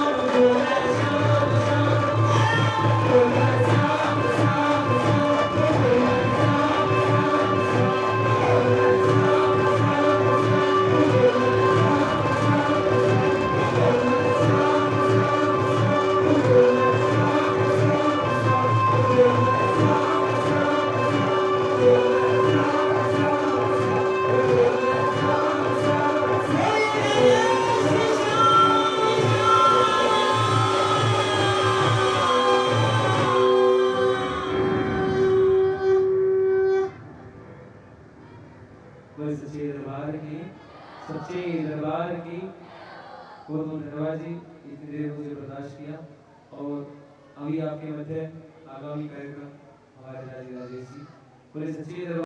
बोले, "श्याम, श्याम, श्याम," बोले, "श्याम, श्याम, श्याम," बोले, "श्याम, श्याम, श्याम," बोले, बोले सच्चे दरबार की, सच्चे दरबार की। बहुत बहुत धन्यवाद जी, इतनी देर मुझे बर्दाश्त किया। और अभी आपके मध्य आगामी कार्यक्रम हमारे राजीव राजेश जी। बोले सच्चे दरबार